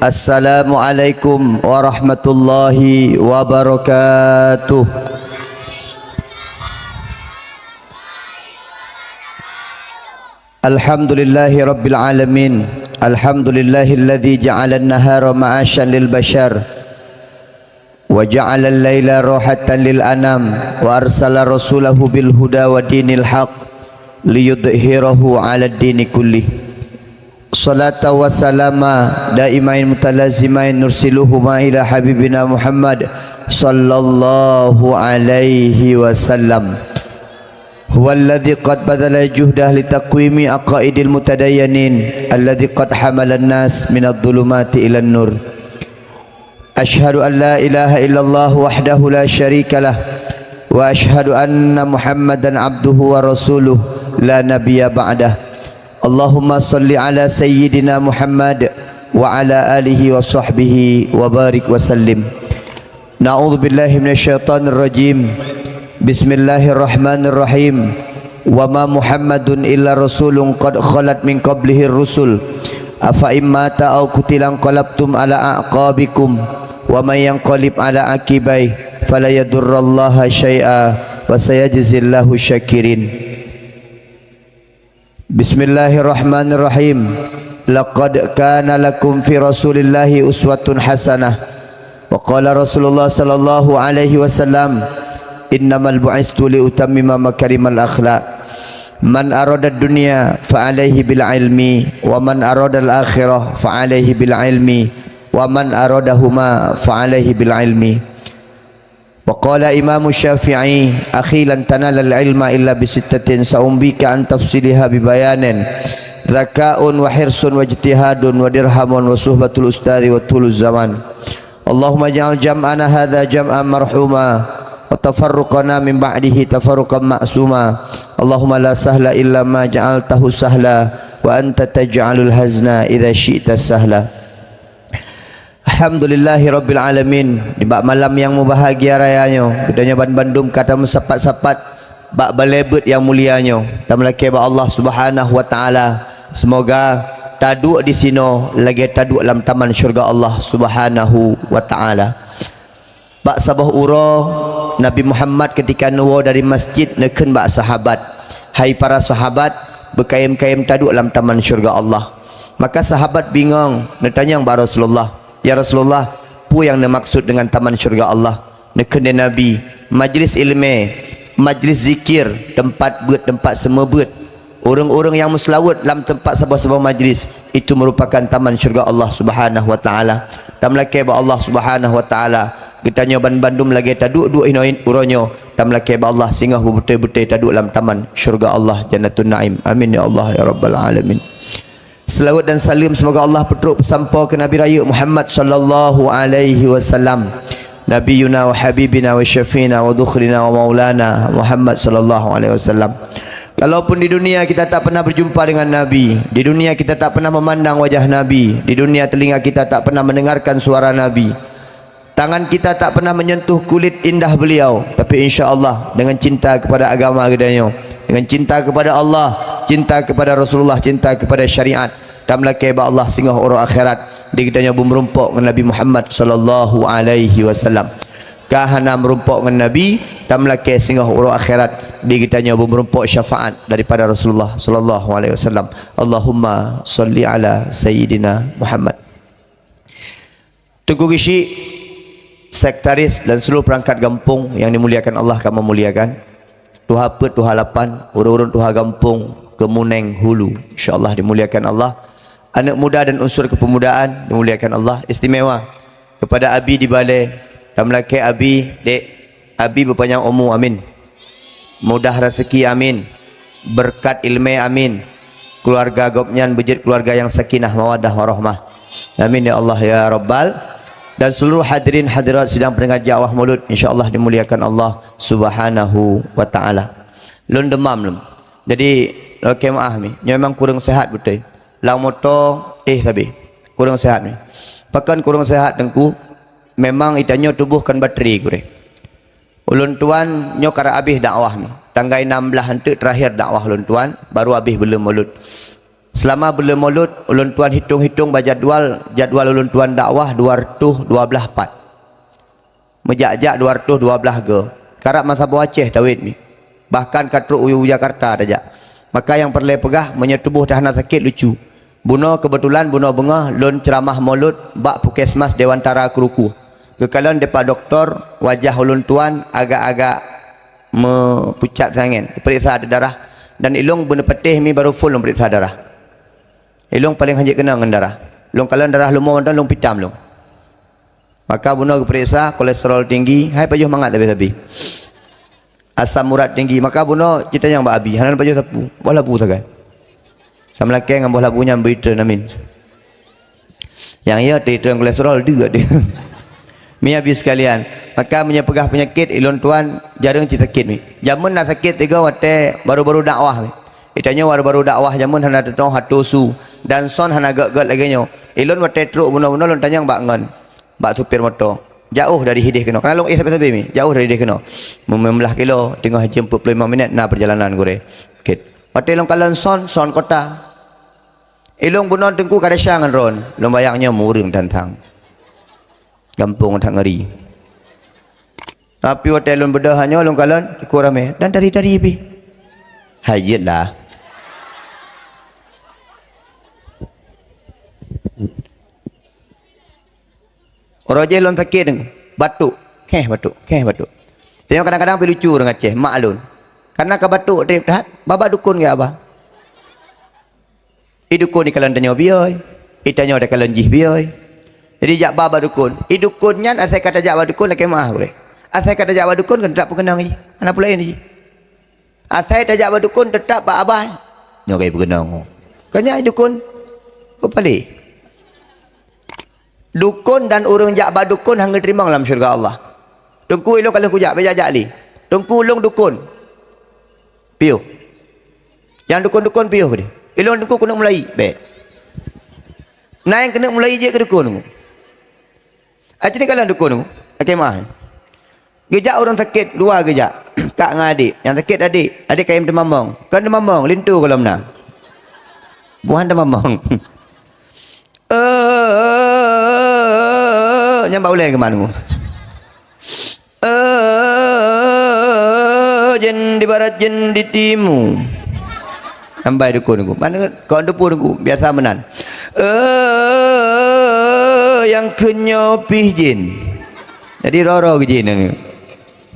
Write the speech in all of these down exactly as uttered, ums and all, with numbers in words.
Assalamualaikum warahmatullahi wabarakatuh. Alhamdulillahi rabbil alamin. Alhamdulillahilladzi ja'alan nahara ma'asyan lil bashar wa ja'alal laila rahatan lil anam, wa arsala rasulahu bil huda wa dinil haq liyudhhirahu 'alad dini kullih. Salata wa salama daimain mutalazimain nursiluhuma ila habibina Muhammad sallallahu alaihi wasallam. Huwalladzi qad badhala juhdah litaqwimi aqaidil mutadayyanin alladzi qad hamalan nas minadh dhulumati ilan nur. Asyhadu an la ilaha illallah wahdahu la syarikalah, wa asyhadu anna Muhammadan abduhu wa rasuluh la nabiyya ba'dah. Allahumma shalli ala sayyidina Muhammad wa ala alihi wa sahbihi wa barik wa sallim. Na'udzubillahi minasyaitonirrajim. Bismillahirrahmanirrahim. Wa ma Muhammadun illa rasulun qad khalat min qablihir rusul. Afa in mata aw qutila inqalabtum ala a'qabikum. Wa may yanqalib ala aqibaih fala yadurrallaha syai'a wa sayajzillahu syakirin. Bismillahirrahmanirrahim. Laqad kana lakum fi Rasulillahi uswatun hasanah. Wa qala Rasulullah sallallahu alaihi wasallam, "Innamal bu'istu li utammima makarimal akhlaq. Man aradad dunya fa alaihi bil ilmi, wa man aradal akhirah fa alaihi bil ilmi, wa man aradahuma fa alaihi bil ilmi." Wa qala Imamu Syafi'i, "Akhi, lan tanalal ilma illa bisittatin, sa'umbika an tafsiliha bibayanin, dzaka'un wa hirsun wa ijtihadun wa dirhamun wa suhbatul ustadzi wa thuluz zaman. Allahumma ij'al jam'ana hadza jam'an marhuma, wa tafarruqana min ba'dihi tafarruqan ma'suma. Allahumma la sahla illa ma ja'altahu sahla, wa anta taj'alul hazna idza syi'ta sahla." Alhamdulillahi rabbil alamin. Nibak malam nyang mubahgia raya nyoe, geutanyoe banmandum ka tameusapat-sapat bak balée beuet nyang mulia nyoe. Tameulakée bak Allah Subhanahu wa Ta'ala, seumoga taduek disinoe lagée taduek lam taman syeuruga Allah Subhanahu wa Ta'ala. Bak saboh uroe, Nabi Muhammad keutika neuwoe dari masjid neukheun bak sahabat, "Hai para sahabat, beukayém-kayém taduek lam taman syeuruga Allah." Maka sahabat bingong, neutanyong bak Rasulullah, "Ya Rasulullah, peue nyang neumaksud deungon taman syeuruga Allah?" Neukheun lé Nabi, "Majlis ileumé, majlis zikir, teumpat beuet, teumpat seumeubeuet. Ureuëng-ureuëng nyang meuseulaweuet lam teumpat saboh-saboh majlis, itu meurupakan taman syeuruga Allah Subhanahu wa Ta'ala." Tameulakée bak Allah Subhanahu wa Ta'ala, geutanyoe banmandum lagée taduek-duek inoe uroe nyoe, tameulakée bak Allah singoh beubeutôi-beutôi taduek lam taman syeuruga Allah Jannatun Naim. Amin ya Allah ya rabbal alamin. Seulaweuet dan saleuem seumoga Allah peutrok peusampoe keu Nabi Rayeuk Muhammad sallallahu alaihi wasallam, Nabiyuna wa habibina wa syafi'ina wa dhukhrina wa maulana Muhammad sallallahu alaihi wasallam. Kalaupun di dunia kita tak pernah berjumpa dengan Nabi, di dunia kita tak pernah memandang wajah Nabi, di dunia telinga kita tak pernah mendengarkan suara Nabi, tangan kita tak pernah menyentuh kulit indah beliau, tapi insya Allah dengan cinta kepada agama geutanyoe, dengan cinta kepada Allah, cinta kepada Rasulullah, cinta kepada syariat, tameulakée bak Allah singoh uroe akhirat di geutanyoe beumeurumpok ngon Nabi Muhammad sallallahu alaihi wasallam. Ka hana meurumpok ngon Nabi, tameulakée singoh uroe akhirat di geutanyoe beumeurumpok syafaat daripada Rasulullah sallallahu alaihi wasallam. Allahumma shalli ala sayyidina Muhammad. Teungku Geuchik, sekretaris dan seluruh perangkat gampông yang dimuliakan Allah ka meumuliakan. Tuha peuet, tuha lapan, ureuëng-ureuëng tuha gampông Kemuneng Hulu, insya Allah dimuliakan Allah. Aneuk muda dan unsur kepemudaan dimuliakan Allah. Istimewa kepada Abi di balée, tameulakée Abi, Dek, Abi beupanyang umu, amin. Mudah raseuki, amin. Beureukat ileumé, amin. Keuluwarga gobnyan beujeuet keuluwarga nyang sakinah, mawaddah, warahmah. Amin ya Allah ya Rabbal. Dan seluruh hadirin hadirat sidang pendengar dakwah Maulud, insya Allah dimuliakan Allah Subhanahu wa Ta'ala. Lôn deumam lom. Jadi, lakée meuáh mi. Nyoe memang kureueng seuhat beutôi. Lam moto, eh, sabe. Kureueng seuhat mi. Pakon kureueng seuhat, Teungku? Memang geutanyoe tuboh kon batri gurée. Ulôn tuan nyoe ka rab abéh dakwah nyoe. Tanggai nam blaih eunteuk terakhir dakwah ulôn tuan, baru abéh buleuen Maulud. Seulama buleuen Molot, ulôn tuan hitong-hitong bak jadwal, jadwal ulôn tuan dakwah dua reutôh dua blaih pat. Meujak-jak dua reutôh dua blaih goe. Karab meusaboh Aceh tawét mi. Bahkan ka trok u Jakarta tajak. Maka nyang peureulée peugah, meunyoe tuboh teuhana sakét lucu. Bunoe keubeutulan bunoe beungoh lôn ceuramah Molot bak Puskesmas Dewantara Kruku. Geukalon dipat dokto, wajah ulôn tuan agak-agak meupucat sangen, peuriksa darah, dan ilong beuneupatéh mi barô phon lôn peuriksa darah. Ilong paleng hanjeuet keunong ngon darah. Lôn kalon darah leumo mantong lôn pitam lôn. Maka bunoe geupeuriksa kolesterol tinggi, hai pajoh mangat sabe-sabe. Asam urat tinggi, maka bunoe jitanyong bak abi, hana pajoh sapeue, boh labu sagai. Sama lakée ngon boh labu nyan beuitrön amin. Nyang ya teuitrön kolesterol deuek deh. Mi abi sekalian, maka meunyoe peugah peunyakét ilôn tuan jareueng cit sakét mi. Jameun na sakét tiga watée baru-baru dakwah mi. Itanyoe baru-baru dakwah jameun hana teutoh hatosu dan son hana gét-gét lagée nyoe. Ilôn watée trok bunoe-bunoe lôn tanyong bak ngon bak supir moto. Jauh dari hideh keunoe. Karena lôn éh sabe-sabe mi. Jauh dari hideh keunoe. Meumeulah kilo, teungoh jeuem peuet ploh limong minét na peurjalanan gurée. Kit. Watée lôn kalon son, son kota. Ilong bunoe teungku ka desya ngon ron. Lôn bayang nyoe mureueng tantang. Gampông that ngeri. Tapi watée lôn beudôh nyoe lôn kalon, cukôp ramé. Dan tari-tari pih. Hai jeuet lah. Uroe jéh lôn sakét deungoe, batuk, kheh batuk, kheh batuk. Teungoh kadang-kadang pih lucu ureuëng Aceh, mak lôn. Karena ka batuk treb that, babah dukon geuba. I dukon ikalon tanyoe biôh, itanyoe takalon jih biôh. Jadi jak babah dukon. I dukon nyan asai ka tajak bak dukon lakée meuáh gurée. Asai ka tajak bak dukon kan tak peukeunong jih. Hana peulaén jih. Asai tajak bak dukon teutap bak abah. Nyoe kai peukeunong. Kanya dukon. Ko palé. Dukon dan ureuëng jak bak dukon hana geuteurimong lam syeuruga Allah. Teungku ilong ka lheueh kujak, bék jak-jak lé. Teungku ulong dukon. Piôh. Nyang dukon-dukon piôh deh. Ilong teungku keuneuk mulai, bék. Na nyang keuneuk mulai jeuet keu dukon. Aci ni kalon dukon, lakée meuáh. Geujak ureuëng sakét dua geujak, kak ngon adék. Nyang sakét adék, adék kayém teumamong. Kon teumamong, linto gohlom na. Buhan teumamong. Eh, nyang bak ulée keuman ngu. Eh, jén di barat, jén di timu. Sampai dukon ngu. Mana kau dukon ngu, biasa meunan. Eh, nyang keu nyoe pih jén. Jadi roro geuji nyan.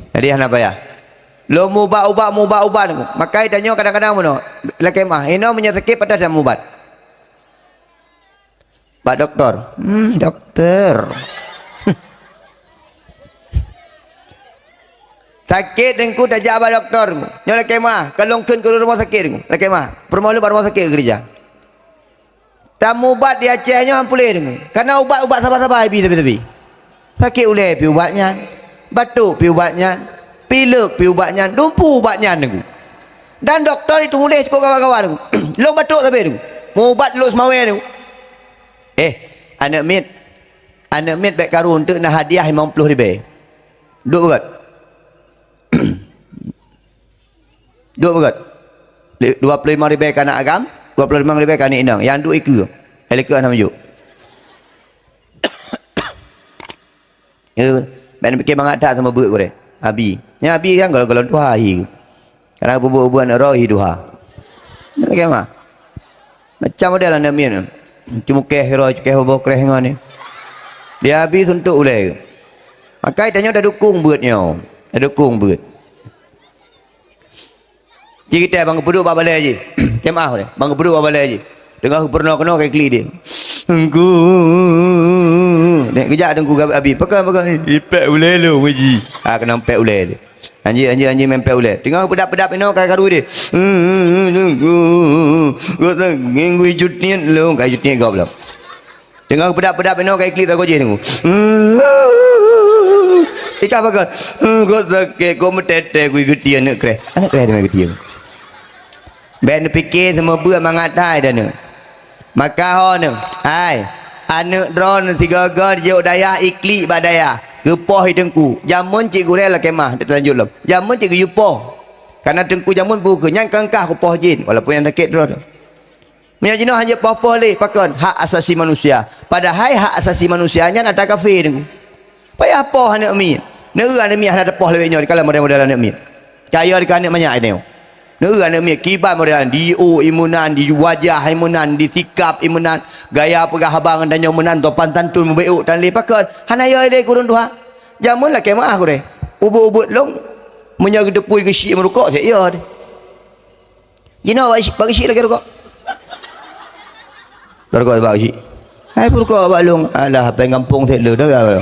Jadi hana payah. Lôn mubat-ubat, mubat-ubat. Makai tanyoe kadang-kadang bunoe. Lakée meuáh, inoe meunyoe sakét patah dan mubat. Bak doktor. Hmm, doktor. Sakét teungku tajak bak doktor. Nyoe lakée meuáh, ka lôn kheun keu rumoh sakét teungku. Lakée meuáh. Peurumoh lôn bak rumoh sakét geurija. Tamubat di Aceh nyoe han puléh deungoe. Kana ubat-ubat saba-saba ibi sabe-sabe. Sakét ulée pih ubat nyan, batuk pih ubat nyan, pilek pih ubat nyan, dumpu ubat nyan deungoe. Dan dokto itu muléh cukôp gawa-gawa deungoe. Lôn batuk sabe deungoe. Mubat lôn seumawé deungoe. Eh, aneuk miet. Aneuk miet bék karu eunteuk na hadiah limong ploh ribée. Duek beugét. Duek beugét. Dua ploh limong ribée keu aneuk agam, dua ploh limong ribée keu aneuk inong. Nyang duek ikeue. Hai likeue hana meujuk. Eh, bék neupiké mangat that sama beuet gurée. Abi. Nyan abi kan golom-golom tuha hi. Kadang peubuet-buet aneuk droe hi tuha. Nyan lagée mah. Macam model aneuk miet. Cumukeh keudroe, cukeh boboh kreh ngon ni. Dia abi suntok ulée. Makai tanyoe tadukong beuet nyoe. Tadukong beuet. Cit kitai bang geupeuduek bak balée jih. Keu meuáh deh. Bang geupeuduek bak balée jih. Teungoh geupeurunoe keunoe ka iklik dia. Teungku. Dek geujak teungku gab abi. Pekan, pekan. Ipek ulée lôn uji. Ha, keunoe pek ulée dia. Anjing, anjing, anjing main pek ulée. Teungoh peudap-peudap inoe ka karu dia. Teungku. Gok teungku jutiet lôn. Ka jutiet gob lom. Teungoh peudap-peudap inoe ka iklik sagoe jih teungku. Ikah pakai. Kok sakét, kok meutete kui geutie aneuk kreh. Aneuk kreh deungon geutie. Bék neupiké seumeubeuet mangat hai dan neuk. Maka ho neuk, hai, aneuk droeneuh sigoe-goe jijok dayah iklik bak dayah. Geupoh i teungku. Jameun cit gurée lakée mah, teulanjut lom. Jameun cit geuyue poh. Karena teungku jameun bukeuh nyan keu engkah kupoh jén, walaupun nyang sakét droeneuh. Meunyoe jinoe hana poh-poh lé, pakon? Hak asasi manusia. Padahai hak asasi manusia nyan atra kafé, Teungku. Payah poh aneuk miet. Neu-eu aneuk miet hana teupoh lawét nyoe, dikalon model-model aneuk miet. Kaya di aneuk manyak nyoe. Neu-eu aneuk miet kiban model, di-o ié meunan, di wajah ié meunan, di sikap ié meunan, gaya peugah haba ngon tanyoe meunan, sopan santun, meubeuet tan lé, pakon? Hana yo lé keu ureueng tuha. Jameun lakèe meu'ah gurèe. Ubeuet-ubeuet lôn, meunyoe geuteupue geusyik meurukok, sép yo deh. Jinoe bak geusyik, bak geusyik lakèe rukok. Bak rukok bak geusyik. Hai peurukok bak lôn, alah, hapé gampông sép le dah.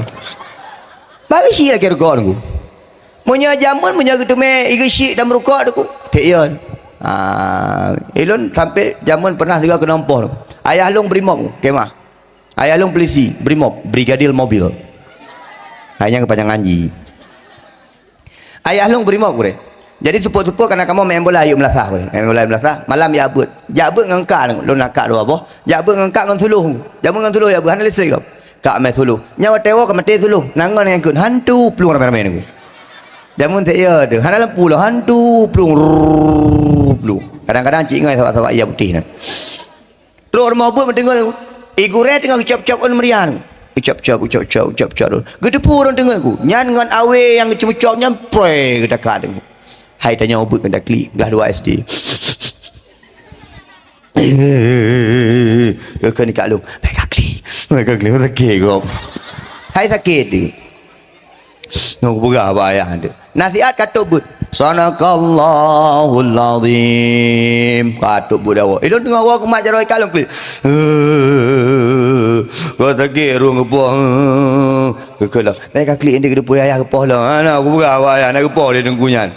Bak geusyik lakèe rukok, Teungku. Meunyoe jameun, meunyoe geuteumé ié geusyik dan meurukok, Teungku, sép yo. Ah, ilôn sampai jameun pernah sigoe keunong poh. Ayah lôn brimob, kemah. Ayah lôn pulisi, brimob, brigadir mobil. Hai nyan keupanjangan jih. Ayah lôn brimob gurèe. Jadi seupôt-seupôt kana kamoe main bola, yuk meulasah gurèe. Main bola meulasah, malam jak beuet. Jak beuet ngon kak, lôn na kak dua boh. Jak beuet ngon kak ngon suluh. Jameun ngon suluh jak beuet, hana listrik lom. Kak mé suluh. Nyan watèe woe ka maté suluh. Na ngon nyang kheun, hantu plueng ramé-ramé nunggu. Jameun sép yo teuh. Hana lampu lom, hantu plueng, rrrr, plueng. Kadang-kadang cit ngon sawa-sawa ia putéh nyan. Trok rumoh beuet meudeungoe, ié gurèe teungoh geucop-cop ôn meuria. Geucop-cop, geucop-cop, geucop-cop. Geuteupue ureueng teungoh ku. Nyan ngon awé nyang geucop-cop nyan pré geutaka deungoe. Hai tanyoe beuet keuneuk klik, glah dua S D. Keu ni kak lôn, "Bèk ka klik, bèk ka klik, sakét gob." Hai sakét deh. Nyoe kupeugah bak ayah teuh. Nasihat ka trok beuet. Sadaqallahul azim. Ka trok beuet awak. Ilôn teungoh woe keumat jaroe kalon klik. Ka sakét rhueng geupoh. Keukeulong. Bèk ka klik, nanti keudeue ayah geupoh lom. Hana kupeugah bak ayah, na geupoh di teungku nyan.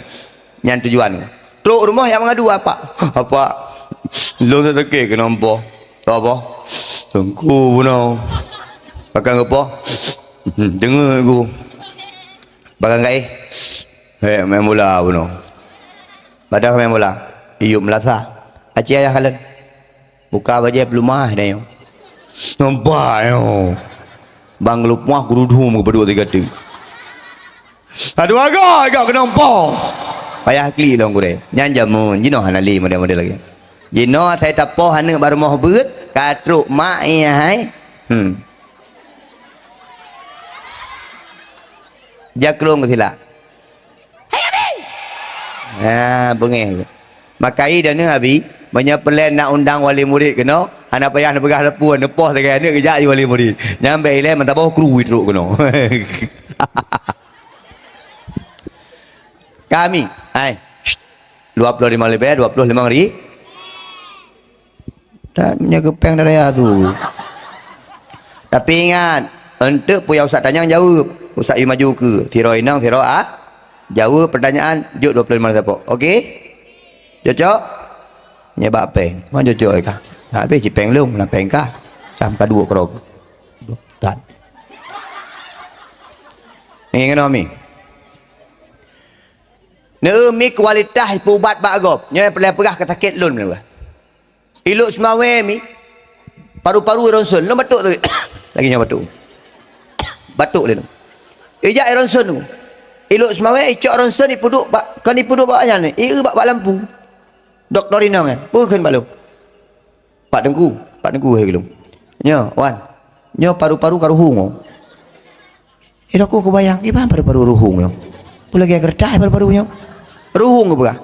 Nyan tujuan. Trok rumoh jak meungadu, "Apak, apak, lôn sakét keunoe poh." "Apa?" "Teungku bunoe." "Pakon geupoh?" "Deungoe ku." "Pakon gaéh?" "Hék, main bola bunoe." "Padahai main bola?" "Iyup meulasah." "Aci ayah kalon." Buka bajèe peuleumah nyoe. Nampak nyoe. Bang geulup muah geuruduem geupeudok sigoe teuk. Aduh, agak, agak keunong poh. Payah klik lom gurèe. Nyan jameun, jinoe hana lé model-model lagèe. Jinoe asai tapoh aneuk bak rumoh beuet, ka trok mak, eh, hai. Hmm. Jakrong keu sila. Hai, Abi! Ha, beungèh. Makai dan neuh, Abi, meunyoe peureulèe na undang wali murid keunoe, hana payah neupeugah sapeue, neupoh sagai aneuk geujak ju wali murid. Nyan bèk ilèe meusaboh kru trok keunoe. Kami, hai. Dua ploh limong ribèe, dua ploh limong ri-, Dak nyoe geupéng dari atu. Tapi ingat, eunteuk peue nyang Ustaz tanyong jaweueb. Ustaz yue maju keu, sidroe inong, sidroe a-, jaweueb pertanyaan, jok dua ploh limong sapo. Oke? Cocok? Nyoe bak péng. Mon cocok ka. Habéh cit péng lom, na péng ka. Tam ka duek keurok. Tan. Ni keunoe mi. Neu mi kualitas peuubat bak gob. Nyoe peureulèe peugah keu sakét lôn. Ilok seumawé mi, paru-paru ronson, lôn batuk tadi. Lagèe nyoe batuk. Batuk lé lôn. Ijak ronson tu. Ilok seumawé, icok ronson, ipeuduek bak, kon ipeuduek bak nyan, ieu bak, bak lampu. Dokto inong nyan, peue kheun bak lôn. Pak Teungku, Pak Teungku, hai lôn. Nyoe, wan. Nyoe paru-paru ka ruhueng, oh. Eh, aku kubayang, kiban paru-paru ruhueng nyoe. Peue lagèe geureutah paru-paru nyoe. Ruhueng geupeugah.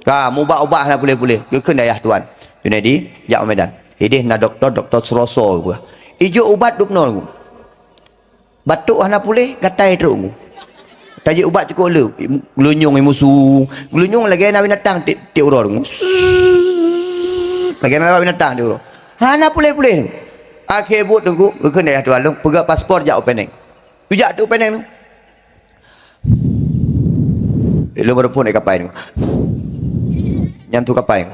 Ka, mubat-ubat hana puléh-puléh. Geukheun dayah tuan. Junaidi, jak u Medan. Idéh na dokto, dokto Suroso geupeugah. Ijok ubat dub nol. Batuk hana puléh, gatai trok. Tajok ubat cukôp le. Geulunyueng imusu. Geulunyueng lagèe na binatang tiep, tiep uroe. Lagèe na binatang tiep uroe. Hana puléh-puléh. Akhé buet teungku, geukheun dayah tuan lôn, peugah paspor jak u Penang. Ijak tu Penang tu. Ilôn baru phôn dari kapai tu. Nyan tu kapai.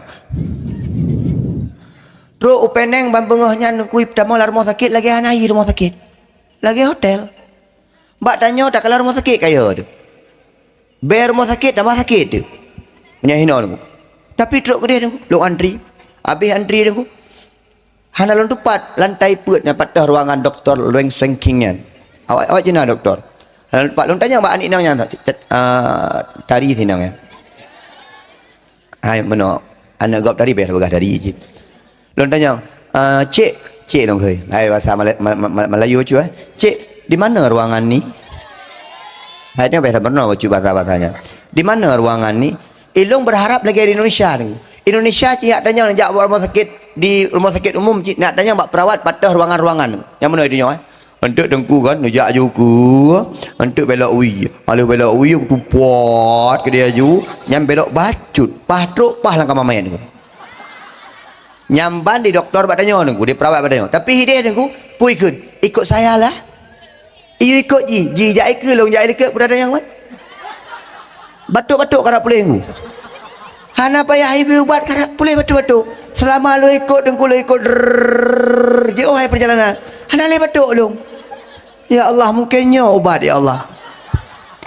Trok u Penang ban beungoh nyan kui tamong lam rumoh sakét lagèe hana ié rumoh sakét. Lagèe hotel. Bak tanyoe takalon rumoh sakét kaya tu. Bèe rumoh sakét tambah sakét tu. Meunyoe hinoe tu. Tapi trok keudeh tu, lôn antri. Abéh antri tu. Hana lôn tupat, lantai peuet nyang pat teuh ruangan doktor Lueng Sueng King nyan. Awak, awak Cina doktor. Hana lôn tupat, lôn tanyong bak aneuk inong nyan, ah, tari sinong nyan. Hai, meunoe, aneuk gob tari, payah peugah tari cit. Lôn tanyong, "Eh, Cik, Cik lôn kheun. Hai bahasa Malay-, Ma-, Ma-, Ma-, Malayu bacut, eh. Cik, di mana ruangan ni?" Hai nyoe beda meurunoe bacut bahasa-bahasa nyan. "Di mana ruangan ni?" Ilôn berharap lagèe di Indonesia ni. Indonesia cit jak tanyong jak bak rumoh sakét, di rumoh sakét umum cit nak tanyong bak perawat patöh ruangan-ruangan. Nyang meunoe di nyoe, eh. Eunteuk teungku kan, neujak ju keu, eunteuk belok wie. Aleuh belok wie, tupot keu dia ju, nyan belok bacut, paih trok, paih lam kama manyét. Nyan ban di dokto bak tanyoe teungku, di perawat bak tanyoe. Tapi hideh teungku, peue ikheun, "Ikut saya lah." Iyue ikot jih, jih jak ikeu lôn jak ilikot peue tanyong wan. Batuk-batuk karap puléh teungku. Hana payah ibi ubat karap puléh batuk-batuk. Selama lôn ikot teungku lôn ikot drrrr, jiôh hai perjalanan. Hana lé batuk lôn. Ya Allah, mungkin nyoe ubat ya Allah.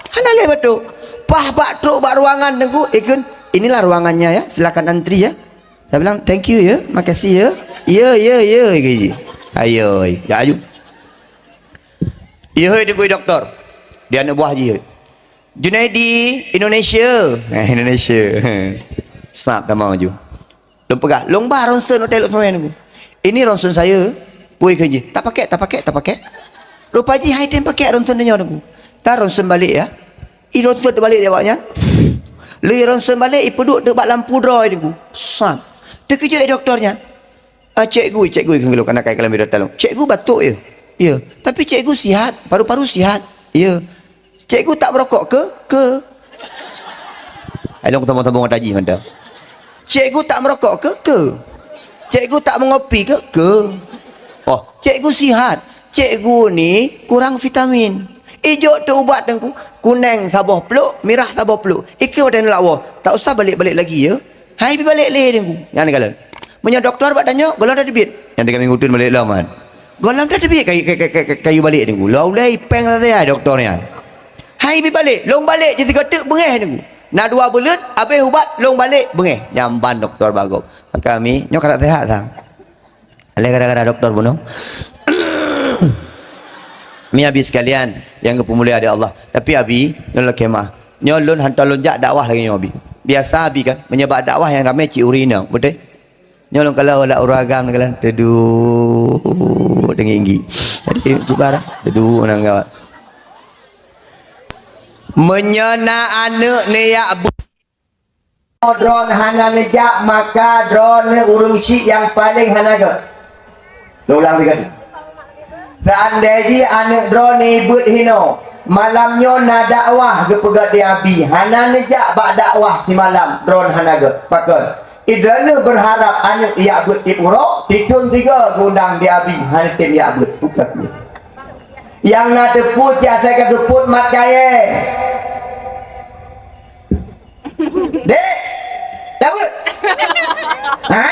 Hana lé batuk. Paih bak trok bak ruangan teungku, ikheun, "Inilah ruangannya ya, silakan antri ya." Saya bilang, "Thank you ya, makasih ya." "Ya, ya, ya," ikheun jih. Ayo, jak aju. Ihoi teungku doktor. Di aneuk buah jih. "Junaidi, Indonesia." Eh, Indonesia. Sab tamong ju. Lôn peugah, "Lôn ba ronsen hotel Lhokseumawe teungku." "Ini ronsen saya." Peue ikheun jih, "Tak pakai, tak pakai, tak pakai." Rupa jih hai tem pakai ronsen tanyoe teungku. Ta ronsen balek ya. I ronsen teubalek di awak nyan. Lheuh ronsen balek, ipeuduek teuk bak lampu droe teungku. Sab. Teukeujot i doktor nyan. "Ah, cikgu, cikgu," kheun lôn, kana kai kalam bidang talong. "Cikgu batuk ya?" "Ya." "Tapi cikgu sihat, paru-paru sihat." "Ya." "Cikgu tak merokok ke?" "Ke." Ai lôn keutambong-tambong mata jih mantap. "Cikgu tak merokok ke?" "Ke." "Cikgu tak mengopi ke?" "Ke." "Oh, cikgu sihat. Cikgu ni kurang vitamin." Ijok teuubat teungku, kuneng saboh pluk, mirah saboh pluk. Ikeu watèe neulak woe, "Tak usah balek-balek lagi ya." Hai bi balek lé teungku. Nyan kalon. Meunyoe doktor bak tanyoe, gohlom tateubiet. Nyan tiga minggu teun balek lom kan. Gohlom tateubiet kayu, kayu, kayu, kayu balek teungku. Lom ulèe ipèng saja doktor nyan. Hai bi balek, lôn balek jih tiga teuk beungèh teungku. Na dua buleuen, abéh ubat, lôn balek beungèh. Nyan ban doktor bak gob. Maka mi, nyoe ka sehat sang. Lé gara-gara doktor bunoe. Mi abi sekalian nyang geupeumulia di Allah. Tapi abi, nyoe lakèe meu'ah. Nyoe lôn hantom lôn jak dakwah lagèe nyoe abi. Biasa abi kan, meunyoe bak dakwah nyang ramè cit ureueng inong, beutôi? Nyoe lôn kalon lam ureueng agam nyoe kalon, teuduek teungi-inggi. Jadi cuba dah, teuduek nang gawat. Meunyoe na aneuk neujak bu- Droeneuh hana neujak, maka droeneuh ureueng syik nyang paleng hana gèt. Lôn ulang lagi. Seandai jih aneuk droeneuh beuet hinoe, malam nyoe na dakwah geupeugèt di abi, hana neujak bak dakwah simalam, droeneuh hana gèt. Pakon? Droeneuh beurharap aneuk jak beuet tiep uroe, sithôn sigoe geuundang di abi, hana tem jak beuet. Bukon. Nyang na teupeu cit asai ka seupôt mat kayèe. Dek, jak beuet. Ha?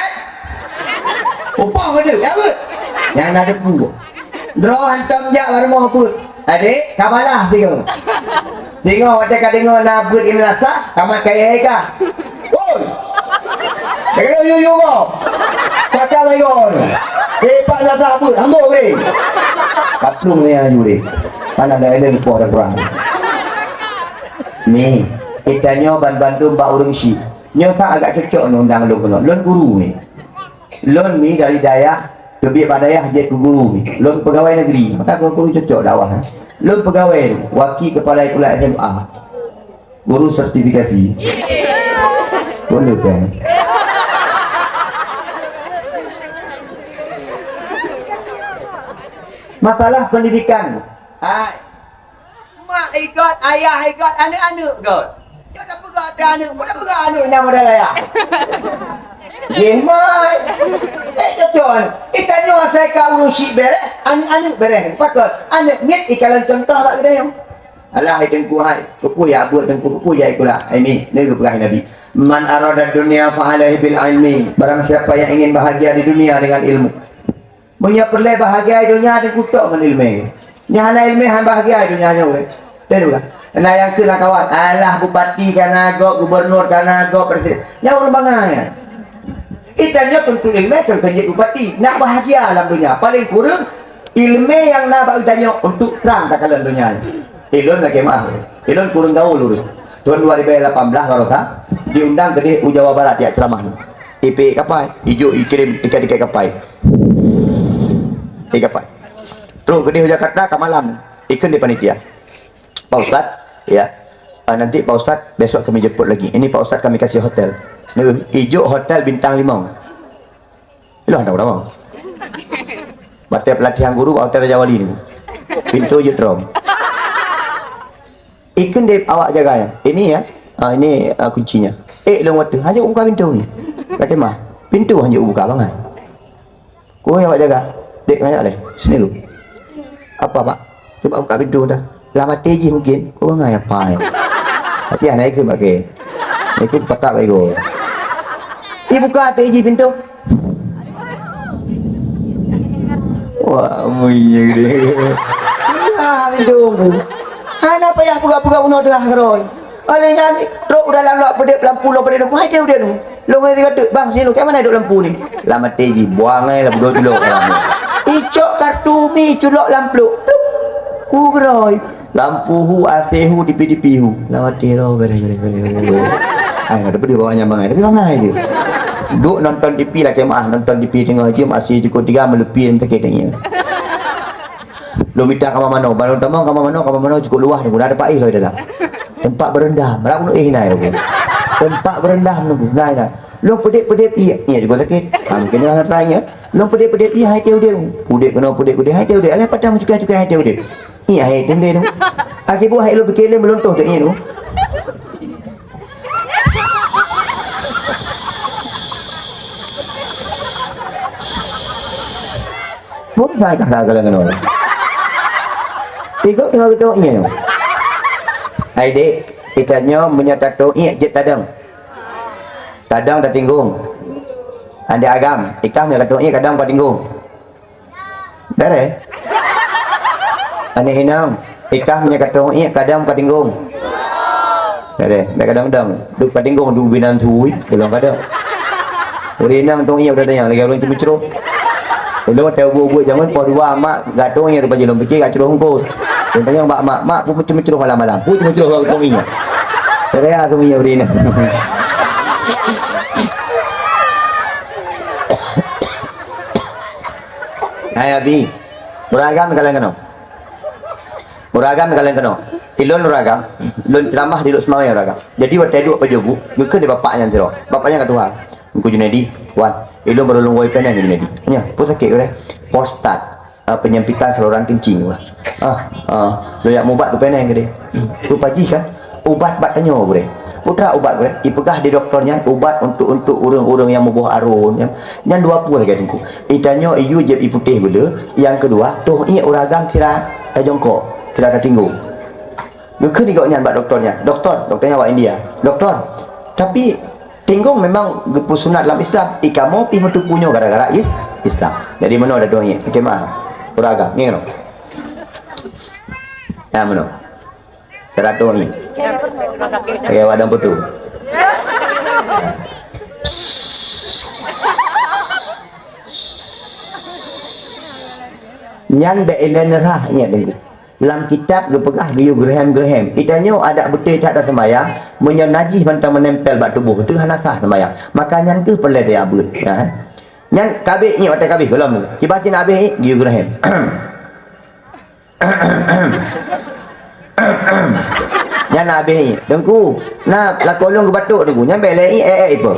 Upah keu dek, jak beuet. Nyang na debu. Droe hantom jak bak rumoh beuet. Adek, ka balah singoh. Singoh watèe ka deungö na beuet i meulasah, ka mat kayèe ka. Woi. Deungoe yue-yue mo. Kata lagèe nyoe. Eh, pak meulasah beuet, ambo weh. Ka plueng lé laju deh. Mana ada eleng poh dan kurang. Ni, geutanyoe ban bandum bak ureueng syik. Nyoe ka agak cocok neuundang lôn keunoe. Lôn guru ni. Lôn ni dari dayah, teubiet bak dayah jeuet keu guru ni. Lôn peugawai negeri, maka keu guru cocok dakwah. Lôn peugawai ni, waki kepala sekolah S M A. Guru sertifikasi. Boleh kan? Masalah pendidikan. Hai. Mak ikot, ayah ikot, aneuk-aneuk ikot. Nyoe tapeugah teuh aneuk, peue tapeugah aneuk nyang model ayah? Jih mai. Eh, cocok aneuk. Geutanyoe asai ka ureueng syik bèrèh, aneuk-aneuk bèrèh. Pakon? Aneuk miet ikalon contoh bak geutanyoe. Alah, hai Teungku hai, keupeue jak beuet Teungku, keupeue jak sikula? Hai mi, nyoe geupeugah Nabi, "Man arada dunya fa alaihi bil ilmi." Barang siapa yang ingin bahagia di dunia dengan ilmu. Meunyoe peureulèe bahagia donya, teukutok ngon ileumèe. Nyang hana ileumèe han bahagia donya nyoe. Teuh lah. Na nyang keu lam kawan, alah bupati ka na gob, gubernur ka na gob, presiden. Nyan ureueng bangai nyan. Geutanyoe tuntut ileumèe keu keu jeuet bupati. Nak bahagia lam donya, paleng kureueng ileumèe nyang na bak geutanyoe untuk trang takalon donya nyoe. Ilôn lakèe meu'ah. Ilôn kureueng gaul ureueng. Tahun dua ribu lapan belas barosa diundang keudeh u Jawa Barat jak ceramah nyoe. Ipék kapai, ijok ikirém tiket-tiket kapai. Ipék kapai. Trok keudéh u Jakarta ka malam. Ikheun di panitia. Pak Ustaz, ya. Ah, nanti Pak Ustaz besok kami jemput lagi. Ini Pak Ustaz kami kasih hotel. Ni, ijok hotel bintang lima. Ilah tahu nama. Batée pelatihan guru hotel Raja Wali ni. Pintu je trom. Ikheun deh awak jaga ya. Ini ya. Ah, ini, ah, kuncinya. Eh, long waktu. Hanya buka pintu ni. Kata mah, pintu hanya buka bangai. Koi awak jaga. Dek, ngajak leh. Sini lu. Apa, Pak? Cuba buka pintu dah. Lam até jih mungkin. Koi bangai apa ya? Tapi anak ikut pakai. Ikut pakak baik go. Ih, buka até jih pintu. Wah, muye gede. Wah, pintu. Hana payah peugah-peugah unoe teuhah keurôi. Oleh nyan, trok u dalam lok peudép lampu lom peudép, hai teuh udép. Lôn hai teuka teuk, "Bang, sini, keu mana duek lampu ni?" Lam até jih, buang ai lampu dua culok lam. Icok kartu mi culok lam pluek. Pluek. Ku keurôi. Lampu hu, asé hu, tipi-tipi hu. Lam até roh, gare, gare, gare, gare. Ai, ada pedih bawa nyang bangai. Tapi bangai je. Duk nonton tipi lah, kemah nonton tipi tengah je, masih cukup tiga melupi yang sakit ni. Lôn mita kamar manoe, balon tamong kamar manoe, kamar manoe cukup luwah nunggu, na teumpat éh lom dalam. Teumpat beurendam, brat ulôn éh nai nunggu. Teumpat beurendam nunggu, nai, nai. Lôn peudép-peudép ié, ié juga sakét. Ha, mungkin dah rata ié. Lôn peudép-peudép ié, hai teuh udép. Udép keunoe, peudép-peudép, hai teuh udép. Alah patah meucukai-cukai hai teuh udép. Ié hai teuh udép tu. Akhé buah hai lôn pikir lé meuluntoh teuh ié tu. Pun sai ka salah keunoe. Tiga tengah gedok nyoe. Hai dek, kita nyoe meunyoe tatoh iék jeuet tadong. Tadong tatinggong. Andai agam, ikah meunyoe tatoh iék kadang patinggong. Beres. Aneuk inong, ikah meunyoe katoh iék kadang patinggong. Beres, bèk kadang-kadang. Duek patinggong, duek binan thui, pulang kadang. Ureueng inong tong iék udah tanyong, lagèe ureueng ceumeucroh. Ulôn watèe ubeut-ubeut jameun poh dua mak gatong iék rupa jih lôn piké gak croh eungkôt. Lôn tanyong bak mak, "Mak, peue meucroh-meucroh malam-malam?" "Peue ceumeucroh gatong iék?" Teureak gatong iék ureueng inong. Hai Abi, ureueng agam kaleng keunoe. Ureueng agam kaleng keunoe. Ilôn ureueng agam, lôn ceuramah di Lhokseumawe ureueng agam. Jadi watèe duek pajoh buet, geukheun di bapak nyan sidroe. Bapak nyan ka tuha. Teungku Junaidi, wan, ilôn baru lôn woe pènèng Junaidi. Nyoe, peue sakét ureueng? Prostat. Ah, penyempitan saluran kencing, wah. Ah, ah, lôn jak mubat keu pènèng keudéh. Hmm, rupa jih kan? Ubat bak tanyoe gurèe. Peue teuma ubat gurèe? Ipeugah di dokto nyan ubat untuk, untuk ureueng-ureueng nyang muboh arôn nyan. Nyan dua peue lagèe Teungku. Itanyoe iyue jieb iputéh beuleu, nyang keudua, toh iék ureueng agam sira tajongkok, sira tatinggong. Geukheun di gobnyan bak dokto nyan, "Dokto," dokto nyan awak India, "Dokto, tapi tinggong memang geupeusunat lam Islam, i kamoe pih meuteupeu nyoe gara-gara is-, Islam." Jadi meunoe dah toh iék, oke mah, ureueng agam, ngieng. Nah, meunoe. Teuratong ni. Oke, wadang putu. Nyan bèk ilèe neurhah nyan deungon. Lam kitab geupeugah geuyue geureuhem-geureuhem. Itanyoe adak beutôi that taseumbahyang, meunyoe najih mantong meunempel bak tuboh teuh hana sah seumbahyang. Maka nyan keuh peureulèe tajak beuet. Nyan, nyan kabeh nyoe watèe kabeh gohlom. Kiban cit na abeh geuyue geureuhem. Nyan na abéh iék. Teungku, na lakoe lôn geubatok Teungku. Nyan bèk lé iék, eh, eh, ipo.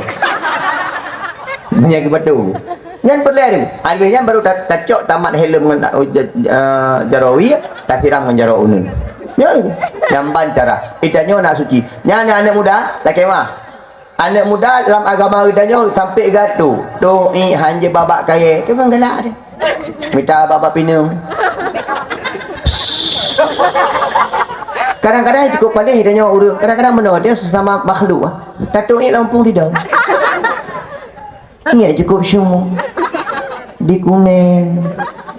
Nyan geubatok. Nyan peureulèe Teungku. Abéh nyan baru ta-, tacok tamat helm ngon, eh, ja-, eh, jaroe wie, tasiram ngon jaroe uneuen. Nyan, nyan ban cara. Itanyoe na suci. Nyan aneuk muda, lakèe mah. Aneuk muda lam agama geutanyoe sampai geuatoe, toh iék han jeuet babah kayèe, tu kan galak deh. Mita babah pineung. Kadang-kadang cukup paléh tanyoe ureueng, kadang-kadang meunoe, dia sesama makhluk, ah. Tatoh iék lam umpung sidom. Ingat cukup syumu. Di Kuneng.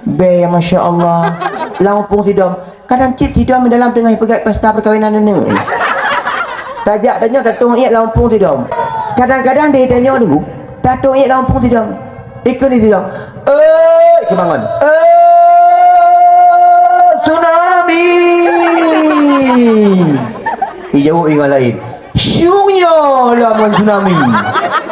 Bèe, masya Allah. Lam umpung sidom. Kadang cit sidom dalam teungoh peugèt pesta perkahwinan aneuk. Tajak tanyoe tatoh iék lam umpung sidom. Kadang-kadang deh tanyoe dulu. Tatoh iék lam umpung sidom. Ikheun di sidom. "Eh, keumangon. Eh, tsunami." Ijaweueb ingat laén. Syung nyoe lom ngon tsunami.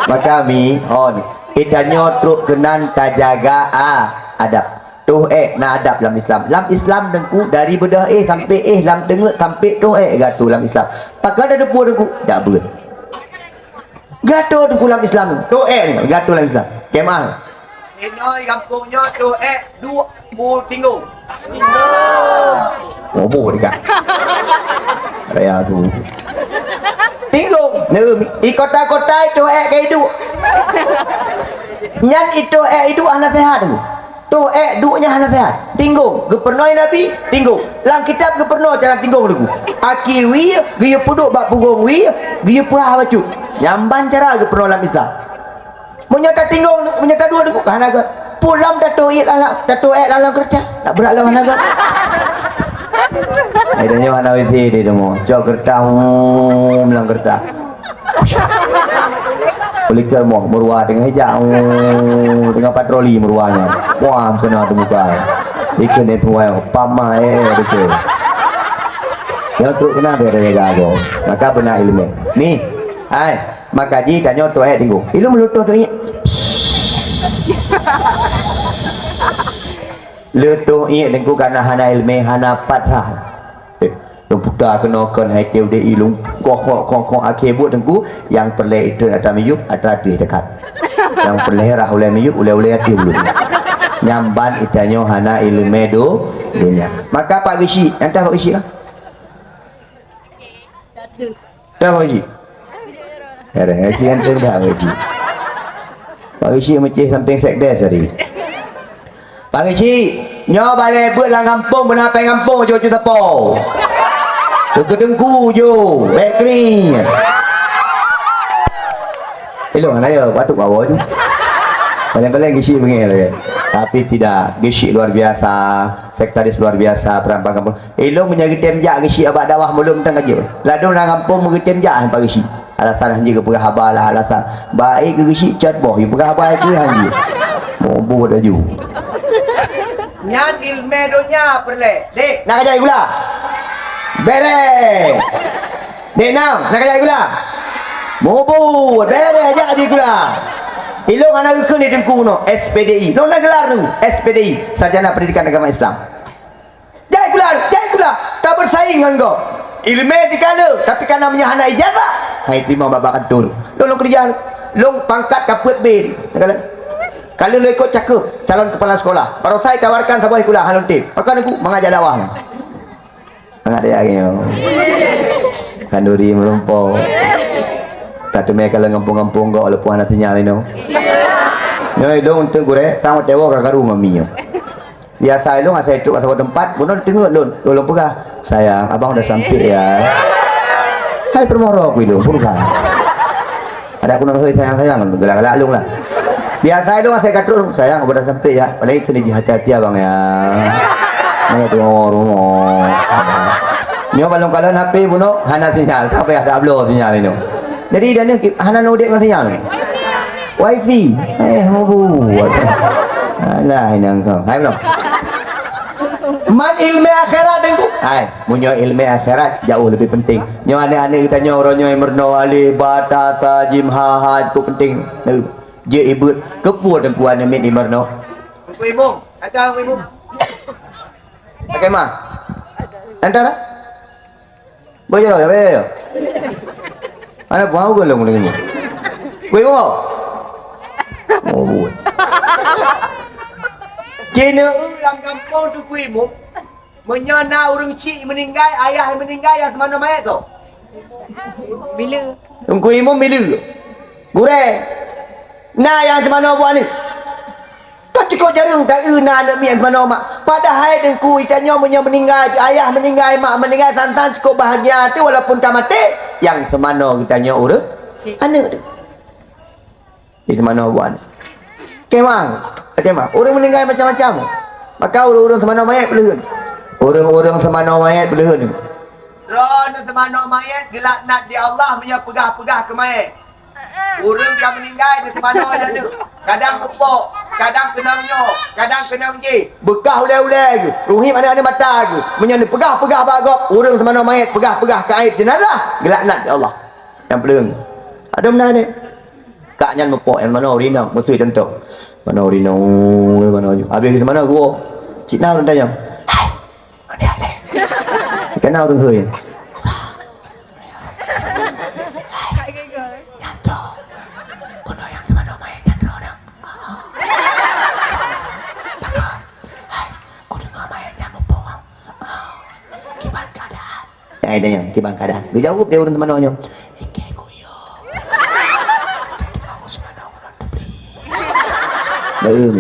Maka mi, on, geutanyoe trok keunan tajaga a, adab. Toh ék na adab lam Islam. Lam Islam Teungku, dari beudôh éh sampai éh, lam teungeut sampai toh ék geuatô lam Islam. Pakon tateupeue Teungku? Dak beuet. Geuatô Teungku lam Islam. Toh ék ni geuatô lam Islam. Kemah. Inoe gampông nyoe toh ék duek u tinggong. Roboh dekat. Raya tu. Tinggong. Neuem, i kota-kota itu ék ka iduek. Nyan itu ék iduek hana sehat tu. Toh ék duek nyan hana sehat. Tinggong. Geupeurunoe Nabi, tinggong. Lam kitab geupeurunoe cara tinggong lagu. Aki wie, geuyue peuduek bak pugong wie, geuyue peuhah bacut. Nyan ban cara geupeurunoe lam Islam. Meunyoe tatinggong, meunyoe taduek deungon hana gét. Pulang tatoh ié lam, tatoh ék lam keureuta. Tak brat lom hana gét. Ai, dan nyoe hana W C di rumoh. Cok keureuta, hmm, lam keureuta. Pelikir moh, meurua teungoh ijak, hmm, teungoh patroli meurua nyan. Wah, kena di muka. Ikut ni tuai, pama, eh, betul. Yang tu kena dia jaga tu. Maka beuna ileumèe. Ni, ai. Maka jih tanyoe toh ék tinggong. Ilôn meuleutoh toh iék. Leutoh iék Teungku kana hana ileumèe, hana pat rhah. Eh, lôn puta keunoe kon hai keu udép ilôn. Koh, koh, koh, koh, akhé buet Teungku, nyang peureulèe itrön atra miyueb, atra ateueh dekat. Nyang peureulèe rhah ulèe miyueb, ulèe-ulèe ateueh ulôn. Nyan ban itanyoe hana ileumèe do-, donya. Maka Pak Geuchik, nyang tah Pak Geuchik lah. Dah, Pak Geuchik? Dah, dah. Pak Geuchik ganteng dah, Pak Geuchik. Pak Geuchik meucéh sampéng sekdes tadi. Pak Geuchik, nyoe balèe beuet lam gampông, beuna pèng gampông, jôk-jôk sapo. Keu Teungku jôk, bèk kring. Ilôn hana ya, batuk bawa tu. Paling-paling Geuchik beungéh lagi. Tapi tidak, Geuchik luar biasa, sekretaris luar biasa, perampang gampông. Ilôn meunyoe geutem jak Geuchik bak dakwah mulod mantong ka jeuet. Ladôm lam gampông meugetem jak Pak Geuchik. Alasan hanjeuet geupeugah haba lah alasan. Baik keu Geuchik cot boh, geupeugah haba keu hanjeuet. Moboh laju. Nyan ileumèe donya peureulèe. Dek, nak kajai gula? Bereh. Dek Nam, nak kajai gula? Moboh, bereh jak di gula. Ilôn hana geukheun di Teungku nyoe, S P D I. Lôn na gelar tu, S P D I, Sarjana Pendidikan Agama Islam. Jai gula, jai gula. Tabeusaing ngon gob. Ileumèe sikala, tapi kana meunyoe hana ijazah, hai teurimong bak-bak kantor. Lôn, lôn keureuja, lôn pangkat ka peuet B. Kalau, kalau lôn ikot cakeup calon kepala sekolah, barosa itawarkan saboh sikula, hana lôn tem. Pakon Teungku, mangat jak dakwah. Mangat jak nyoe. Khanduri meureumpok. Tateumèe kalau gampông-gampông gob walaupun hana sinyal inoe. Nyoe ilôn untuk gurèe, sang watèe woe ka karu mami nyoe. Biasa ilôn asai trok bak saboh teumpat, bunoe teungeut lôn, lôn peugah, "Sayang, abang udah sampai ya." Hai peurumoh droe ku ilôn, peugah. Ada ku nang hôi sayang-sayang, galak-galak lôn lah. Biasa ilôn asai ka trok, "Sayang, abang udah sampai ya." Padahai keuneuk jih hati-hati abang ya. Nyoe peurumoh-rumoh. Nyoe balong kalon H P bunoe hana sinyal, ka payah tabloe sinyal inoe. Jadi, dan hana udép ngon sinyal. Wifi. Eh, mau buat. Alah, inang kau. Hai, belum? Man ileumèe akhirat Teungku. Hai, meunyoe ileumèe akhirat jauh lebih penting. Nyoe aneuk-aneuk geutanyoe uroe nyoe meurunoe alif, ba, ta, sa, jim, ha, ha, cukup penting. Nah, jeuet ibeuet. Keupeue Teungku aneuk miet imeurunoe? Teungku Imum, ada Teungku Imum. Pakai mah. Antara? Boh jaroe, boh jaroe. Ana buah ureueng lôn deungoe. Kui mo. Oh, buet. Keuneuk lam gampông tu kui mo. Meunyoe na ureueng chik meuninggai, ayah meuninggai nyang teumanoe manyét tu. Bila? Teungku Imum bila? Gurèe. Na nyang teumanoe buet aneuk. Ka cukôp jareueng taeu na aneuk miet nyang teumanoe mak. Padahai Teungku, geutanyoe meunyoe meuninggai, ayah meuninggai, mak meuninggai, san-san cukôp bahagia teuh walaupun ka maté, nyang teumanoe geutanyoe ureueng aneuk teuh. Di teumanoe buet aneuk. Kemang, kemang. Ureueng meuninggai macam-macam. Maka ureueng-ureueng teumanoe manyét peuleuheuen. Ureueng-ureueng teumanoe manyét peuleuheuen. Droeneuh teumanoe manyét geulaknat di Allah meunyoe peugah-peugah keu manyét. Ureueng ka meuninggai neuteumanoe aneuk. Kadang keu pok, kadang keunong nyoe, kadang keunong jih. Beukah ulèe-ulèe geuh, ruhim aneuk-aneuk mata geuh. Meunyoe neupeugah-peugah bak gob, ureueng teumanoe manyét peugah-peugah keu aéb jeunazah, geulaknat di Allah. Nyang peuleueng. Ada meunan deh. Kak nyan meupok nyang manoe ureueng inong, meusui contoh. Manoe ureueng inong, manoe nyoe. Habéh geuseumanö geuwoe. Cit na ureueng tanyong. Hai, mana dia leh? Kena ureueng hôi. Nyan tu. Bunoe nyang seumanö manyét nyan droe nyan. Pakon? Hai, kudeungo manyét nyan meupok. Kiban keuadaan? Hai, tanyong, kiban keuadaan? Geujaweueb lé ureueng seumanö nyoe. Ikei kuyue. Tadi aku seumanö ulôn teubri. Beuem.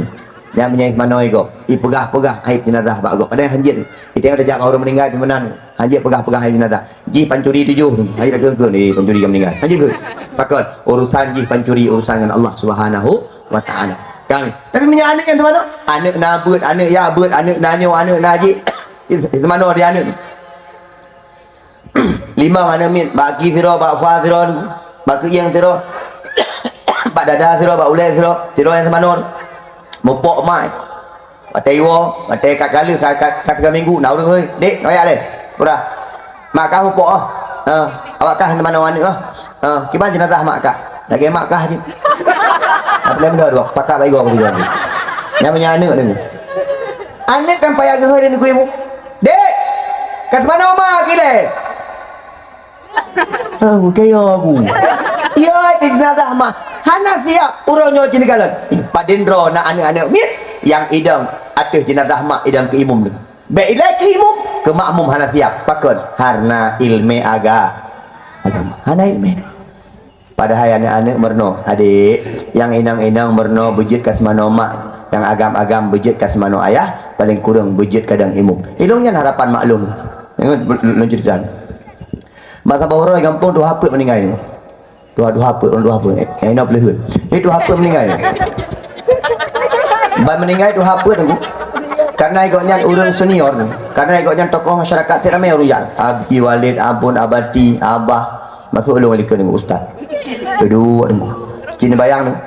Nyan meunyoe manoe gob, ipeugah-peugah aib jeunazah bak gob. Padahai hanjeuet. Iteueng tajak bak ureueng meuninggai pih meunan. Hanjeuet peugah-peugah aib jeunazah. Jih pancuri tujoh tu. Hanjeuet takheun-kheun, eh, pancuri ka meuninggai. Hanjeuet kheun. Pakon? Urusan jih pancuri, urusan ngon Allah Subhanahu wa Ta'ala. Kan? Tapi meunyoe aneuk nyan seumanö, aneuk na beuet, aneuk ya beuet, aneuk na nyoe, aneuk na jih. Seumanö di aneuk. Limong aneuk miet, bak aki sidroe, bak fa sidroe, bak keuieng sidroe, bak dada sidroe, bak ulèe sidroe, sidroe nyang seumanö. Meupok mai. Watèe iwoe, watèe ka ka lheueh, ka, ka, ka tiga minggu, na ureueng, "Hei, dek, noyak lé." Peugah. "Mak kah meupok, oh." "Ha, awak kah seumanö aneuk, oh." "Ha, kiban jeunazah mak kah?" "Lagèe mak kah jih." Apa lé benda dua, pakat bak igoe keu tiga tu. Nyang meunyoe aneuk ni. Aneuk kan payah geuhôi dan geuibu. "Dek, ka seumanö mak kah lé?" "Ah, kaya aku." "Iya, itu jenazah mak." "Hana siap, uroe nyoe cit neukalon." Padum droe na aneuk-aneuk miet nyang idong ateueh jenazah mak idong keu imum tu. Bèk ilèe keu imum, keu makmum hana siap. Pakon? Karena ileumèe aga-, agama. Hana ileumèe. Padahai aneuk-aneuk meurunoe, adek, nyang inong-inong meurunoe beujeuet ka seumanö mak, nyang agam-agam beujeuet ka seumanö ayah, paleng kureueng beujeuet kadang imum. Ilôn nyan harapan mak lôn. Ingat lôn ceurita. Masa boh uroe gampông tuha peuet meuninggai nyoe. Tuha, tuha peuet, ureueng tuha peuet. Nyang inong peuleuheut. Nyoe tuha peuet meuninggai. Ban meuninggai tuha peuet nyoe. Karena gobnyan ureueng senior. Karena gobnyan tokoh masyarakat, ramè ureueng jak. Abi Walid, Abon, Abati, Abah. Masuk lôn likot nyoe ustaz. Duduk nyoe. Cit neubayang nyoe.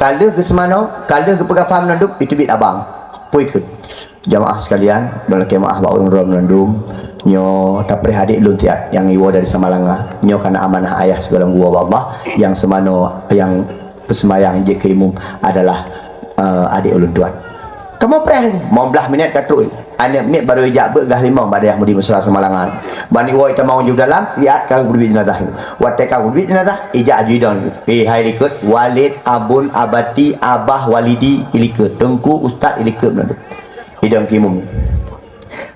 Ka lheueh geuseumanö, ka lheueh geupeugah faham mandum, iteubiet abang. Pui kheun. Jamaah sekalian, lôn lakèe meu'ah bak ureueng droe mandum. Nyoe tapreh adek lôn siat nyang iwoe dari Samalanga. Nyoe kana amanah ayah sigohlom geuwoe bak Allah, nyang seumanö, nyang peuseumayang jeuet keu imum adalah, eh, adek ulôn tuan. Kamoe preh lagèe, lima belas minit ka trok. Aneuk miet barô ijak beuet gah limong bak dayah Mudi Mesra Samalanga. Ban iwoe itamong ju dalam, siat ka geubri jenazah. Watèe ka geubri jenazah, ijak aju idong. Eh, hai likot, Walid, Abon, Abati, Abah, Walidi, ilikot. Teungku, Ustaz, ilikot mandum. Idong keu imum.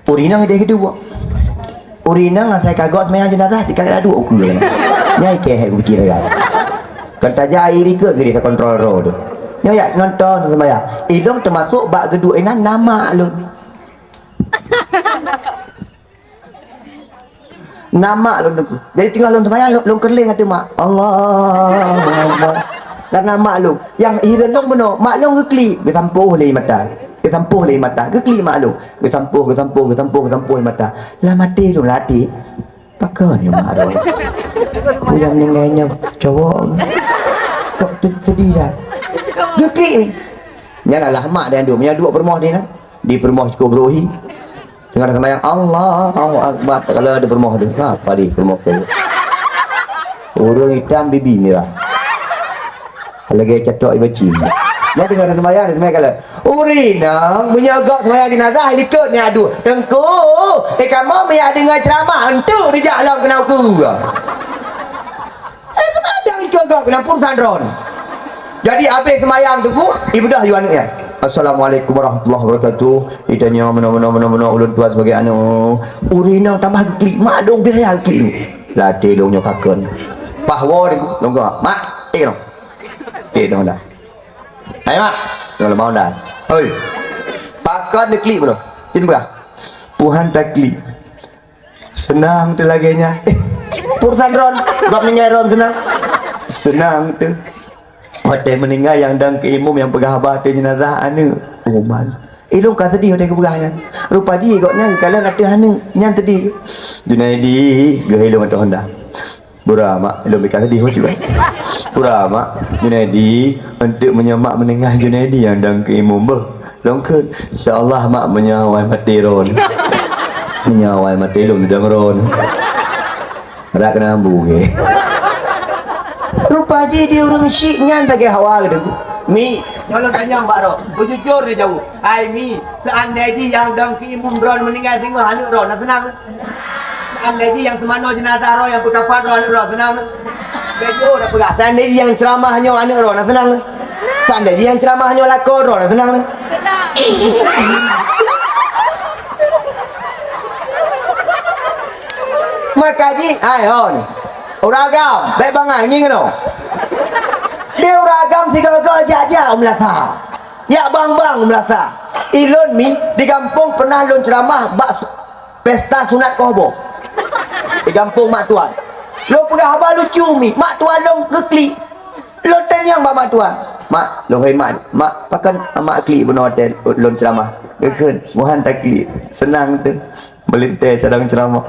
Ureueng inong ideh keudua. Ureueng inong asai ka gob seumayang jenazah, cit ka duek ukeue. Nyan ikèe hai kupiké lagèe. Kon tajak ilikot geudeh takontrol droe tu. Nyoe jak nonton seumayang. Ilôn teumasok bak geuduek inan na mak lôn. Na mak lôn teungku. Jadi teungoh lôn seumayang, lôn, lôn keureuléng ateueh mak. Allahu Akbar. Karena mak lôn. Nyang hireuen lôn bunoe, mak lôn geuklik, geusampôh lé mata. Geusampôh lé mata, geuklik mak lôn. Geusampôh, geusampôh, geusampôh, geusampôh lé mata. Lam até lôn, lam até. Pakon nyoe mak droe? Peue nyang meuninggai nyoe cowok? Kok tu sedih dah. Geuklik ni. Nyan adalah mak dan dua. Meunyo duek peurumoh dia nah. Di peurumoh cukôp rohi. Teungoh seumayang, Allahu Akbar. Takalon di peurumoh tu. Ha, apa di peurumoh tu? Ureueng itam bibi mirah. Lagèe catok ié bacin. Nyan teungoh seumayang, seumayang kalon. Ureueng inong, meunyo gob seumayang jenazah, likot nyan adu. Teungku, eh, kamoe meunyo deungoe ceuramah, enteuk dijak lom keunan ukeue. Eh, seumayang ikot gob keunan urusan droen. Jadi, abéh seumayang tu, ibeudôh ju aneuk nyan. "Assalamualaikum warahmatullahi wabarakatuh. Itanyoe meunoe, meunoe, meunoe, meunoe, ulôn tuan sebagai aneuk." Ureueng inong tambah geuklik, mak dong biaya geuklik. Lam até lôn nyoe pakon. Paih woe, lôn kheun, "Mak, eh, lôn." Eh, dong dah. "Hai, Mak." Nyoe lôn bangun dah. "Hoi. Pakon neuklik bunoe?" Cit peugah. "Tuhan taklik." "Seunang teuh lagèe nyan." Eh, urusan droen. Gob meuninggai droen seunang. "Seunang teuh." Watèe meuninggai nyang dong keu imum nyang peugah haba ateueh jenazah aneuk. Uman. Ilôn ka seudih watèe geupeugah nyan. Rupa jih gobnyan geukalon ateueh aneuk. Nyan seudih. "Junaidi," geuhôi lôn ateueh honda. "Bura, Mak, ilôn pih ka seudih bacut." "Bura, Mak, Junaidi, enteuk meunyo Mak meuninggai Junaidi nyang dong keu imum beuh." Lôn kheun, "Insya Allah, Mak, meunyo awai maté droen." "Meunyo awai maté lôn dong droen." Rak keunan bu ke. Jadi di ureuëng syik nyan lagée hawa geuh. Mi, nyoe lôn tanyong bak droe, beujujur di jaweueb. Hai Mi, seandai jih nyang dong keu imum droe meuninggai singoh aneuk droe, na seunang? Seandai jih nyang seumanoe jeunazah droe, nyang peukafan droe aneuk droe, seunang? Bèk jeuet tapeugah. Seandai jih nyang ceuramah nyoe aneuk droe, na seunang? Seandai jih nyang ceuramah nyoe lakoe droe, na seunang? Maka jih, hai hon. Ureuëng agam, bèk bangai ngieng keunoe. Di ureuëng agam sigoe-goe jak-jak u meulasa. Jak bang-bang u meulasa. Ilôn Mi di gampông pernah lôn ceuramah bak pesta sunat koh boh. Di gampông mak tuan. Lôn peugah haba lucu Mi, mak tuan lôn geuklik. Lôn tanyong bak mak tuan. Mak, lôn horeumat. Mak, pakon mak klik bunoe watèe lôn ceuramah? Geukheun, muhan taklik. Seunang teuh. Meulintèe cadang ceuramah.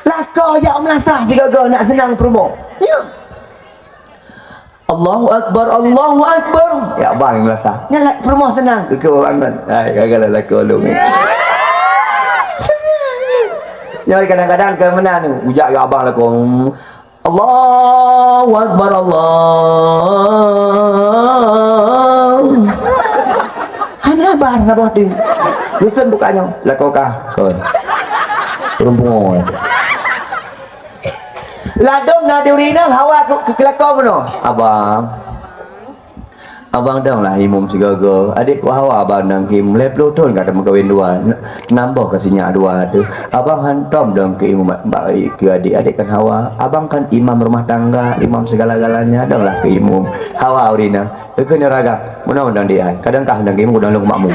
Lakoe jak meulasa sigoe-goe nak seunang peurumoh. Ya. Allahu Akbar, Allahu Akbar. Ya bang meulasa. Nyan peurumoh seunang. Keu bang kan. Hai gagal lakoe lôn. Nyoe kadang-kadang keu meunan ujak ya abang lakoe. Allahu Akbar, Allah. Hana bar saboh teuk. Bukon buka nyoe. Lakoe kah? Kon. Perempuan. Ladôm na di ureueng inong hawa keu, keu, keu lakoe bunoe. Abang. Abang dong lah imum sigoe-goe. Adik ku hawa abang dong keu imum. Lhèe ploh thôn ka tameukawen dua. N-, nambah ka sinyak dua tu. Abang hantom dong keu imum bak, bak keu adik. Adik kan hawa. Abang kan imam rumah tangga, imam segala-galanya, dong lah keu imum. Hawa ureueng inong. Keu nyoe ragam. Meunoe dong di ai. Kadang kah dong keu imum, kadang lôn keu makmum.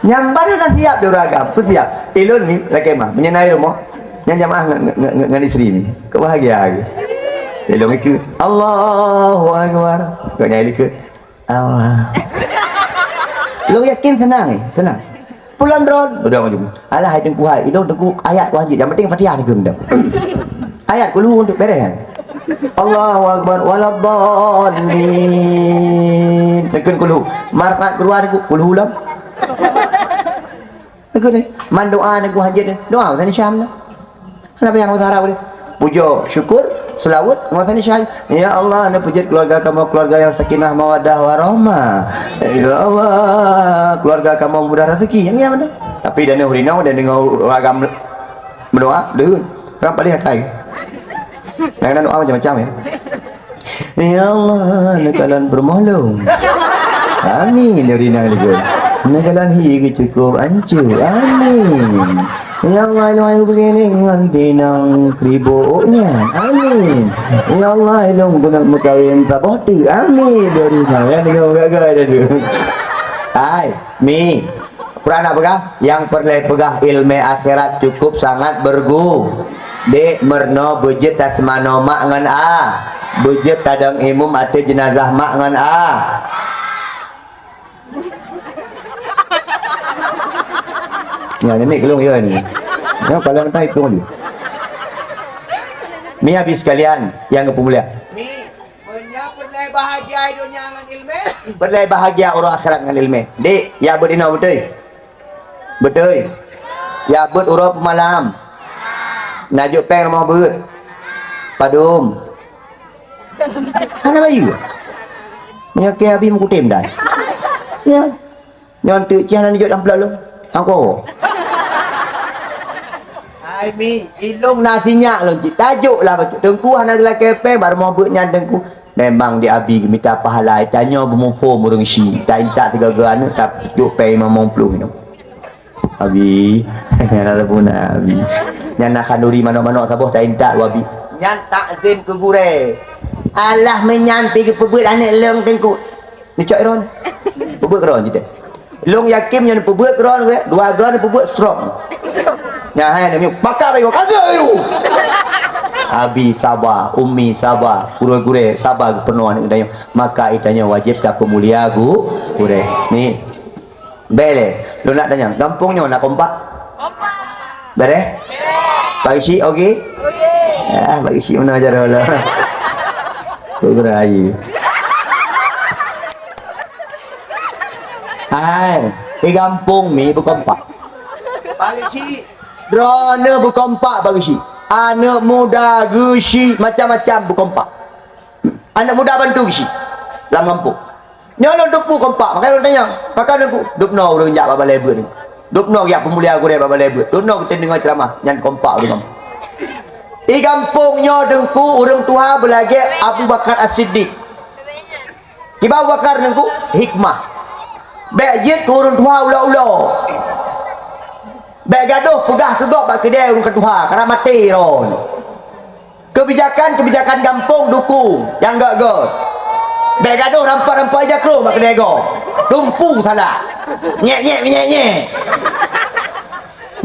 Nyang baru dah siap di ragam. Ku siap. Ilôn ni lakèe mah. Meunyoe na i rumoh. Nyan jamaah ngon, ngon, ngon, ngon isteri ni. Kok bahagia lagi. Ilôn ikut. Allahu Akbar. Kok nyai ikut. Allah. Lôn yakin seunang, eh, seunang. Pulang drone, udah maju. Alah, hai teungku hai, idong teungku ayat ku hanjeuet, yang penting Fatihah ni keu ndam. Ayat kulhu untuk beres kan. Allahu Akbar, waladdallin. Teukun kulhu. Marfat keluar kulhu lom. Teukun ni. Man doa ni ku hanjeuet ni. Doa Ustaz Hisham ni. Kenapa yang masa harap ni? Puja, syukur, selawat, masa ni syahid. Ya Allah, neupeujeuet keluarga kamoe keluarga yang sakinah, mawaddah, warahmah. Ya Allah, keluarga kamoe mudah rezeki. Yang, yang mana? Tapi dan ureueng inong dan deungoe ureueng agam meudoa, deuh. Kan paling akai. Yang kena doa macam-macam ya. Ya Allah, neukalon peurumoh lôn. Amin, ya Rina lagi. Neukalon hi geucukup ancur. Amin. Ya Allah, ilôn ayue begini ngon tinong kribo nyan. Amin. Ya Allah, ilôn guna meukawen saboh teuk. Amin, ya Rina. Ya, lima gagal dah tu. Hai, Mi. Peue na peugah? Nyang peureulèe peugah ileumèe akhirat cukup sangat beureugu. Dek, meurunoe beujeuet taseumanoe mak ngon a. Beujeuet tadong imum ateueh jeunazah mak ngon a. Nyan, ni keulong ya ni. Nyan kalau entah itu ni. Mi, Abi sekalian nyang geupeumulia. Mi, meunyoe peureulèe bahagia donya ngon ileumèe, peureulèe bahagia uroe akhirat ngon ileumèe. Dek, ya beuet inoe beutôi. Beutôi. Ya beuet uroe peumalam. Najok péng rumoh beuet. Padum. Hana bayeue. Meunyoe keu Abi meukutem dan. Ya. Nyoe teuk cih hana neujok amplop lom. Angko. Hai Mi, ilôn na sinyak lôn cit. Tajok lah bacut. Teungku hana geulakèe péng, bak rumoh beuet nyan teungku. Memang di Abi geumita pahala, tanyoe beumuphom ureueng syiek, ta intat sigoe-goe aneuk, tajok péng limong ploh nyoe. Abi, nyan na sapeue na, Abi. Nyan na khanduri manok-manok saboh ta intat u Abi. Nyan takzim keu gurèe. Alah meunyan pi geupeubeuet aneuk lôn teungku. Neucok droe. Peubeuet droe jiteuh. Lôn yakin nyan peubeuet droe, dua droe peubeuet stroke. Nyan hai nyoe pakak bayu kagak bayu. Abi saba, umi saba, gurèe-gurèe saba geupeurunoe aneuk geutanyoe. Maka geutanyoe wajéb tapeumulia gu-, gurèe. Ni. Bèk lé, lôn nak tanyong, gampông nyoe na kompak? Kompak. Beres? Beres. Bagi syik oke? Oke. Ah, bagi syik mana ajar Allah. Kok gerai. Hai, di gampông ni beukompak. Bagi syik. Droeneuh beukompak bak geuchik. Aneuk muda geuchik macam-macam beukompak. Aneuk muda bantu geuchik lam gampông. Nyoe lôn teupeu kompak, maka lôn tanyong, "Pakon Teungku?" "Dubnoe ureueng jak bak balè beuet. Dubnoe jak peumulia gurèe bak balè beuet. Dubnoe geutem deungö ceuramah." Nyan kompak ureueng gampông. Di gampông nyoe Teungku, ureueng tuha beulagèe Abu Bakar As-Siddiq. Kiban Abu Bakar Teungku? Hikmah. Bèk jeuet keu ureueng tuha ulo-ulo. Bèk gadôh peugah keu gob bak keudè ureueng ka tuha, karab maté droeneuh. Keubijakan-keubijakan gampông dukung nyang göt-göt. Bèk gadôh rampak-rampak ija krông bak keudè gob. Tumpu salah. Nyèk-nyèk, nyèk-nyèk.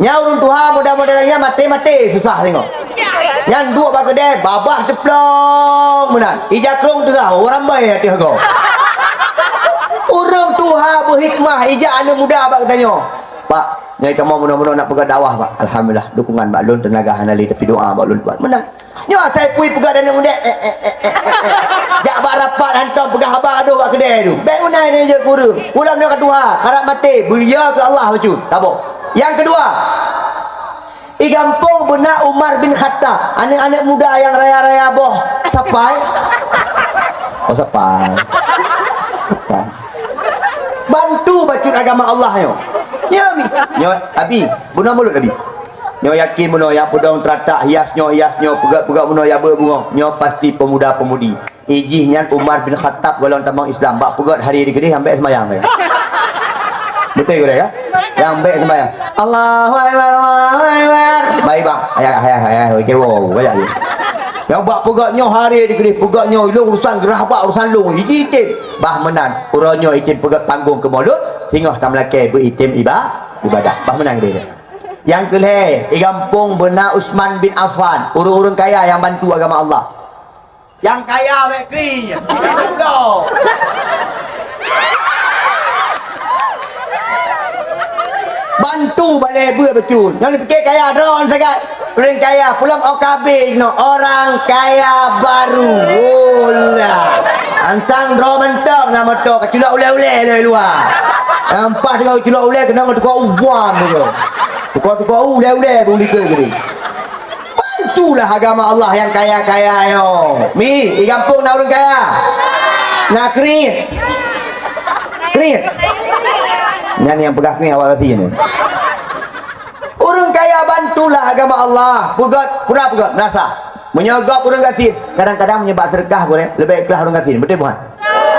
Nyan ureueng tuha, muda-muda nyan maté-maté susah singoh. Nyan duek bak keudè, babah teuplong meunan. Ija krông teurah, ureueng rambai ateueh gob. Ureueng tuha beuhikmah, ijak aneuk muda bak geutanyoe. "Pak, nyoe kamoe bunoe-bunoe nak peugöt dakwah, Pak." "Alhamdulillah, dukungan bak lôn, teunaga hana lé, tapi doa bak lôn, Pak." Meunan. Nyoe asai pui peugah dan muda, eh, eh, eh, eh, eh, eh. Jak bak rapat hantom peugah haba gadoh bak keudè tu. Bèk meunan nyoe jeuet keu ureueng. Pulang nyoe ka tuha, karab maté, beuria keu Allah bacut. Saboh. Nyang keudua, di gampông beuna Umar bin Khattab, aneuk-aneuk muda nyang raya-raya boh sapai. Oh, sapai. Sapai. Bantu bacut agama Allah nyoe. Nyoe, Mi. Nyoe, Abi, bunoe mulod, Abi. Nyoe yakin bunoe, nyang peudong teuratak, hias nyoe, hias nyoe, peugöt-peugöt bunoe, jak beuet bungöng. Nyoe pasti pemuda-pemudi. Ijih nyan Umar bin Khattab gohlom tamong Islam. Bak peugöt hari di keudeh, ambek seumayang. Beutôi gurèe, kan? Nyang ambek seumayang. Allahu Akbar, Allahu Akbar. Baik, bang. Ayah, ayah, ayah. Oke, wow. Banyak je. Nyang bak peugöt nyoe hari di keudeh, peugöt nyoe, ilong urusan gerah bak urusan long. Ijih item. Bah meunan. Uroe nyoe item peugöt panggung keu Maulud. Singoh tameulakèe beu item iba-, ibadah. Bah meunan gurèe. Nyang keulhèe, di gampông beuna Utsman bin Affan, ureueng-ureueng kaya nyang bantu agama Allah. Nyang kaya bèk kri, nyang muda. Bantu balè beuet bacut. Nyang dipike kaya droen sagai. Ureueng kaya, pulang O K B jinoe, orang kaya baru. Olah. Antang droe mantong na moto, kaculok ulèe-ulèe lé luwa. Nyang pas deungon kaculok ulèe, keunong tukok uwam tu. Tukok-tukok ulèe-ulèe beu likot geude. Bantulah agama Allah nyang kaya-kaya nyoe. Mi, di gampông na ureueng kaya? Na kriet? Kriet? Nyan nyang peugah kriet awak gasien nyoe. Ureueng kaya bantulah agama Allah. Peugöt, pura peugöt, meunasah. Meunyoe gob ureueng gasien, kadang-kadang meunyoe bak seudeukah gurèe, leubeh ikhlas ureueng gasien. Beutôi bukan?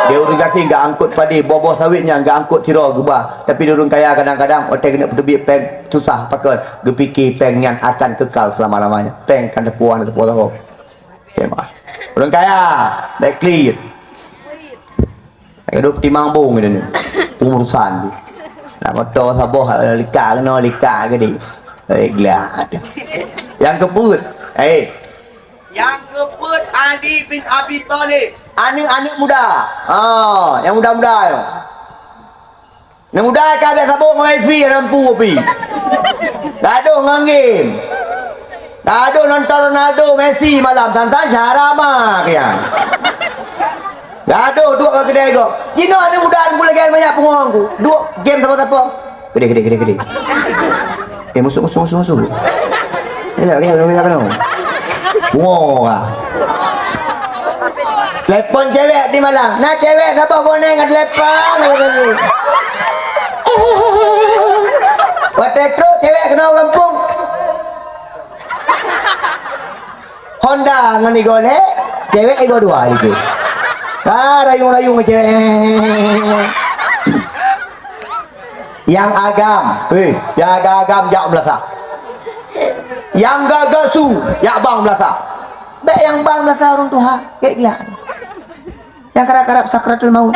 Di ureueng gasien geuangkot padé, boh-boh sawét nyan geuangkot sidroe geuba. Tapi di ureueng kaya kadang-kadang watèe geuneuk peuteubiet pèng susah pakon, geupike pèng nyan akan kekal selama-lamanya. Pèng kan teupuah, teupuah sahoe. Oke, maaf. Ureueng kaya, bèk klik. Lagèe duek timang bong gitu ni. Pengurusan tu. Nak moto saboh lika keunoe, lika keudeh. Eh, glak. Nyang keupeuet, eh. Nyang keupeuet Ali bin Abi Thalib. Aneuk-aneuk muda. Ha, nyang muda-muda nyoe. Nyang muda ka biasa boh ngon wifi, hana mampu pi. Gadoh ngon game. Gadoh nonton Ronaldo, Messi malam, tan-tan syahara ma kian. Gadoh duek ngon keudè gob. Jinoe aneuk muda, aneuk muda lagèe banyak pungo ku. Duek game sapo-sapo. Keudè, keudè, keudè, keudè. Eh, masuk, masuk, masuk, masuk. Kejap, kejap, kejap, kejap, kejap. Pungo ka. Telepon cewek di malam. Na cewek saboh boneng ka telepon. Watèe trok cewek keunoe gampông. Honda ngon igoe lhèe, cewek igoe dua dikeue. Ah, rayung-rayung cewek. Nyang agam, eh, nyang agam jak meulasah. Nyang gagak su, jak bang meulasah. Bèk nyang bang meulasah ureueng tuha, kèk gila. Nyang karab-karab sakratul maut.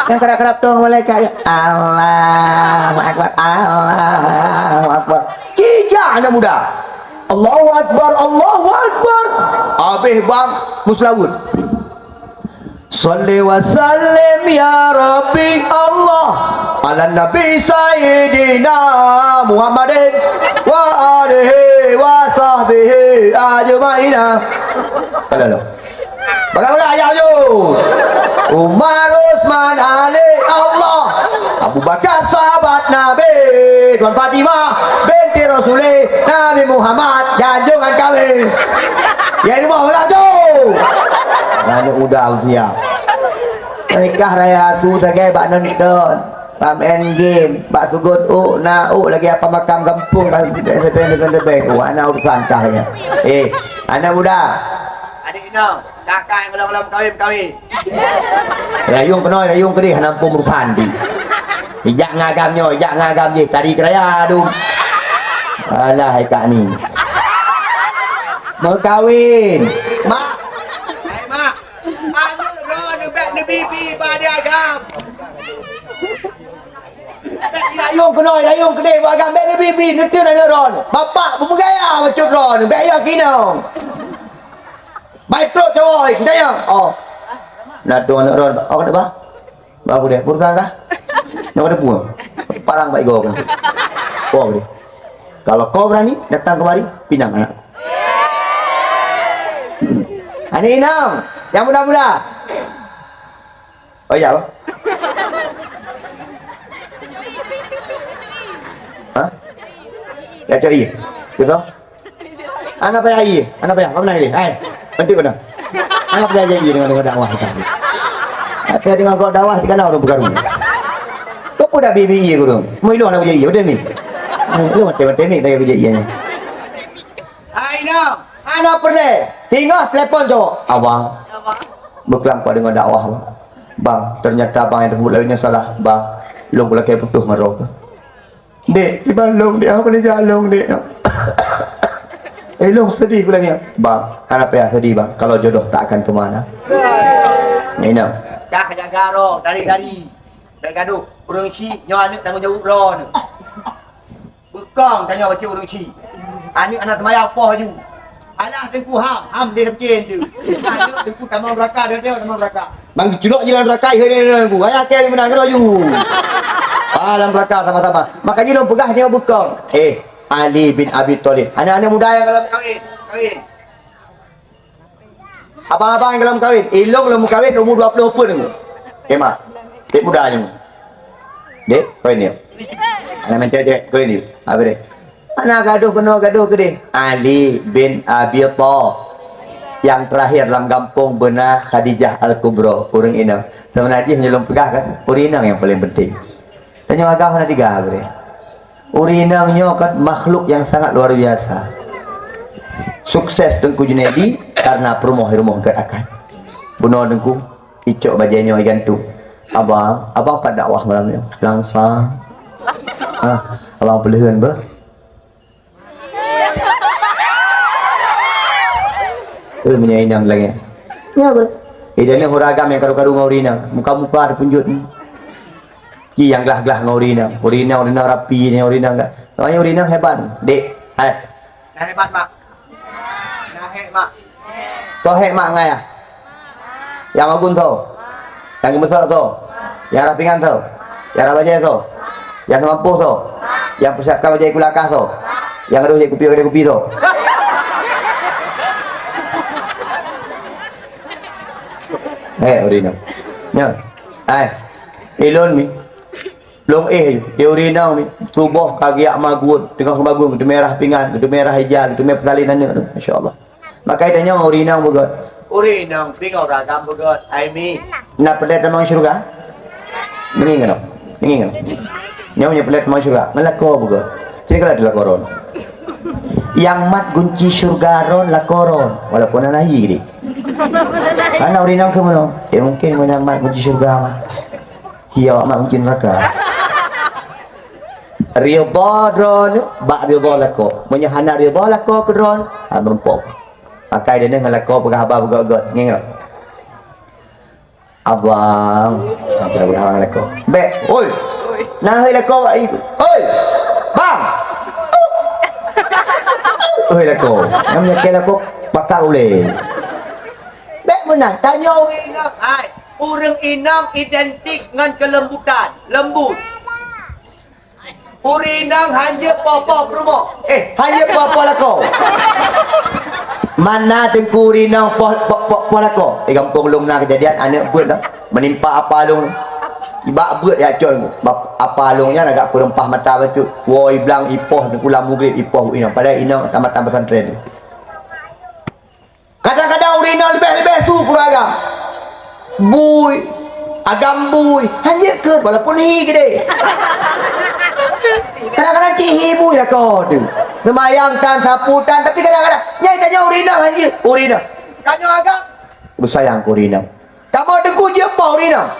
Nyang karab-karab tong malaikat, ya. Allahu Akbar, Allahu Akbar. Cijak aneuk muda. Allahu Akbar, Allahu Akbar. Abéh bang, meuseulaweuet. Shalli wa sallim ya Rabbi Allah ala Nabi Sayyidina Muhammadin wa alihi wa sahbihi ajma'ina. Halo, halo. Bagah-bagah ayah yo. Umar, Utsman, Ali, Allah. Abu Bakar sahabat Nabi. Tuan Fatimah binti Sule, Nabi Muhammad, janjong ngon kawin. Ya, di bawah lah tu. Aneuk muda usia. Nikah raya tu sagai bak nonton. Bak main game, bak sugot uk, na uk lagi apa makam gampông, bak tebeng-tebeng. Wah, na urusan kah ya. Eh, aneuk muda. Adik inong, kakak nyang golom-golom kawin, kawin. Rayong keunoe, rayong keudeh, hana muphom urusan di. Ijak ngagam nyoe, ijak ngagam jih, tari keuraya adu. Alah, hai kak ni. Meukawin. Mak. Hai, Mak. Aneuk droeneuh bèk neubibi bak di agam. Bèk rayong keunoe, rayong keudeh bak agam, bèk neubibi, neuteun aneuk droeneuh. Bapak beumeugaya bacut droeneuh, bèk ya kinong. Bai trok cawai, geutanyoe. Oh. Na dong aneuk droeneuh, oh, kenapa? Baru deh, perusahaan kah? Nyoe ada pun. Parang baik gok. Kau deh. Kalau kau berani datang kemari, pinang anak. Ani inong, yang muda-muda. Oh iya, Bang. Hah? Ya, cok iya. Betul? Anak payah iya, anak payah. Apa nak ini? Hai, nanti kena. Anak payah jadi dengan dengan dakwah kita. Saya dengan kau dakwah kita orang bergaru. Kau pun dah bibi iya guru. Mau ilu anak jadi iya, betul ni? Lu mati-mati ni saya jadi iya ni. Hai, Inong. Hana peureulèe. Tinggai telepon cowok. Abang. Beukeulampah deungon dakwah, Bang. Bang, ternyata abang nyang teubuet lagèe nyoe salah, Bang. Lôn kulakèe putôh ngon droe. Dek, kiban lôn, Dek. Apa ni jak lôn, Dek? Eh, lôn sedih kulakèe. Bang, hana payah sedih, Bang. Kalau jodoh tak akan ke mana. Ni, nah. Dah jaga roh, dari-dari. Bèk gadoh. Ureueng chik, nyoe aneuk tanggong jaweueb droeneuh. Beukong tanyoe bacut ureueng chik. Aneuk hana seumayang poh aju. Alah teungku ham, ham deh mungkin tu. Aneuk teungku tamong neraka, dia dia tamong neraka. Bang culok jalan neraka, he, he, he, teungku. Ayah kèe meunang laju. Ah, dalam neraka sama-sama. Maka jih lôn peugah nyoe beukong. Eh, Ali bin Abi Thalib. Aneuk-aneuk muda nyang golom kawin, kawin. Abang-abang nyang golom kawin, ilôn lôn meukawin umu dua ploh peuet nyoe. Kema. Dek muda nyoe. Dek, kawin nyoe. Aneuk meucewek-cewek, kawin nyoe. Habis deh. Hana gadoh keunoe gadoh keudeh. Ali bin Abi Thalib. Nyang teurakhir lam gampông beuna Khadijah Al-Kubra, ureueng inong. Sebenarnya jih meunyoe lôn peugah kan, ureueng inong nyang paléng penting. Tanyoe agam hana tiga, habis deh. Ureueng inong nyoe kan makhluk yang sangat luar biasa. Sukses Teungku Junaidi karena peurumoh-rumoh gèt akan. Bunoe Teungku, icok bajèe nyoe igantung. Abang, abang pat dakwah malam nyoe? Langsang. Ah, abang peuleuheuen beuh. Eh, meunyoe inong lagèe. Nyoe beuh. Eh, dan ureueng agam nyang karu-karu ngon ureueng inong. Muka-muka ada punjot ni. Ki nyang glah-glah ngon ureueng inong. Ureueng inong, ureueng inong rapi, ureueng inong dah. Namanya ureueng inong hebat. Dek, hai. Nah hebat, Mak. Nah hek, Mak. Soe hek, Mak, ngon ayah? Nyang magun soe? Nyang geumeusok soe? Nyang rhah pingan soe? Nyang rhah bajèe soe? Nyang seumampoh soe? Nyang peusiapkan bajèe iku lakah soe? Nyang gadôh jép kupi, gadôh kupi soe? Hek, ureueng inong. Nyan. Hai. Ilôn mi. Lôn éh, di ureueng inong mi. Suboh ka geujak magun, teungoh magun, geuteumé rhah pingan, geuteumé rhah ija, geuteumé peusalin aneuk tu. Masya Allah. Maka tanyoe ureueng inong beugöt. Ureueng inong, bingung ragam beugöt. Ai mi. Na peureulèe tamong syeuruga? Meungieng keunoe. Meungieng keunoe. Nyoe meunyoe peureulèe tamong syeuruga. Ngon lakoe beugöt. Sini kalau ada lakoe ron. Nyang mat gunci syeuruga ron lakoe ron. Walaupun hana hi geude. Karena ureueng inong keu meunoe. Eh, mungkin meunyoe mat gunci syeuruga mah. Hi awak mat gunci neuraka. Ridha droeneuh bak ridha lakoe. Meunyoe hana ridha lakoe keu droeneuh, ha, meurumpok. Makai deuneuh ngon lakoe peugah haba beugöt-göt. Ngieng rot. Abang. Ha, peugah-peugah ngon lakoe. Bèk. Oi. Nah, hei lakoe bak ié. Oi. Bang. Oi lakoe. Nyang meunyoe keu lakoe pakak ulèe. Bèk meunan. Tanyoe ureueng inong. Hai. Ureueng inong identik ngon keulembutan. Lembut. Ureueng inong hanjeuet poh-poh peurumoh. Eh, hanjeuet poh-poh lakoe. Mana teungku ureueng inong poh, poh, poh, poh lakoe? Eh, gampông lôn na keujadian aneuk beuet dah. Meunimpa apa lôn. Bak beuet jak col, bak apa lôn nyan agak peureumpah mata bacut. Woe, iblang ipoh, ulam mugrib ipoh inong. Padahai inong tamatan pesantren. Kadang-kadang ureueng inong leubeh-leubeh su keureueng agam. Bui, agam bui, hanjeuet keuh walaupun hi keudeh. Kadang-kadang cit hi bui lakoe teuh. Seumayang tan, sapu tan, tapi kadang-kadang nyang tanyoe ureueng inong hanjeuet, ureueng inong. Tanyoe agam beusayang keu ureueng inong. Kamoe teungku jeuet poh ureueng inong.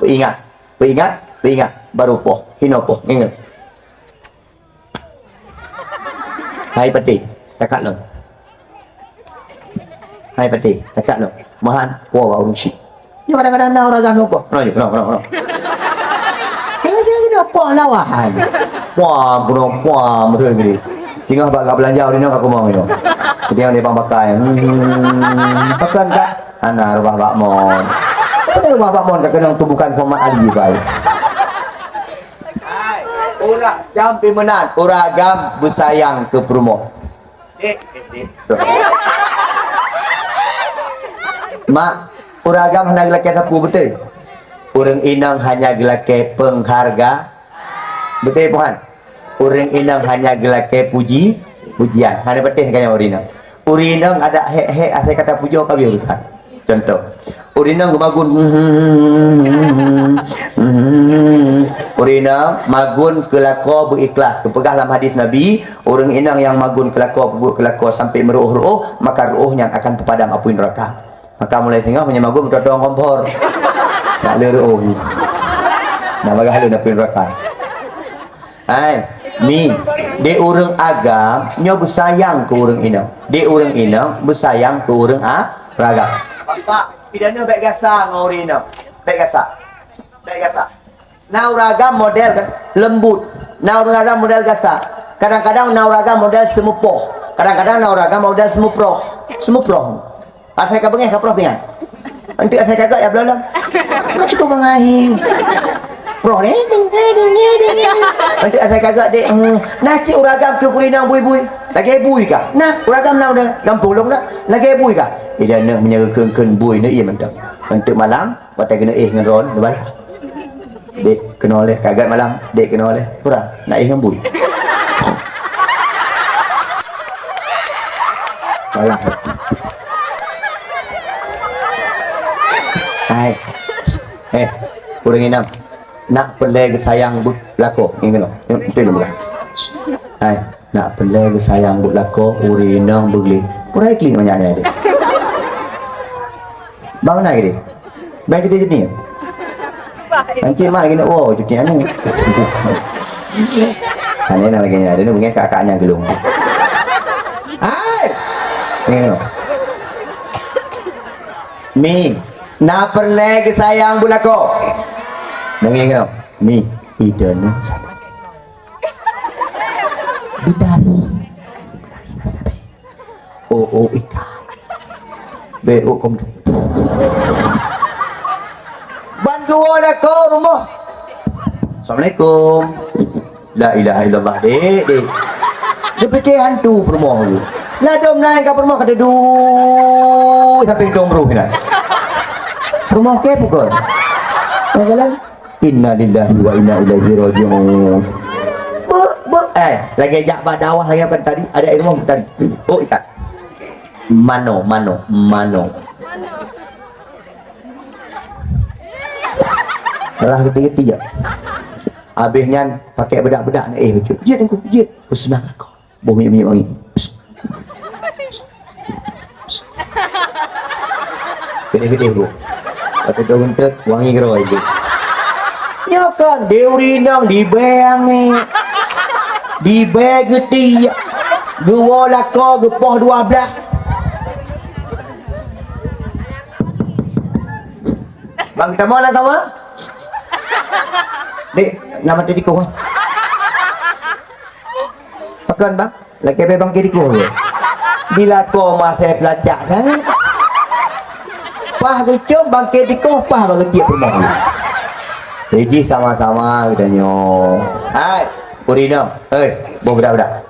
Peuingat, peuingat, peuingat, baru poh, hinoe poh, ingat. Hai patéh, takat lom. Hai patéh, takat lom. Mahan, po bak ureueng syik. Nyoe kadang-kadang na ureueng agam nyoe po. Kenapa, kenapa, kenapa, kenapa? Kadang-kadang gini, po lawan. Puam, puam, puam, beutôi gini. Singoh bak ka beulanja ureueng inong ka kumong nyoe. Keudeh di bang pakai. Hmm, pakon ka? Hana rubah bak mon. Apa dah rubah bak mon ka keunong tubukan format Ali bai. Hai, ureueng jam pih meunan, ureueng agam beusayang keu peurumoh. Eh, eh, eh. Mak, ureueng agam hana geulakée sapeue beutôi. Ureueng inong hanya geulakée peungharga. Beutôi, Pohan? Ureueng inong hanya geulakée puji, pujian. Hana patéh keu nyan ureueng inong. Ureueng inong adak hék-hék asai ka tapujoe ka habéh urusan. Contoh, ureueng inong geumagun, ureueng inong magun keu lakoe beu-ikhlas. Geupeugah lam hadis Nabi, ureueng inong nyang magun keu lakoe, peubuet keu lakoe sampai meuruôh-ruôh, maka ruôh nyan akan teupadam apui neuraka. Maka mulai singoh meunyoe magun meutoe-toe kompor. Nak le ruôh. Nak bagah le apui neuraka. Hai, mi, di ureueng agam nyoe beusayang keu ureueng inong. Di ureueng inong beusayang keu ureueng a-, ureueng agam. Pak, pidana bèk gasa ngon ureueng inong. Bèk gasa. Bèk gasa. Na ureueng agam model lembut. Na ureueng agam model gasa. Kadang-kadang na ureueng agam model seumupoh. Kadang-kadang na ureueng agam model seumuproh. Seumuproh. Asai ka beungéh ka proh pingan. Enteuk asai ka gét ya belom. Ka cukup beungéh. Proh ni. Enteuk asai ka gét dek. Hmm. Nah cit ureueng agam keu ureueng inong bui-bui. Lagèe bui ka. Nah, ureueng agam na udah gampông lom dah. Lagèe bui ka. Ida neuh meunyoe kheun-kheun bui neuh ié mantong. Enteuk malam, watèe keuneuk éh ngon ron, neuh balah. Dek, keunoe lé, ka gét malam. Dek, keunoe lé. Kurang, nak éh ngon bui. Malam. Hai. Eh, ureueng inong. Nak peureulèe geusayang buet lakoe. Ingat lom. Beutôi lôn peugah. Hai. Nak peureulèe geusayang buet lakoe, ureueng inong beugleh. Pura iklik banyak nyan deh. Bang na gede. Bang gede jeuni. Nanti mak gini, oh, cuti anu. Ane na lagi nya, dia ni kakak nya gelung. Hai. Ni. Mi, na peureulèe geusayang buet lakoe. Dengar ni. Mi, ida ni. Bidari. Oh, oh, ikan. Be, oh, kom. Ban geuwoe lakoe rumoh. Assalamualaikum. La ilaha illallah, dek, dek. Dia fikir hantu peurumoh tu. Ladom naik ke peurumoh kata duh sampai dong ruh ni. Peurumoh ke pukul. Jalan. Innalillahi wa inna ilaihi raji'un. Bek, bek. Eh, lagi jak bak dakwah lagi apa tadi? Ada ilmu tadi. Oh, ikat. Mano, mano, mano. Rah geti-geti ya. Habis nyan pakai bedak-bedak nak eh bacut. Jit aku, jit. Pesenang aku. Boh minyak-minyak wangi. Gede-gede boh. Kata dah bentuk wangi kero itu. Nyoe kan di urinang di beng ni. Di beng geti. Geuwoe lakoe geupoh dua belas. Bang, kamoe lam kama? Dek, nama tadi kau? Pakon, Bang? Lagi bang kiri kau. Bila kau masih pelacak kan? Pah geucom bang kiri kau, pah bang tiep rumah. Jadi sama-sama kita nyo. Hai, Purino. Hei, boh budak-budak.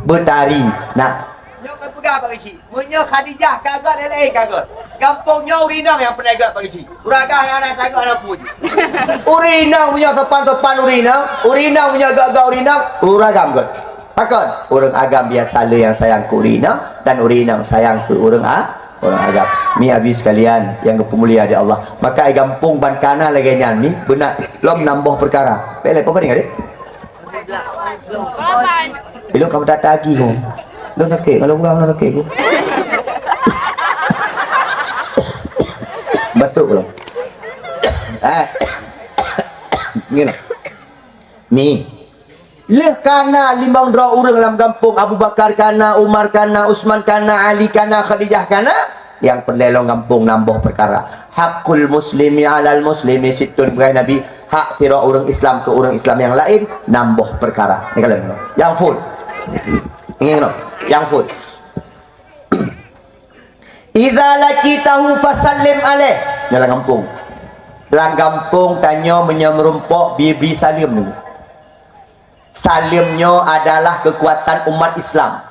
Betari nak. Nyoe ka peugah bak isi. Meunyoe Khadijah ka gét, lé ka gét. Gampông nyoe ureueng inong nyang peureulèe göt bak geuchik. Ureueng agam nyang hana tagöt hana peue jih. Ureueng inong meunyoe sopan-sopan ureueng inong, ureueng inong meunyoe göt-göt ureueng inong, ureueng agam göt. Pakon? Ureueng agam biasa le nyang sayang keu ureueng inong dan ureueng inong sayang keu ureueng a-, ureueng agam. Mi abi sekalian nyang geupeumulia di Allah. Maka di gampông ban kana lagèe nyan mi, beuna lom nam boh peukara. Bèk lé, peue ni, Adik? Ilôn ka meudat agi ku. Lôn sakét, kalau peugah lôn sakét ku. Batuk lôn. Eh. Ngene. Mi. Lheueh kana limong droe ureueng lam gampông, Abu Bakar kana, Umar kana, Utsman kana, Ali kana, Khadijah kana, nyang peureulèe lom gampông nam boh peukara. Hakul muslimi alal muslimi sittun, peugah Nabi, hak sidroe ureueng Islam keu ureueng Islam nyang laén nam boh peukara. Ni kalon. Nyang phôn. Ingat keunoe. Nyang phôn. Idza laqitahu fasallim alaih. Nyoe lam gampông. Lam gampông tanyoe meunyoe meurumpok, bri-bri saleuem dulu. Saleuem nyoe adalah keukuatan umat Islam.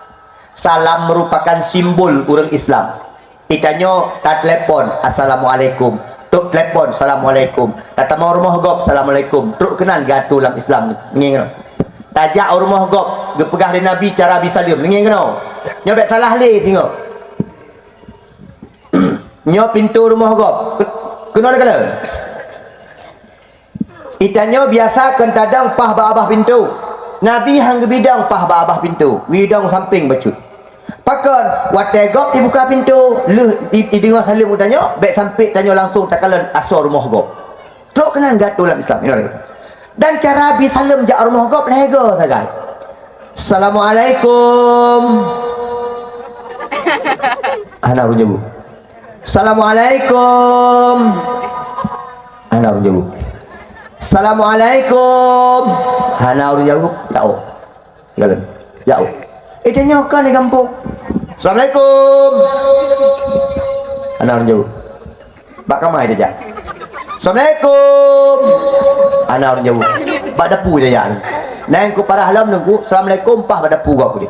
Salam meurupakan simbol ureueng Islam. Di tanyoe tatelepon, "Assalamualaikum." Trok telepon, "Assalamualaikum." Tatamong rumoh gob, "Assalamualaikum." Trok keunan geuatô lam Islam. Ngieng keunoe. Tajak u rumoh gob, geupeugah lé Nabi cara bi saleuem. Ngieng keunoe. Nyoe bèk salah lé singoh. Nyoe pintoe rumoh gob. Keunoe lé kalon. Di tanyoe biasa kon tadong paih bak babah pintoe. Nabi han geubidong paih bak babah pintoe, geubidong sampéng bacut. Pakon, watèe gob jibuka pintoe, lheueh i-, ideungoe saleuem u tanyoe, bèk sampé tanyoe langsong takalon asoe rumoh gob. Trok keunan geuatô lam Islam. Dan cara bi saleuem jak rumoh gob lhèe goe sagai. "Assalamualaikum." Hana ureueng jaweueb. "Assalamualaikum." Hana ureueng jaweueb. "Assalamualaikum." Hana ureueng jaweueb. Jauh. Jalan. Jauh. Eh, tanyoe ka di gampông. "Assalamualaikum." Hana ureueng jaweueb. Bak kama tajak. "Assalamualaikum." Hana ureueng jaweueb. Bak dapu tajak. Nyan ku parah lom nunggu, "Assalamualaikum," paih bak dapu gob deh.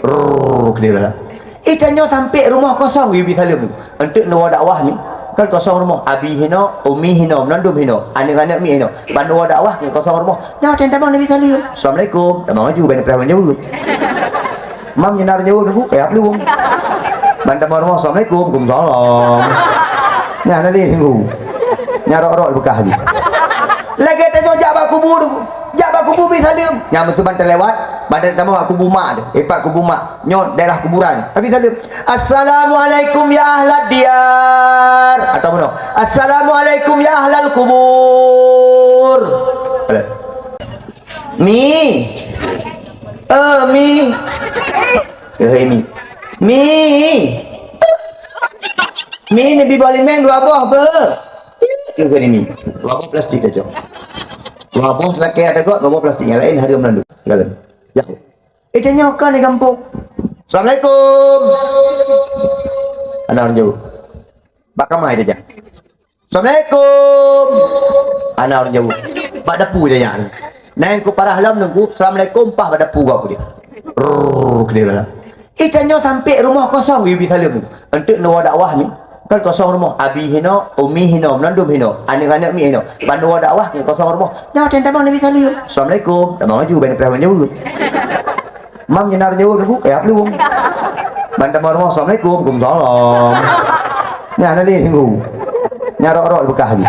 Rrrr, keudéh dalam. Eh, tanyoe sampé rumoh kosong, yue bi saleuem. Enteuk neuwoe dakwah ni, kan kosong rumoh. Abi hinoe, umi hinoe, meunandum hinoe, aneuk-aneuk miet hinoe. Ban neuwoe dakwah ngon kosong rumoh. Nyoe watèe tamong neubi saleuem. "Assalamualaikum." Tamong laju, ban neupreh ureueng jaweueb. Mam nyan na ureueng jaweueb nunggu, eh, aplueng. Ban tamong rumoh, "Assalamualaikum." "Waalaikumsalam." Nyan na lé nunggu. Nyan rok-rok beukah laju. Lagèe tanyoe jak bak kubu nunggu. Jak bak kubu bi saleuem. Nyan meusu ban talewat, ban tamong bak kubu mak teuh. Eh, pat kubu mak. Nyoe daerah kuburan. Tapi saleuem, "Assalamualaikum ya ahlad diyar." Atau bunoe, "Assalamualaikum ya ahlal kubur." Alah. "Mi. Eh, Mi. Eh, Mi. Mi. Mi, neubi boh limeng dua boh, beuh." Keu keu Mi. Dua boh plastik aja. Dua boh lakèe ada got, dua boh plastik nyang laén hareuem lam. Galon. Ya. Eh, tanyoe ka di gampông. "Assalamualaikum." Hana ureueng jaweueb. Bak kama tajak. "Assalamualaikum." Hana ureueng jaweueb. Bak dapu tajak. Nyan ku parah lom nunggu, "Assalamualaikum," paih bak dapu gob deh. Rrrr, keudéh dalam. Eh, tanyoe sampé rumoh kosong, yue bi saleuem. Enteuk neuwoe dakwah ni, kan kosong rumoh. Abi hinoe, umi hinoe, meunandum hinoe, aneuk-aneuk miet hinoe. Ban neuwoe dakwah ngon kosong rumoh. Nyoe watèe tamong neubi saleuem. "Assalamualaikum." Tamong laju, ban neupreh ureueng jaweueb. Mam nyan na ureueng jaweueb nunggu, eh, aplueng. Ban tamong rumoh, "Assalamualaikum." "Waalaikumsalam." Nyan na lé nunggu. Nyan rok-rok beukah laju.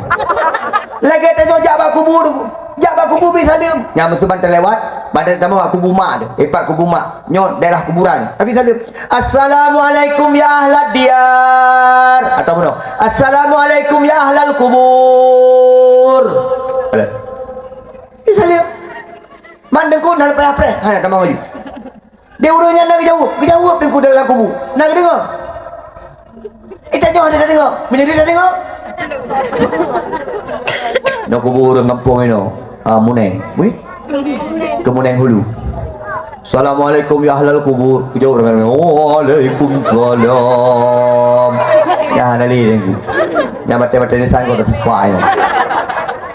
Lagèe tanyoe jak bak kubu nunggu. Jak bak kubu bi saleuem. Nyan meusu ban talewat, ban tamong bak kubu mak teuh. Eh, pat kubu mak. Nyoe daerah kuburan. Tapi saleuem, "Assalamualaikum ya ahlad diyar." Atau bunoe, "Assalamualaikum ya ahlal kubur." Alah. Bi saleuem. Man teungku na payah preh. Hana tamong laju. Di ureueng nyan na geujaweueb. Geujaweueb teungku dalam kubu. Na geudeungoe. Eh, tanyoe hana tadeungoe. Meunyoe hana tadeungoe. Na kubu ureueng gampông inoe. Ah, Muneng. Wih. Keu Muneng Hulu. "Assalamualaikum ya ahlal kubur." Geujaweueb ureueng nyan, "Waalaikumsalam." Nyan hana lé teungku. Nyan maté-maté ni sangkot teupah nyan.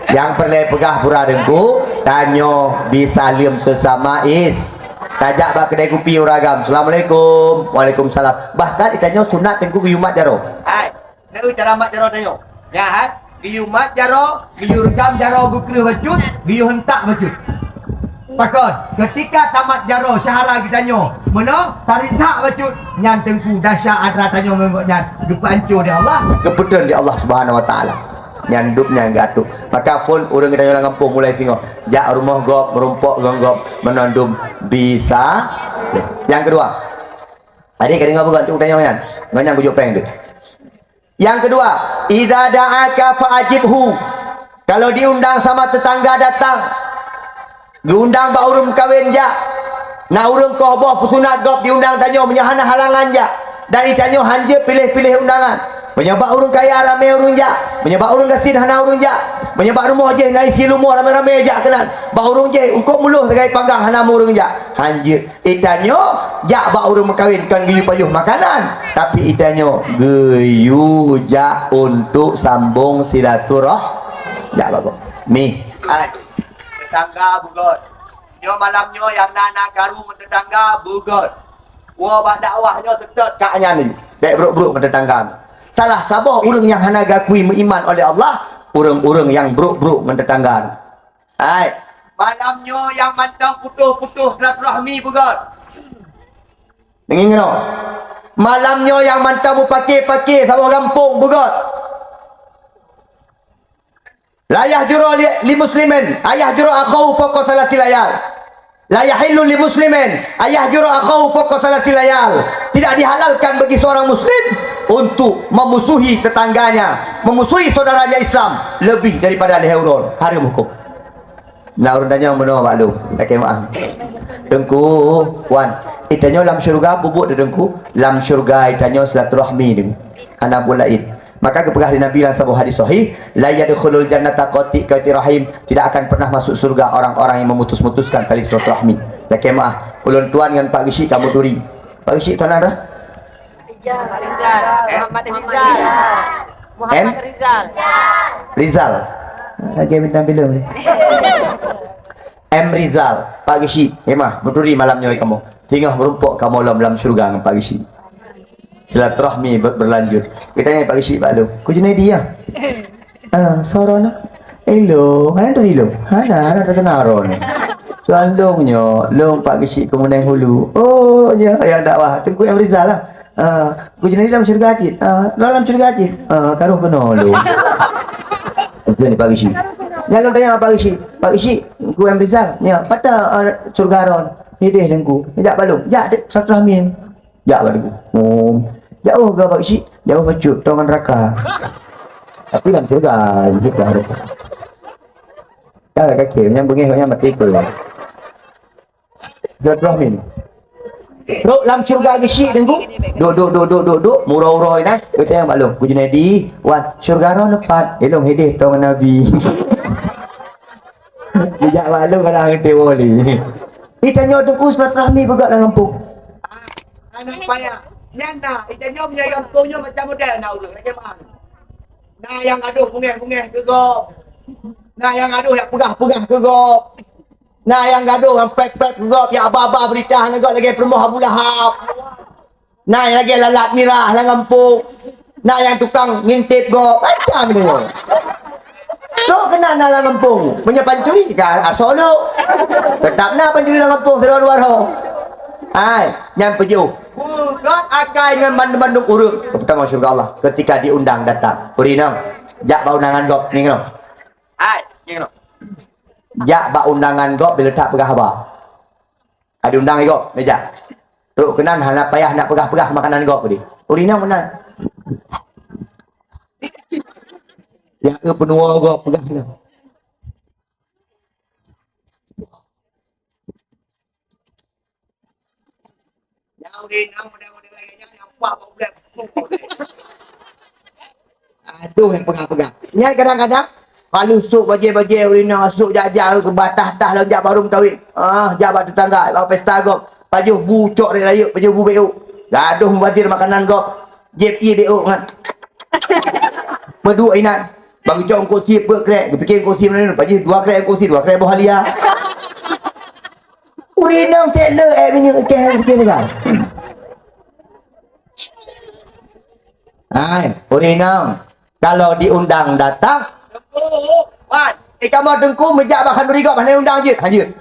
Nyang peureulèe peugah pura teungku, tanyoe bi saleuem seusama is. Tajak bak keudè kupi ureueng agam, "Assalamualaikum." "Waalaikumsalam." Bahkan di tanyoe sunat teungku geuyue mat jaroe. Hai. Tahu cara mat jaroe tanyoe? Ya, hai? Geuyue mat jaroe, geuyue reugam jaroe, geukreueh bacut, geuyue hentak bacut. Pakon, ketika tamat jaroe syahara geutanyoe, meunoe tarintak bacut, nyan teungku dahsyat antara tanyoe ngon gobnyan, geupeuancô di Allah, geupeuteun di Allah Subhanahu Wa Taala. Nyan dub nyan geuatô. Maka phon ureuëng geutanyoe lam gampông mulai singoh. Jak rumoh gob, meurumpok ngon gob, meunoe dum bisa. Nyang keudua. Adik ka deungoe bukan tu tanyoe nyan? Ngon nyang kujok péng tu. Nyang keudua, idza da'aka fa'ajibhu. Kalau diundang sama tetangga datang, diundang bak ureuëng meukawen jak, na ureuëng koh boh peusunat gob diundang tanyoe meunyoe hana halangan jak, dan itanyoe hanjeuet piléh-piléh undangan. Meunyoe bak ureuëng kaya ramé ureuëng jak, meunyoe bak ureuëng gasien hana ureuëng jak, meunyoe bak rumoh jih na isi lumoh ramé-ramé jak keunan, bak ureuëng jih eungkôt muloh sagai panggang hana meu ureuëng jak, hanjeuet. Itanyoe jak bak ureuëng meukawen kon geuyue pajoh makanan, tapi itanyoe geuyue jak untuk sambong silaturah-, jak bak gob. Mih. Hai, tetangga beugöt. Nyoe malam nyoe nyang na, na karu ngon tetangga beugöt. Woe bak dakwah nyoe seutôt kak nyan, bèk brôk-brôk ngon tetangga. Salah saboh ureuëng nyang hana geukui meuiman oleh Allah, ureuëng-ureuëng nyang brôk-brôk ngon tetangga. Hai, malam nyoe nyang mantong putôh-putôh silaturahmi beugöt. Deungoe keunoe. Malam nyoe nyang mantong mupake-pake saboh gampông beugöt. La yahjuru li, li muslimin, ayahjuru akhahu fawqa salasati layal. La yahillu li muslimin, ayahjuru akhahu fawqa salasati layal. Tidak dihalalkan bagi seorang muslim untuk memusuhi tetangganya, memusuhi saudaranya Islam lebih daripada lhèe uroe. Hareuem huköm. Na ureuëng tanyong meunoe bak lôn, lakèe meu'ah. Teungku, wan, itanyoe lam syeuruga bubuet teuh Teungku, lam syeuruga itanyoe silaturahmi teuh. Hana buet laén. Maka geupeugah lé Nabi lam saboh hadis sahih, "La yadkhulul jannata qati', qati' rahim." Tidak akan pernah masuk surga orang-orang yang memutus-mutuskan tali silaturahmi. Lakèe meu'ah, ulôn tuan ngon Pak Geuchik kamoe turi. Pak Geuchik tuan na? Rizal. Rizal. Muhammad Rizal. Muhammad Rizal. Rizal. Lagèe bintang filem ni. M Rizal, Pak Geuchik, hé mah, meuturi malam nyoe kamoe. Singoh meurumpok kamoe lom lam syeuruga ngon Pak Geuchik. Silaturahmi ber-, berlanjut. Geutanyong Pak Geuchik bak lôn, "Ku Junaidi, ya?" "Ah, soe droeneuh?" "Ilôn." "Hana turi lôn?" "Hana, hana teukeunal droeneuh." "Tuan lôn nyoe, lôn Pak Geuchik Keumuneng Hulu." "Oh, ya, nyang dakwah Teungku M Rizal lah." "Ah, Ku Junaidi lam syeuruga cit?" "Ah, dalam syeuruga cit." "Ah, ka rôh keunoe lôn." Itu ni Pak Geuchik. Nyan lôn tanyong Pak Geuchik, "Pak Geuchik, Teungku M Rizal, nyoe pat, ah, syeuruga droen?" "Nideh Teungku." "Jak bak lôn." "Jak dek silaturahmi." Jak bak Teungku. Oh. Jauh geuh Pak Geuchik, jauh bacut, tong ngon neraka. Tapi lam syeuruga, syeuruga. Dah kaki, nyang beungéh, nyang mati pun. Silaturahmi. Rôh lam syeuruga Geuchik Teungku. Duk, duk, duk, duk, duk, duk, muroi-uroi nah. Geutanyong bak lôn, "Ku Junaidi, wan, syeuruga droeneuh pat?" "Ilôn hideh tong ngon Nabi." Geujak bak lôn kadang ngon Teungku Wali. Itanyoe Teungku silaturahmi beugöt lam gampông. Aneuk payah. Nyan na, itanyoe meunyoe gampông nyoe macam model na ureuëng, lagèe meu'ah. Na nyang gadôh beungéh-beungéh keu gob. Na nyang gadôh jak peugah-peugah keu gob. Na nyang gadôh nyang pèk-pèk keu gob, jak ba-ba beurita ngon gob lagèe peurumoh Abu Lahab. Na nyang lagèe lalat mirah lam gampông. Na nyang tukang ngintip gob. Macam nyoe. Trôk keunan na lam gampông. Meunyoe pancuri ka asoe lôn. Teutap na pancuri lam gampông sidroe dua droe. Hai, nyan peujeuh. Beugöt akai ngon bandum-bandum ureuëng. Pertama syeuruga Allah ketika diundang datang. Ureuëng inong, jak bak undangan gob, ngieng keunoe. Hai, ngieng keunoe. Jak bak undangan gob bila that peugah haba. Ka diundang igob, meujak. Trôk keunan hana payah nak peugah-peugah makanan gob tadi. Ureuëng inong meunan. Nyang eu peunuwoe gob peugah nyoe. Nyang ureuëng inong model-model lagèe nyan nyang paih bak ulèe. Aduh, nyang peugah-peugah. Nyan kadang-kadang, ka lheueh sôk bajèe-bajèe ureuëng inong, sôk jak-jak keu batah-tah lom jak bak ureuëng meukawen. Ah, jak bak tetangga, bak pesta gob. Pajoh bu cok rayeuk-rayeuk, pajoh bu bék ôk. Gadôh mubazir makanan gob. Jieb ié bék ôk nyan. Meuduek inan. Bak geucok eungkôt sie peuet krek, geupike eungkôt sie meunan, pajoh dua krek eungkôt sie, dua krek boh halia. Ureuëng inong tek le, eh, minyeuk keh, keh, keh. Hai, ureueng inong, kalau diundang datang, Teungku, wan. Eh, kamoe Teungku meujak bak khanuri gob hana undang jeuet, hanjeuet.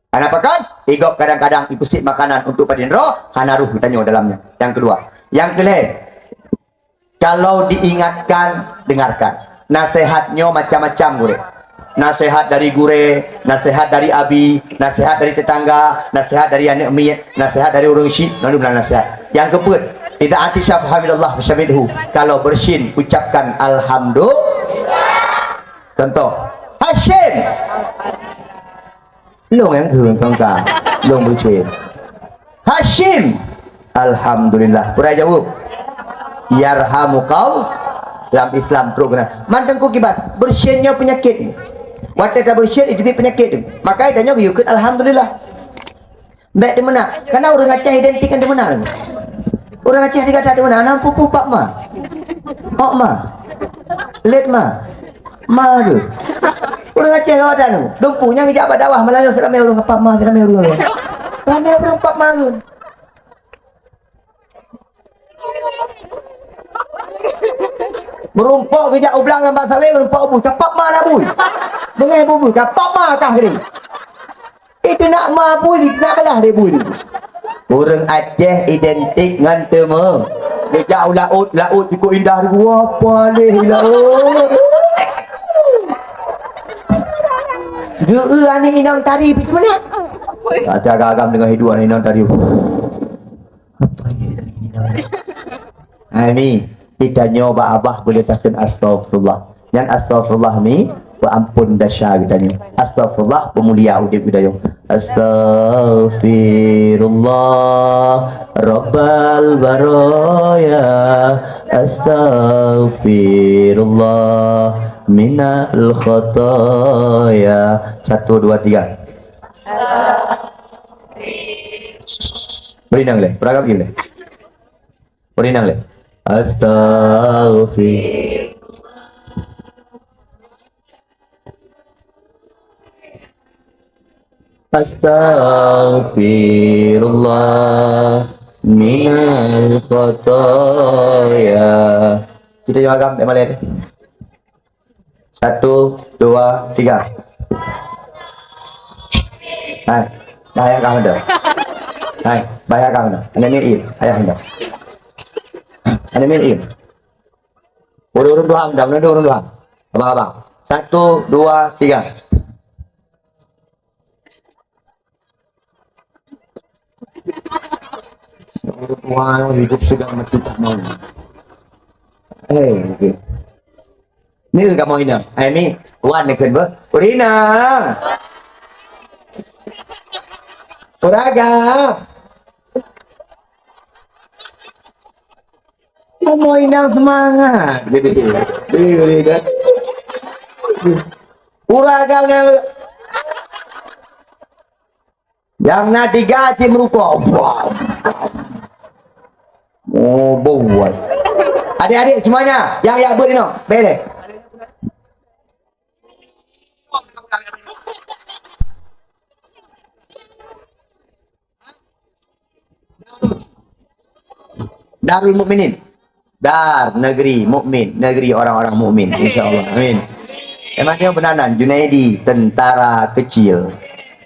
Kenapa kan? Igob kadang-kadang ipeusiek makanan untuk padum droe, hana roh geutanyoe dalamnya. Yang kedua. Yang kelhèe, kalau diingatkan, dengarkan. Nasihat nyoe macam-macam, gurèe. Nasihat dari gurèe, nasihat dari abi, nasihat dari tetangga, nasihat dari aneuk miet, nasihat dari ureueng syik, lalu nasihat. Yang keempat, idza atisha fahamidallah fasyammithu. Kalau bersin, ucapkan alhamdulillah. Contoh, Hasyim. Lôn nyang kheun tongka. Lôn bersin. Hasyim. Alhamdulillah. Peue jaweueb? Yarhamukal. Dalam Islam trok keunan. Man Teungku kiban, bersin nyoe peunyakét. Watèe ka bersin, jiteubiet peunyakét. Maka tanyoe geuyue kheun alhamdulillah. Bèk teumeunak. Karena ureueng Aceh identik ngon teumeunak. Ureueng Aceh di gata teumeunak, na pupu pak ma. Hok ma. Let ma. Ma ke? Ureueng Aceh gawat anu. Dumpu nyang geujak bak dakwah malam nyoe siramé ureueng, apa ma siramé ureueng. Ramé ureueng pak ma ke. Meurumpok geujak u blang lam bak sawét, meurumpok bui. Kapap ma na bui. Beungéh bui, kapap ma kah geuring. Itu nak ma bui, nak belah dia bui. Ureueng Aceh identik ngon teumeu. Geujak u laôt, laôt cukup indah. Wah, paleh laôt. Geu-eu aneuk inong tari pih meunan. Ada gagam deungon hidup aneuk inong tari. Apa ini? Hai mi, geutanyoe bak abah boleh takheun astaghfirullah. Nyan astaghfirullah mi, peuampôn desya geutanyoe. Astaghfirullah, peumulia udép geutanyoe. Astaghfirullah, Rabbal baraya. Astaghfirullah, minal khataya. Satu, dua, tiga. Beri nang leh, beragam leh. Beri nang leh. Astaghfir. Astaghfirullah minal khataya. Kita juga agam, eh, malai deh. Satu, dua, tiga. Hai, bahaya kah dah? Hai, bahaya kah dah? Aneuk miet, ayah dah. Aneuk miet. Ureueng-ureueng duha dah, ureueng-ureueng duha. Abang-abang. Satu, dua, tiga. Wah, hidup sudah mati tak mau. Eh, okey. Ni kamu Ina. Eh, ni wan ni kan, bah. Urina. Uraga. Kamu Ina semangat. Jadi, jadi, jadi. Uraga. Nyang na tiga cit meurukok. Wah. Oh, beuet. Adik-adik semuanya, nyang jak beuet inoe, bèk lé. Darul Mukminin. Dar, negeri mukmin, negeri orang-orang mukmin, insya Allah. Amin. Emang dia benanan, Junaidi, tentara kecil.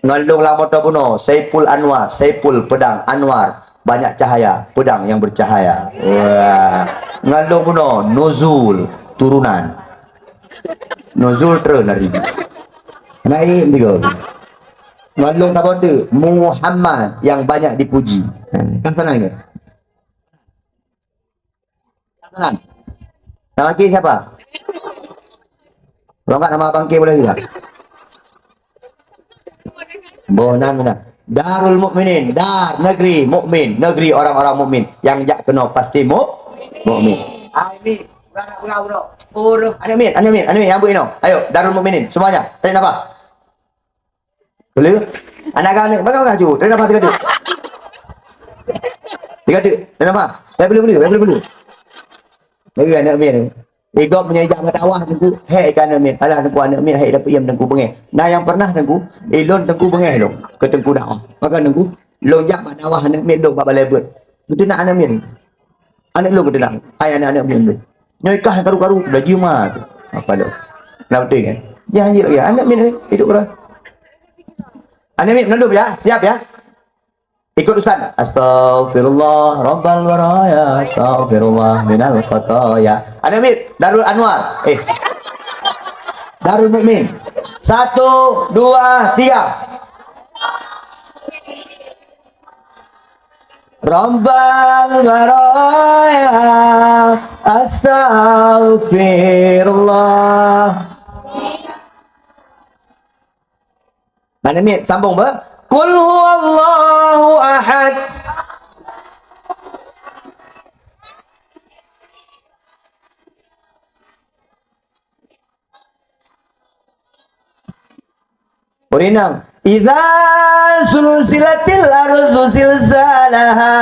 Ngon lôn lam moto bunoe, Saiful Anwar, Saiful pedang Anwar, banyak cahaya, pedang yang bercahaya. Wah. Ngon lôn bunoe, Nuzul, turunan. Nuzul treun hari. Naik tiga. Ngon lôn saboh teuk, Muhammad yang banyak dipuji. Kan sana ya? Salam. Nama Ki siapa? Kalau enggak nama Abang Ki boleh juga. Boh nan, nan. Darul Mukminin, dar, negeri mukmin, negeri orang-orang mukmin. Yang jak keunoe pasti mu-, mukmin. Ah, ini, urang nak peugah uroe. Ureueng. Aneuk miet, aneuk miet, aneuk miet, nyang beuet inoe. Ayo, Darul Mukminin, semuanya. Tarik nafas. Boleh? Anak kau ni, bagaimana kau? Tarik nafas tiga detik. Tiga detik. Tarik nafas. Baik, boleh, boleh. Baik, boleh, boleh. Lagi aneuk miet ni. Igob meunyoe jak meudakwah Teungku, hék ka aneuk miet. Alah Teungku, aneuk miet hék dapeuiem Teungku beungéh. Nah, nyang pernah Teungku, ilôn Teungku beungéh lôn keu Teungku dakwah. Maka Teungku, lôn jak bak dakwah aneuk miet lôn bak balèe beuet. Beutôi na aneuk miet. Aneuk lôn keudeunang, hai aneuk-aneuk miet lôn. Nyoe kah karu-karu, dah jeuet ma tu. Apa tu? Nak betul kan? Jangan jeuet lagi. Aneuk miet, eh, hidup orang. Aneuk miet, mengandung ya, siap ya. Ikut ustaz. Astaghfirullah rabbal baraya, astaghfirullah minal khataya. Aneuk miet, Darul Anwar. Eh. Darul Mukmin. Satu, dua, tiga. Rabbal baraya, astaghfirullah. Mana ni? Sambung ba. Qul huwallahu ahad. Ureueng inong, "Idza zulzilatil ardu zilzalaha."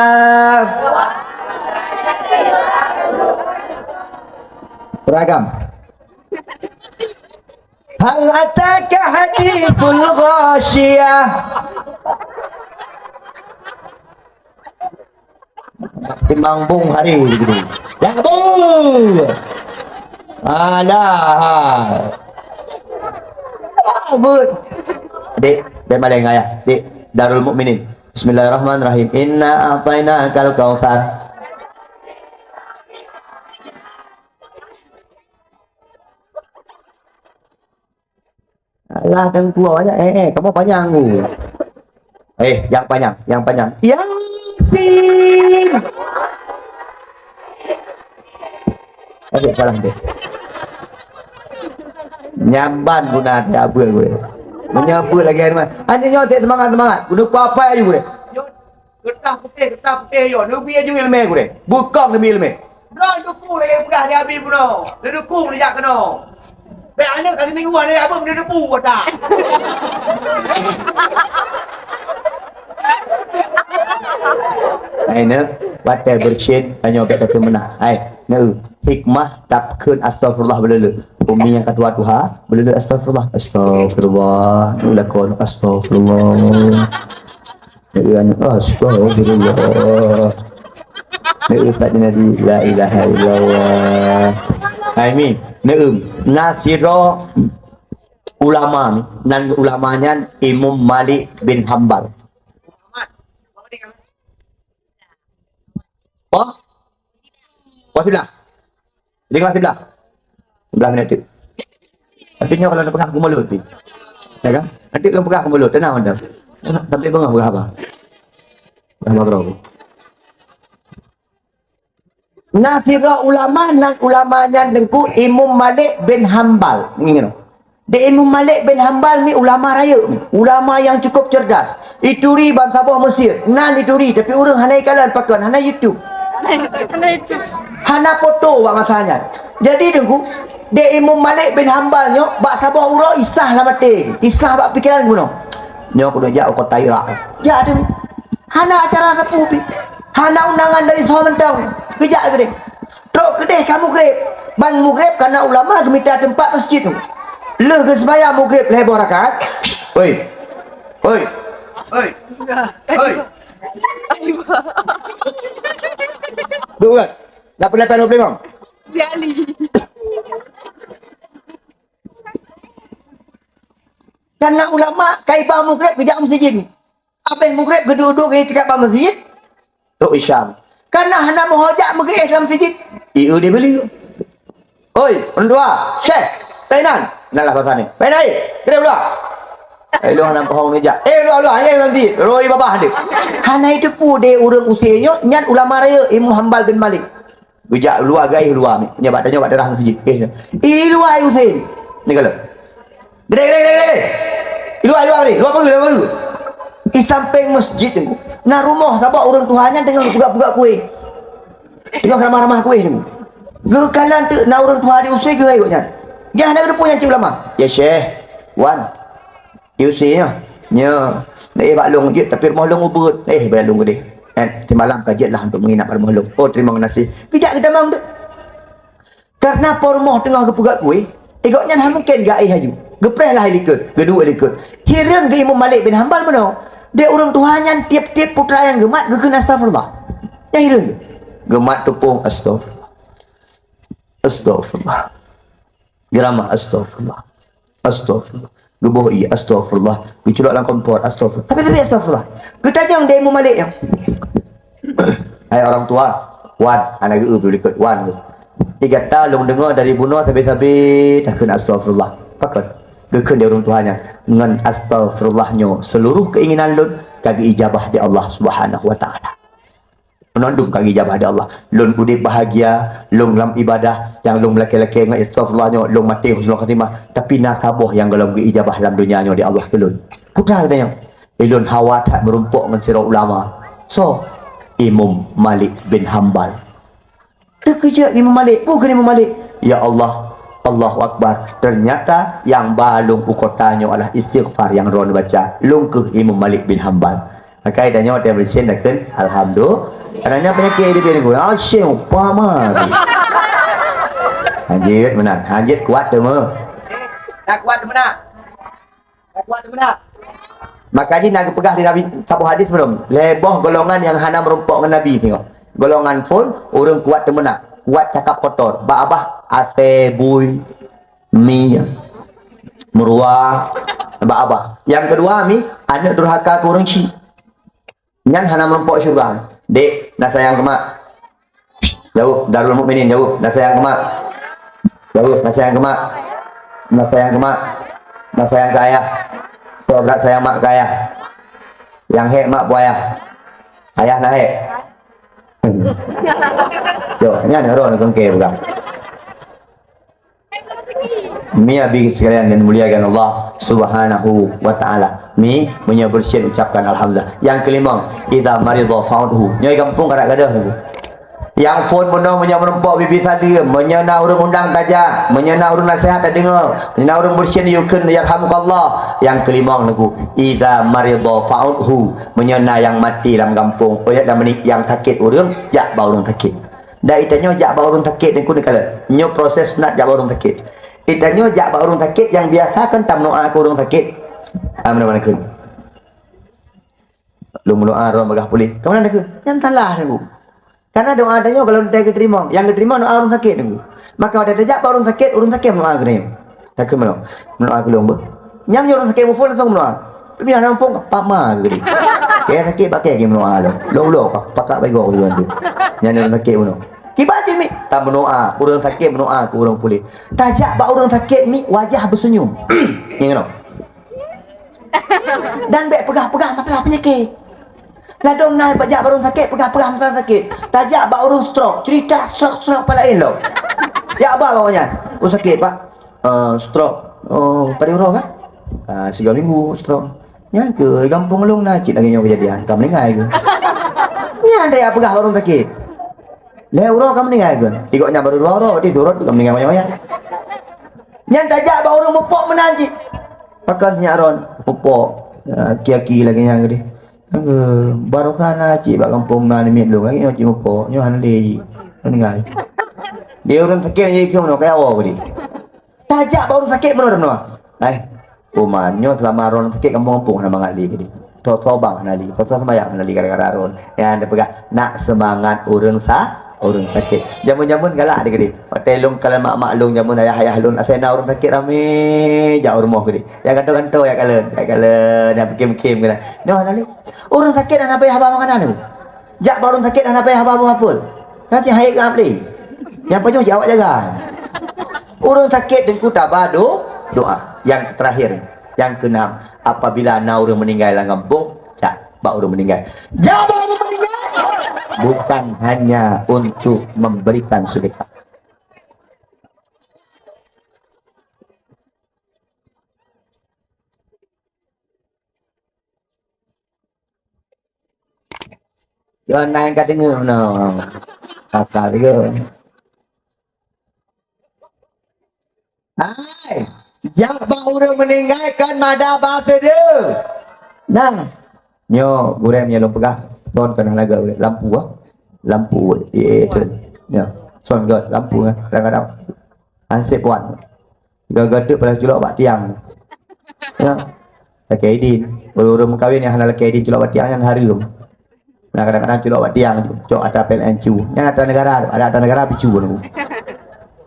Beragam. "Hal ataka haditsul ghasyiyah." Timbang bong hari gitu. Ya, bong. Alah. Ah, but. Dek, dek maleng ayah. Dek, Darul Mukminin. Bismillahirrahmanirrahim. Inna a'tainakal kautsar. Alah, dan kuah banyak. Eh, eh, kamu panjang tu. Eh, yang panjang, yang panjang. Yasin. Aduh, salah tu. Nyamban guna ada apa gue. Menyebut lagi hari mana. Anak nyote semangat, semangat. Udah apa-apa aja gue. Keureutas putéh, keureutas putéh yo, neubi aju ileumé gurée. Bukong neubi ileumé. Droe duku lagée peugah di Abi bunoe. Neudukung neujak keunoe. Bék aneuk ka siminggu aneuk abeuem neudepu watak. Hai neu, watée beureusiet tanyoe bék tateumeunak. Hai neu, hikmah takheun astagfirullah beuleuleuk. Umi nyang ka tuha-tuha beuleuleuk astagfirullah. Astagfirullah. Neu lakon astagfirullah. Neu, astagfirullah. Neu, Ustaz Junadi, la ilaha illallah. Hai mi, neu, na sidroe ulama mi, nan ulama nyan Imam Malik bin Hambal. Oh? Oh, siblah. Jadi, kalau siblah. Siblah minit tu. Tapi nyoe kalau nak peugah ke mulut tu. Ya kan? Nanti kalau peugah ke mulut, tenang anda. Tapi bengah peugah apa? Peugah apa kau? Na sidroe ulama, nan ulama nyan Teungku Imam Malik bin Hambal. Ingat. Di Imam Malik bin Hambal ni ulama rayeuk ni, ulama yang cukup cerdas. Ituri bansaboh Mesir, nan ituri, tapi ureueng hana ikalon pakon, hana YouTube. Hana YouTube. Hana foto bak masa nyan. Jadi Teungku, di Imam Malik bin Hambal nyoe bak saboh uroe isah lam até, isah bak pikeran bunoe. Nyoe kudu jak u kota Irak. Jak Teungku. Hana acara sapeue pi. Hana undangan dari soe mantong. Geujak keudeh. Trok keudeh ka mugreb. Ban mugreb kana ulama geumita teumpat masjid tu. Lheueh geuseumayang mugreb lhée boh rakaat. Hoi. Hoi. Hoi. Hoi. Duek kan? Lapan lapan dua puluh lima. Si Ali. Kana ulama ka iba mugreb geujak masjid. Abéh mugreb geuduek-duek geuitikaf bak masjid. Trok Isyam. Kana hana meuho jak meugeuéh lam masjid. Ieu dia beli. Oi, ureueng tuha, syekh, painan. Nah lah pasal ni. Painan, eh, kena ulah. Eh, lu hana pohong ni jak. Eh, lu, lu, eh, nanti. Roi babah dia. Hana itu pu deh ureueng Usein nyoe, nyan ulama rayeuk Imam Hambal bin Malik. Geujak luwa gaih luwa ni. Nyoe bak tanyoe bak daerah masjid. Eh, i luwa ai Usein. Ni kalau. Gede, gede, gede, gede. I luwa, i luwa ni. Luwa apa, luwa apa? I sampéng masjid ni. Na rumoh saboh ureueng tuha nyan teungoh peugah-peugah kueh. Teungoh ramah-ramah kueh ni. Geukalon teuk na ureueng tuha di Usein geuh gobnyan. Gah na geudepu nyan cit ulama. Ya Syekh. Wan. Di Usein nyoe. Nyoe. Neu bak lôn jeuet tapi rumoh lôn ubeut. Eh, bak lôn gede. Eh, simalam ka jeuet lah untuk menginap bak rumoh lôn. Oh, terima kasih. Geujak geutamong teuk. Karena po rumoh teungoh geupeugah kueh, eh, gobnyan han mungken geuéh aju. Geupreh lah likot, geuduek likot. Hireuen geu Imam Malik bin Hambal meunoe. Dek ureueng tuha nyan tiep-tiep putra nyang geumat geukheun astagfirullah. Nyan hireuen geuh. Geumat teupông, astagfirullah. Astagfirullah. Geuramah, astagfirullah. Astagfirullah. Geuboh ié, astagfirullah. Geuculok lam kompor, astagfirullah. Tapi, tapi astagfirullah. Geutajong di Imum Malik nyoe. Hai orang tua, wan, hana geu-eu pih likot, wan. Di gata lôn deungoe dari bunoe sabe-sabe takheun astagfirullah. Pakon? Geukheun di ureueng tuha nyan, ngon astagfirullah nyoe seluruh keinginan lôn ka geuijabah di Allah Subhanahu wa Taala. Meunandum ka geuijabah di Allah. Lôn udeb bahagia, lôn lam ibadah, nyang lôn meulakée-lakée ngon astagfirullah nyoe, lôn maté husnul khatimah. Tapi na saboh nyang gohlom geuijabah lam donya nyoe di Allah keu lôn. Peue teuma geutanyoe? Ulôn hawa that meurumpok ngon sidroe ulama. Soe? Imum Malik bin Hambal. Teukeujot Imum Malik, peue kheun Imum Malik? Ya Allah, Allahu Akbar. Ternyata nyang ba lôn u kota nyoe adalah istighfar nyang droeneuh baca. Lôn kheueh Imum Malik bin Hambal. Maka tanyoe watée beureusin takheun alhamdulillah. Karena nyan peunyakét di biru. Ah, syeh, upama. Hanjeuet meunan, hanjeuet kuat teuma. Tak kuat teuma nak. Maka jih na geupeugah di Nabi saboh hadis belom. Lhée boh golongan nyang hana meurumpok ngon Nabi singoh. Golongan phon, ureuëng kuat teumeunak, kuat cakap kotor, bak babah asée bui, mi, meuruwa, bak babah. Nyang keudua mi, aneuëk durhaka keu ureuëng chik. Nyan hana meurumpok syeuruga. Dek, na sayang keu mak. Jaweueb, Darul Mukminin, jaweueb, na sayang keu mak. Jaweueb, na sayang keu mak. Na sayang keu mak. Na sayang keu ayah. Soe brat sayang mak keu ayah? Nyang hék mak peue ayah? Ayah na hék. Yo, nyan roh na kengke bukan. Mi abi sekalian yang dimuliakan Allah Subhanahu wa Taala. Mi, meunyoe beureusiet ucapkan alhamdulillah. Yang kelima, idza maridha fa'udhu. Nyoe gampông karak gadoh tu. Yang phon bunoe meunyoe meurumpok bibi sadeuem, meunyoe na ureuëng undang tajak, meunyoe na ureuëng nasihat tadeungoe, meunyoe na ureuëng beureusiet yukheun yarhamukallah. Yang kelima niku, idza maridha fa'udhu. Meunyoe na nyang maté lam gampông, oh ya, dan meuni-, nyang sakét ureuëng, jak bak ureuëng sakét. Dan itanyoe jak bak ureuëng sakét nyoe keuneuk kalon. Nyoe proses sunat jak bak ureuëng sakét. Itanyoe jak bak ureuëng sakét nyang biasa kan tameudoá keu ureuëng sakét. Ah, meunan kheun. Lôn meudoá droe bagah puléh. Ka meunan kheun. Nyan salah nyoe. Karena doá tanyoe kalau teuntèe geuteurimong, nyang geuteurimong doá ureuëng sakét nyoe. Maka watèe tajak bak ureuëng sakét, ureuëng sakét meudoá keu tanyoe. Takheun meunoe. Meudoá keu lôn beuh. Nyang nyoe ureuëng sakét muphom langsung meudoá. Tapi hana muphom, pama geuh. Kayèe sakét bak kayèe meudoá lom. Lom-lom ka pakak bak igoe keu ureuëng tu. Nyan ureuëng sakét bunoe. Kiban cit mi, tameudoá, ureuëng sakét meudoá keu ureuëng puléh. Tajak bak ureuëng sakét mi, wajah beuseunyum. Nyan keunoe. Dan bèk peugah-peugah masalah peunyakét. Ladôm na jak bak ureuëng sakét, peugah-peugah masalah sakét. Tajak bak ureuëng stroke, cerita stroke-stroke pah laén lom. Jak ba bak nyan. Oh, sakét, Pak. Eh, stroke. Oh, padum uroe kah? Ah, sigoe minggu stroke. Nyan keuh gampông lôn na cit lagèe nyoe keujadian, ka meuninggai keuh. Nyan tajak peugah bak ureuëng sakét. Lhèe uroe ka meuninggai keuh. Di gobnyan baru dua uroe, berarti surot ka meuninggai nyoe nyan. Nyan tajak bak ureuëng mupok meunan cit. Pakon si nyak Ron, mupok. Ya, aki-aki lagèe nyan keudéh. Aduh, baroesa na cit bak gampông na namiet lôn, lagèe nyoe cit mupok, nyoe hana lé cit. Meuninggai. Di ureuëng sakét nyoe keuh meunoe, kaya woe keudéh. Tajak bak ureuëng sakét meunoe, meunoe. Hai, uma nyoe seulama Ron sakét gampông-gampông hana mangat lé keudéh. Soe-soe bang hana lé, soe-soe seumayang hana lé gara-gara Ron. Nyan tapeugah, nak seumangat ureuëng sa-, ureuëng sakét. Jameun-jameun galak deh keudéh. Watèe lôn kalon mak-mak lôn, jameun ayah-ayah lôn, asai na ureuëng sakét ramé jak u rumoh keudéh. Jak gantoe-gantoe jak kalon, jak kalon, jak peukhém-khém keunan. Nyoe hana lé. Ureuëng sakét hana payah haba makanan tu. Jak bak ureuëng sakét hana payah haba buah apel. Kan cit hai gam lé. Nyang pajoh cit awak jaga. Ureuëng sakét teungku taba do-, doa. Yang terakhir, yang keenam, apabila na ureuëng meuninggai lam gampông, jak bak ureuëng meuninggai. Jak bak ureuëng meuninggai bukan hanya untuk memberikan sedekah. Yon na nyang ka deungoe meunoe. Aka deungoe. Hai, jak bak ureuëng meuninggai kon mada ba seudeuh. Nah, nyoe gurèe nyang lôn peugah, son kon hana gèt lampu ah. Lampu, eh, tu. Ya, son gèt lampu kan, kadang-kadang. Hansip wan. Gèt-gèt tu payah culok bak tiang. Ya. Lakèe idin. Ureuëng meukawen nyang hana lakèe idin culok bak tiang nyan hareuem. Nah, kadang-kadang culok bak tiang, cok ata P L N cu. Nyan ata negara, ada ata negara picu nunggu.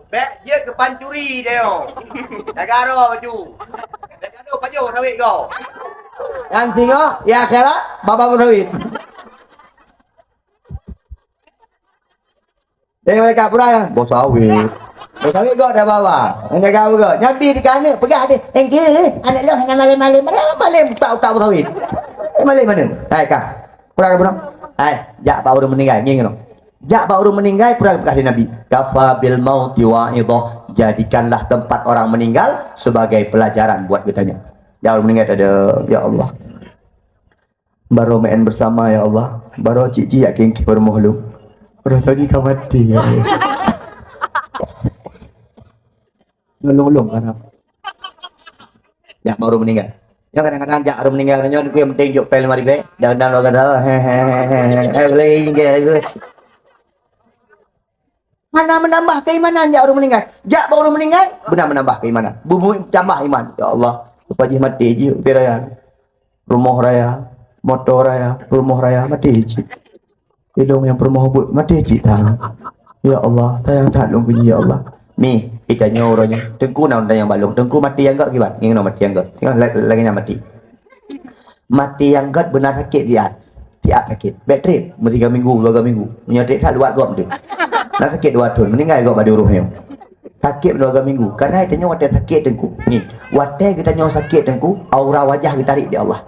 Bèk jeuet keu pancuri deh. Negara bacu. Negara pajoh sawit go. Nyang singoh, ya akhirat, baba sawit. Eh, malaikat pura ya? Boh sawit. Boh sawit gok dah bawa. Yang jaga apa gok? Nabi di kana peugah deh. Engke, anak lo hana malem-malem. Malem-malem utak-utak boh sawit. Eh, malem mana? Hai kah. Pura bunoe. Hai, jak bak ureueng meninggai, ngieng keunoe. Jak bak ureueng meninggai, pura peugah di Nabi. Kafa bil mauti wa'idhah. Jadikanlah tempat orang meninggal sebagai pelajaran buat geutanyoe. Jak ureueng meninggai tada, ya Allah. Baroe meu'en beusama, ya Allah. Baroe cit-cit jak kengkeng peurumoh lôn. Uroe nyoe ka maté, ya Allah. Nolong-nolong harap. Jak bak ureueng meninggai. Nyoe kadang-kadang jak ureueng meninggai, nyoe yang penting jok pel lima ribu. Dan, dan, dan, dan, he, he, he, he, he, eh, boleh, boleh, boleh. Hana menambah keimanan jak ureueng meninggai. Jak bak ureueng meninggai, beuna menambah keimanan. Bubui tambah iman. Ya Allah, lepas jih maté jih, utai raya. Rumoh raya, moto raya, rumoh raya, maté jih. Ilong nyang peurumoh buet, maté jih ta. Ya Allah, sayang that lôn keu jih, ya Allah. Mi, ita nyoe uroe nyoe. Teungku na undang nyang balong. Teungku maté nyang gèt kiban. Ngieng nyoe maté nyang gèt. Tengok la-, lagèe nyan maté. Maté nyang gèt beuna sakét siat. Siat sakét. Bèk trép, meutiga minggu, dua minggu. Meunyoe trép that luwat gob tu. Na sakét dua thon, meninggai gob bak di uroe nyoe. Sakét dua minggu. Karena geutanyoe watèe sakét teungku. Ni, watèe geutanyoe sakét teungku, aura wajah geutarék di Allah.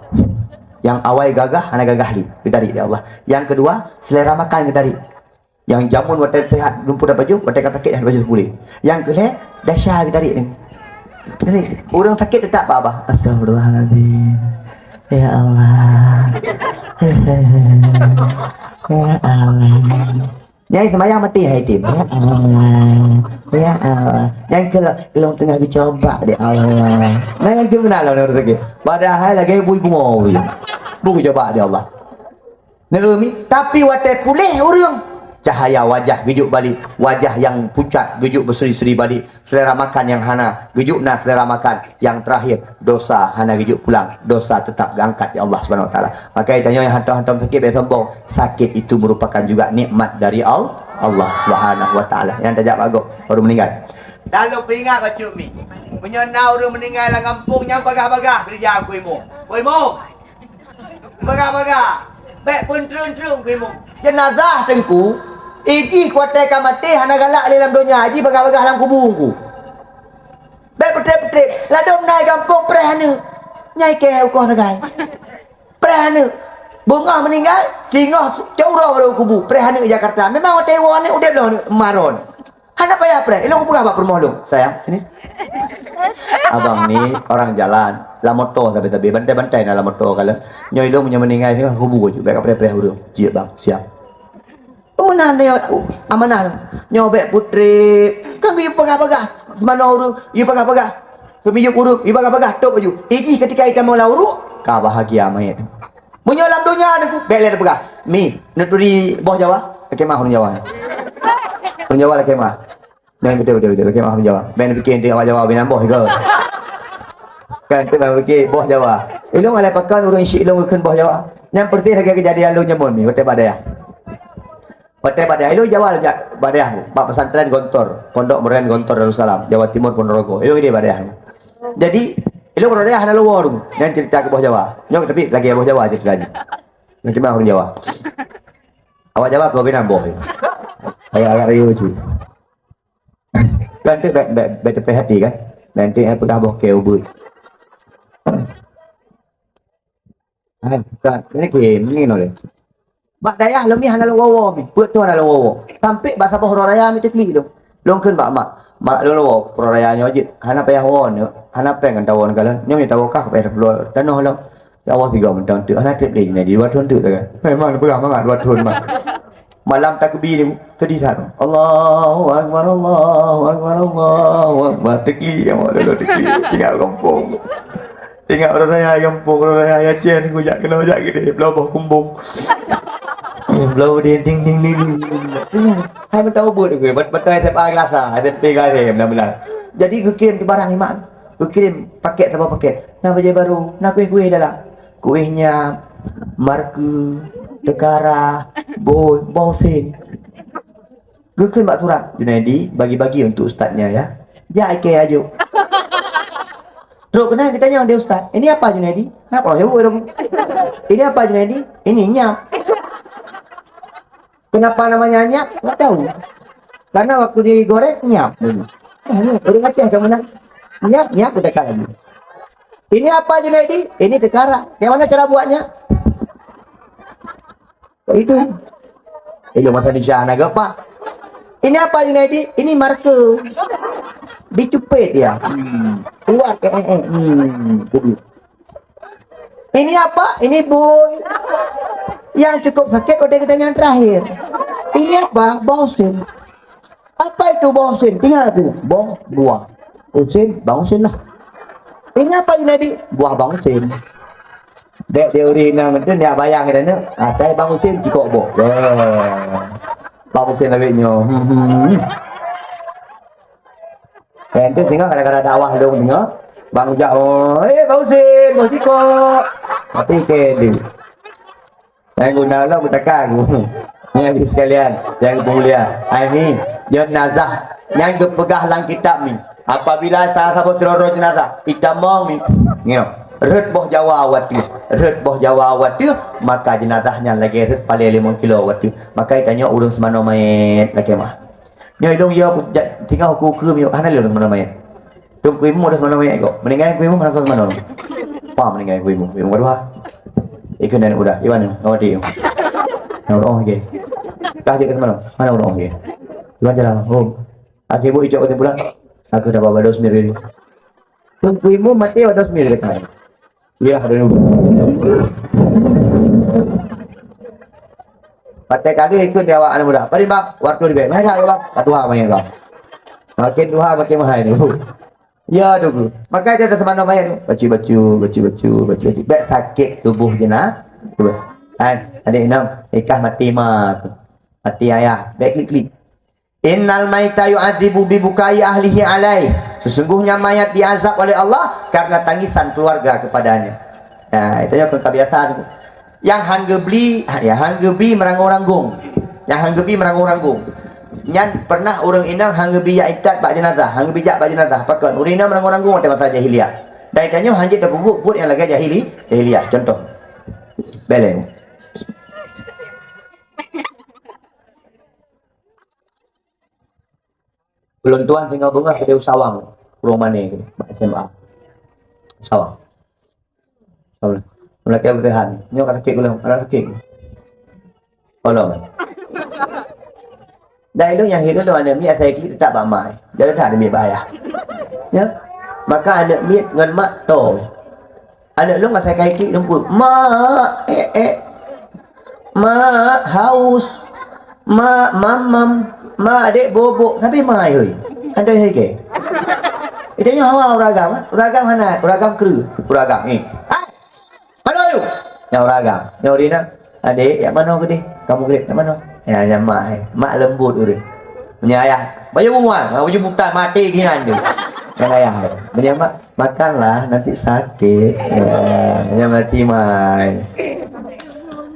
Nyang awai gagah, hana gagah lé, geutarék di Allah. Nyang keudua, selera makan geutarék. Nyang jameun watèe seuhat lumpuh dapat jôh, watèe ka sakét dapat jôh puléh. Nyang keulhèe, dasya geutarék ni. Jadi, ureueng sakét teutap babah. Astagfirullahaladzim. Ya Allah. Ya Allah. Nyang seumayang maté hai tim. Ya Allah. Ya Allah. Nyang keu lôn teungoh geucoba deh Allah. Nah, nyang keu meunan lôn ureueng sakét. Padahai lagèe bui bungo. Bui geucoba deh Allah. Neueu mi, tapi watèe puléh ureueng, cahaya wajah geujok balek, wajah nyang pucat geujok beuseri-seri balek, selera makan nyang hana geujok na selera makan, nyang terakhir dosa hana geujok pulang, dosa tetap geuangkat di Allah Subhanahu Wa Taala. Maka tanyoe nyang hantom-hantom sakét bèk sombong, sakit itu merupakan juga nikmat dari Al-, Allah Subhanahu Wa Taala. Nyang tajak bak gob, baru meninggal. Dan lôn peuingat bacut mi, meunyoe na ureueng meninggal lam gampông nyang bagah-bagah, geureuja keu imum. Keu imum! Bagah-bagah. Bèk peuntrôn-trôn keu imum. Jenazah teungku, ijih watèe ka maté hana galak lé lam donya, jih bagah-bagah lam kubu teungku. Bèk peutrép-peutrép. Ladôm na i gampông preh aneuk. Nyai kèe ukoh sagai. Preh aneuk. Beungoh meuninggai, singoh cot uroe baru kubu. Preh aneuk Jakarta. Memang watèe iwoe aneuk udép lom aneuk maron. Hana payah preh. Ilôn kupeugah bak peurumoh lôn, "Sayang, sini." Abang ni orang jalan, lam moto sabe-sabe, bantai-bantai na lam moto kalon. Nyoe ilôn meunyoe meuninggai singoh kubu aju, bèk kapreh-preh ureueng. Jeuet bang, siap. Amanah nyoe, amanah nyoe. Nyoe bèk putrép. Kan geuyue peugah-peugah. Manoe ureueng, geuyue peugah-peugah. Geumiyup ureueng, geuyue peugah-peugah, tôp aju. Ijih ketika itamong lam uruek, ka bahagia manyét. Meunyoe lam donya teungku, bèk lé tapeugah, "Mi, neuturi boh Jawa?" Lakèe meu'ah ureueng Jawa. Ureueng Jawa lakèe meu'ah. Nyan beutôi, beutôi, beutôi. Lakèe meu'ah ureueng Jawa. Bèk neupike awak Jawa binan boh sigoe. Kan tu bèk neupike boh Jawa. Ilôn alai pakon ureueng syik ilôn geukheun boh Jawa. Nyan peuresis lagèe keujadian lôn jameun mi, watèe bak dayah. Watèe bak dayah, ilôn Jawa jak bak dayah, bak pesantren Gontor, Pondok Modern Gontor Darussalam, Jawa Timur, Ponorogo. Ilôn idéh bak dayah. Jadi, ilôn keudroe dayah hana lôn woe dum. Nyan cerita keu boh Jawa. Nyoe tapi lagèe boh Jawa cerita nyoe. Nyoe cuma ureueng Jawa. Awak Jawa keu binan boh. Agak-agak rayeuk cu. Kan tu bèk, bèk, bèk teupèh até kan. Nanti ai peugah boh kèe ubeut. Hai, bukan. Ini game, ini noleh. Bak dayah lôn mi hana lôn woe-woe mi. Peuet thon hana lôn woe-woe. Sampai bak saboh uroe raya mi teuklik lôn. Lôn kheun bak mak, "Mak, lôn woe uroe raya nyoe jeuet. Hana payah woe neuk. Hana péng ngon tawoe neukalon. Nyoe mi tawoe kah payah tapeuloe tanoh lom." Ya Allah, tiga mentang tu. Hana trép lé jih, di dua thon tu kan. Memang peugah mangat dua thon, Mak. Malam takbir ni, sedih that. Allahu Akbar, Allahu Akbar, Allahu Akbar. Teuklik, ya Allah, teuklik. Tinggal gampông. Ingat orang raya gampông, orang raya Aceh ni, kujak kena jak gede, belah boh kumbung. Belah ding, ding, ding, ding, ding. Hai mentau buat aku, bat-, batai S M A kelas A, S M P kelas A, benar-benar. Jadi, geukirém tu barang iman. Geukirém paket, saboh paket. Na bajèe baru, na kueh-kueh dalam. Kueh nyam, marke, Teukara, bôi, boh Husen. Geukheun bak surat, "Junaidi, bagi-bagi untuk ustaznya, ya." Jak ikei aju. Trok keunan geutanyong di ustaz, "Ini apa, Junaidi?" Kenapa jawab dong? "Ini apa, Junaidi?" "Ini nyap." Kenapa namanya nyap? Nggak tahu. Karena waktu digoreng, nyap bunyi. Ah, ni, ureueng Aceh kamoe nak. Nyap, nyap, udah kalah. "Ini apa, Junaidi?" "Ini teukara." "Yang mana cara buatnya?" Itu. Ilmu bahasa Indonesia nak apa? "Ini apa, Junaidi?" "Ini marker." Dicupet dia. Hmm. Keluar ke, eh, eh. Hmm. Jadi. "Ini apa?" "Ini bui." Yang cukup sakit udah kita yang terakhir. "Ini apa?" "Boh Husen." "Apa itu boh Husen?" "Tinggal tu. Boh, buah. Husen, Bang Husen lah." "Ini apa, Junaidi?" "Buah Bang Husen." Dek teori na meuntun, dia bayang kita ni. Ah, saya Bang Husen, cikok boh. Wah. Bang Husen lawet nyoe. Hmm, hmm, hmm. Eh, tu tengok kadang-kadang dakwah dong tengok. Bang Ujak, oh, "Eh, Bang Husen, boh cikok." Tapi ke dia. Saya guna lah beutaka aku. Ni, adik sekalian yang mulia. Ai ni, jenazah nyang geupeugah lam kitab ni. Apabila salah saboh sidroe jenazah, itamong ni. Ngieu. Rhot boh jawa wateuh. Rhot boh jawa wateuh, maka jenazah nyan lagèe rhot paleng limong kilo wateuh. Maka itanyoe ureueng seumanoe manyèt lakèe mah. Nyoe ilôn yo, tinggai ukeue-ukeue miyueb, hana lé ureueng seumanoe manyèt. Teungku Imum dah seumanoe manyèt kok. Meuninggai Teungku Imum hana seumanoe. Wah, meuninggai Teungku Imum, Teungku Imum ka tuha. Ikeu nan udah, iwan nyoe, awak dia. Nah, udah oh, okey. Kah jeuet keu seumanoe, hana udah oh, okey. Iwan jalan, oh. Akhé buet icok keusimpulan. Aku dapat bados mirip. Teungku Imum maté bados mirip dekat. Iya, ada nunggu. Patai kali ikut di awak anak muda. Paling bang, waktu di bang. Mana bang? Satu hal main bang. Makin dua, makin mahal ni. Ya, tunggu. Maka dia ada teman main tu. Baca, baca, baca, baca, baca. Bek sakit tubuh je nak. Hai, adik enam. Ikah mati ma tu. Mati ayah. Bek klik-klik. "Innal maita yu'adzibu bi bukai ahlihi alaih." Sesungguhnya mayat diazab oleh Allah karena tangisan keluarga kepadanya. Nah, itu yang kebiasaan. Yang han geubri, yang han geubri meuranggung-ranggung. Yang han geubri meuranggung-ranggung. Nyan pernah ureueng inong han geubri jak itat bak jenazah, han geubri jak bak jenazah. Pakon? Ureueng inong meuranggung-ranggung watèe masa jahiliyah. Dan tanyoe han jeuet tapeubuet buet nyang lagèe jahili, jahiliyah. Contoh. Beleng. Ulôn tuan singoh beungoh keudéh u Sawang, Purong Mané keudéh, bak S M A. U Sawang. Sawang. Meulakèe beuteuhan. Nyoe ka sakét ulôn, ka sakét. Tolong. Dan ilôn nyang hireuen lôn aneuk miet asai klik teutap bak mak. Jadi that aneuk miet bak ayah. Ya. Maka aneuk miet ngon mak toe. Aneuk lôn asai ka klik lumpur. "Mak, eh, eh. Mak, haus. Mak, mamam. Mak, adek bobok." Tapi mai, hei. Ada, hei, ke? Itu nyoe hawa ureueng agam, eh? Ureueng agam hana, ureueng agam kreueh. Ureueng agam, eh. Hai! Mana you? Nyoe ureueng agam. Nyoe ureueng inong. "Adek, jak manoe keudéh? Kamoe keudéh, jak manoe?" Ya, nyan mak, eh. Mak lembut ureueng. Meunyoe ayah, baju bunga, baju buta, maté keunan tu. Nyan ayah, eh. Meunyoe mak, "Makanlah, nanti sakit." Ya, nyan maté mai.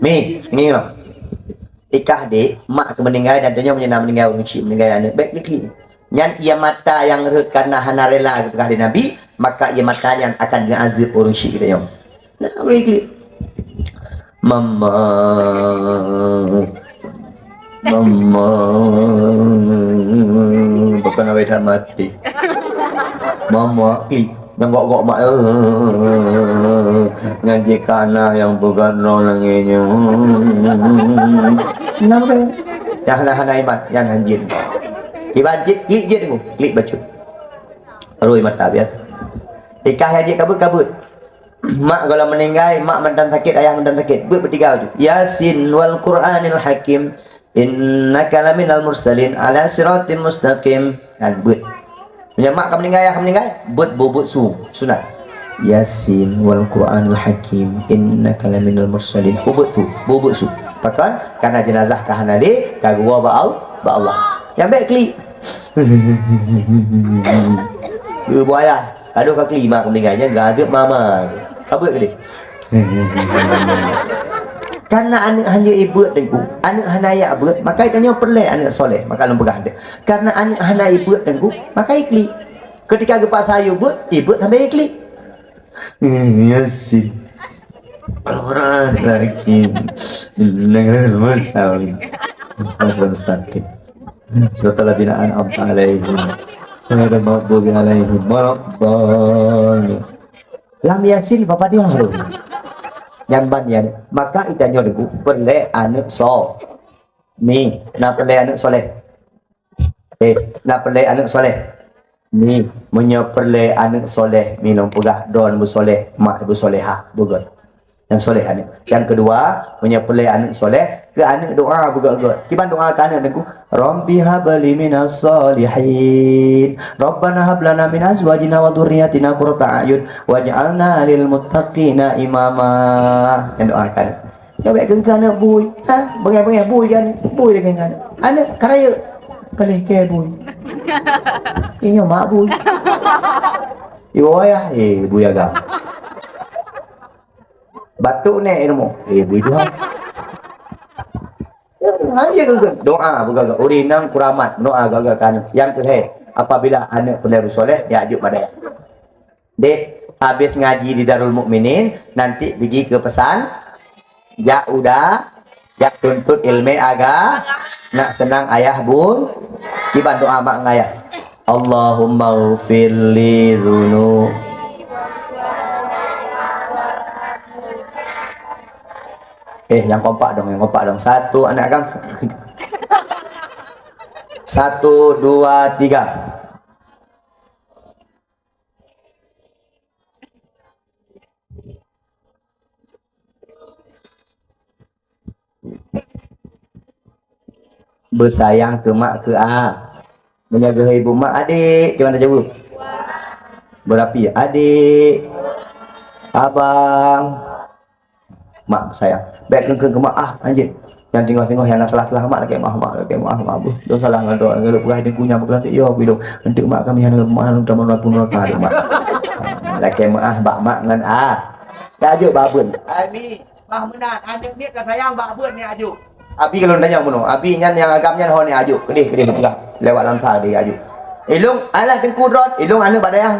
Mi, ngieng lom. Ikah dek, mak keu meuninggai dan tanyoe meunyoe na meuninggai ureueng chik, meuninggai aneuk, bèk klik-klik. Nyan ie mata nyang rhot kareuna hana rela geupeugah lé Nabi, maka ie mata nyan akan geuazeueb ureueng chik geutanyoe. Nah, klik-klik. Mama. Mama. Bukan awai that mati. Mama, klik. Nyang gok-gok mak, eh, nyan jih kana nyang peugah droe lagèe nyoe. Kenapa? Nyang hana-hana iman, nyang hanjeuet. Iban jeuet, klik jeuet tunggu, klik bacut. Roi mata biasa. Ikah nyang jeuet kabeuet, kabeuet. Mak gohlom meuninggai, mak mantong sakét, ayah mantong sakét. Beuet beutigau jeuet. Yasin wal Qur'anil Hakim. Innaka laminal mursalin ala siratim mustaqim. Kan beuet. Meunyoe mak ka meuninggai, ayah ka meuninggai, beuet beuet su, sunat. Yasin wal Qur'anil Hakim, innaka laminal mursalin. Beuet tu, beuet su. Pakon? Karena jenazah ka hana lé, ka geuwoe bak Al-, bak Allah. Nyang bèk klik. Geubuaya. Aduh ka klik mak ka meuninggai, nyan geuazeueb mama. Ka beuet keudéh. Karena aneuk hana ibeuet teungku, aneuk hana yak beuet, maka tanyoe peureulée aneuk soleh, maka lôn peugah teuh. Karena aneuk hana ibeuet teungku, maka iklik. Ketika geupaksa yue beuet, ibeuet sampai iklik. Yasin. Al-Quran Hakim. Dengar bersama. Masa mustaqim. Siratal ladzina an'amta 'alaihim. Ghairil maghdubi 'alaihim waladdallin. Lam Yasin, Bapak dia harus. Nyang ban ya. Maka itanyoe debu peureulée aneuk so. Ni, na peureulée aneuk soleh. Eh, na peureulée aneuk soleh. Ni, meunyoe peureulée aneuk soleh, ni lôn peugah droe beusoleh, mak beusolehah, beugét. Nyang soleh aneuk. Nyang keudua, meunyoe peureulée aneuk soleh, keu aneuk doa beugét-gét. Kiban doa keu aneuk teungku, "Rabbi habli minas solihin. Rabbana hablana min azwajina wa dzurriyyatina qurrata a'yun waj'alna lil muttaqina imama." Nyang doa keu aneuk. Nyoe bék keu aneuk bui. Ha, beungéh-beungéh bui kan. Bui lagée nyan. Aneuk ka rayeuk. Paléh kée bui. Inyoe mak bui. Ibu ayah, eh, bui agam. Batuk neh ilmu. Eh, bui Tuhan. Ha, iya kan, kan? Doa beugét-gét. Ureueng inong kuramat, doa gét-gét keu aneuk. Nyang keuhai, apabila aneuk peureulée beusoleh, ya jok bak dayah. Dek, habis ngaji di Darul Mukminin, nanti pigi ke pesan, jak uda, jak tuntut ilmu aga, nak senang ayah bun, kiban doa mak ngon ayah. Allahumma ghfirli dzunub. Eh, yang kompak dong, yang kompak dong. Satu, aneuk agam. Satu, dua, tiga. Beusayang keu mak keu a. Meunyoe geuhôi ibu mak, "Adék," kiban tajaweueb? Beurapi, "Adék." "Abang." Mak beusayang. Bék kheun-kheun keu mak, ah, anjing. Nyang teungoh-teungoh nyang na salah-salah mak, lakée maah mak, lakée maah mak, beuh. Lôn salah ngon droe, ngon lôn peugah deungku nyang beukeulanteh, yo, bilong. Eunteuk mak kami hana lemah, lôn tamong lam pun rota, mak. Lakée maah bak mak ngon a. Tajok babun. Ai mi, bah meunan, aneuk miet ka sayang bak abon ni aju. Abi kalau tanyong bunoe, abi nyan nyang agam nyan ho ni aju. Keudeh, keudeh peugah. Lewat lamsa deh aju. Ilong, alah teungku droe, ilong aneuk bak dayah.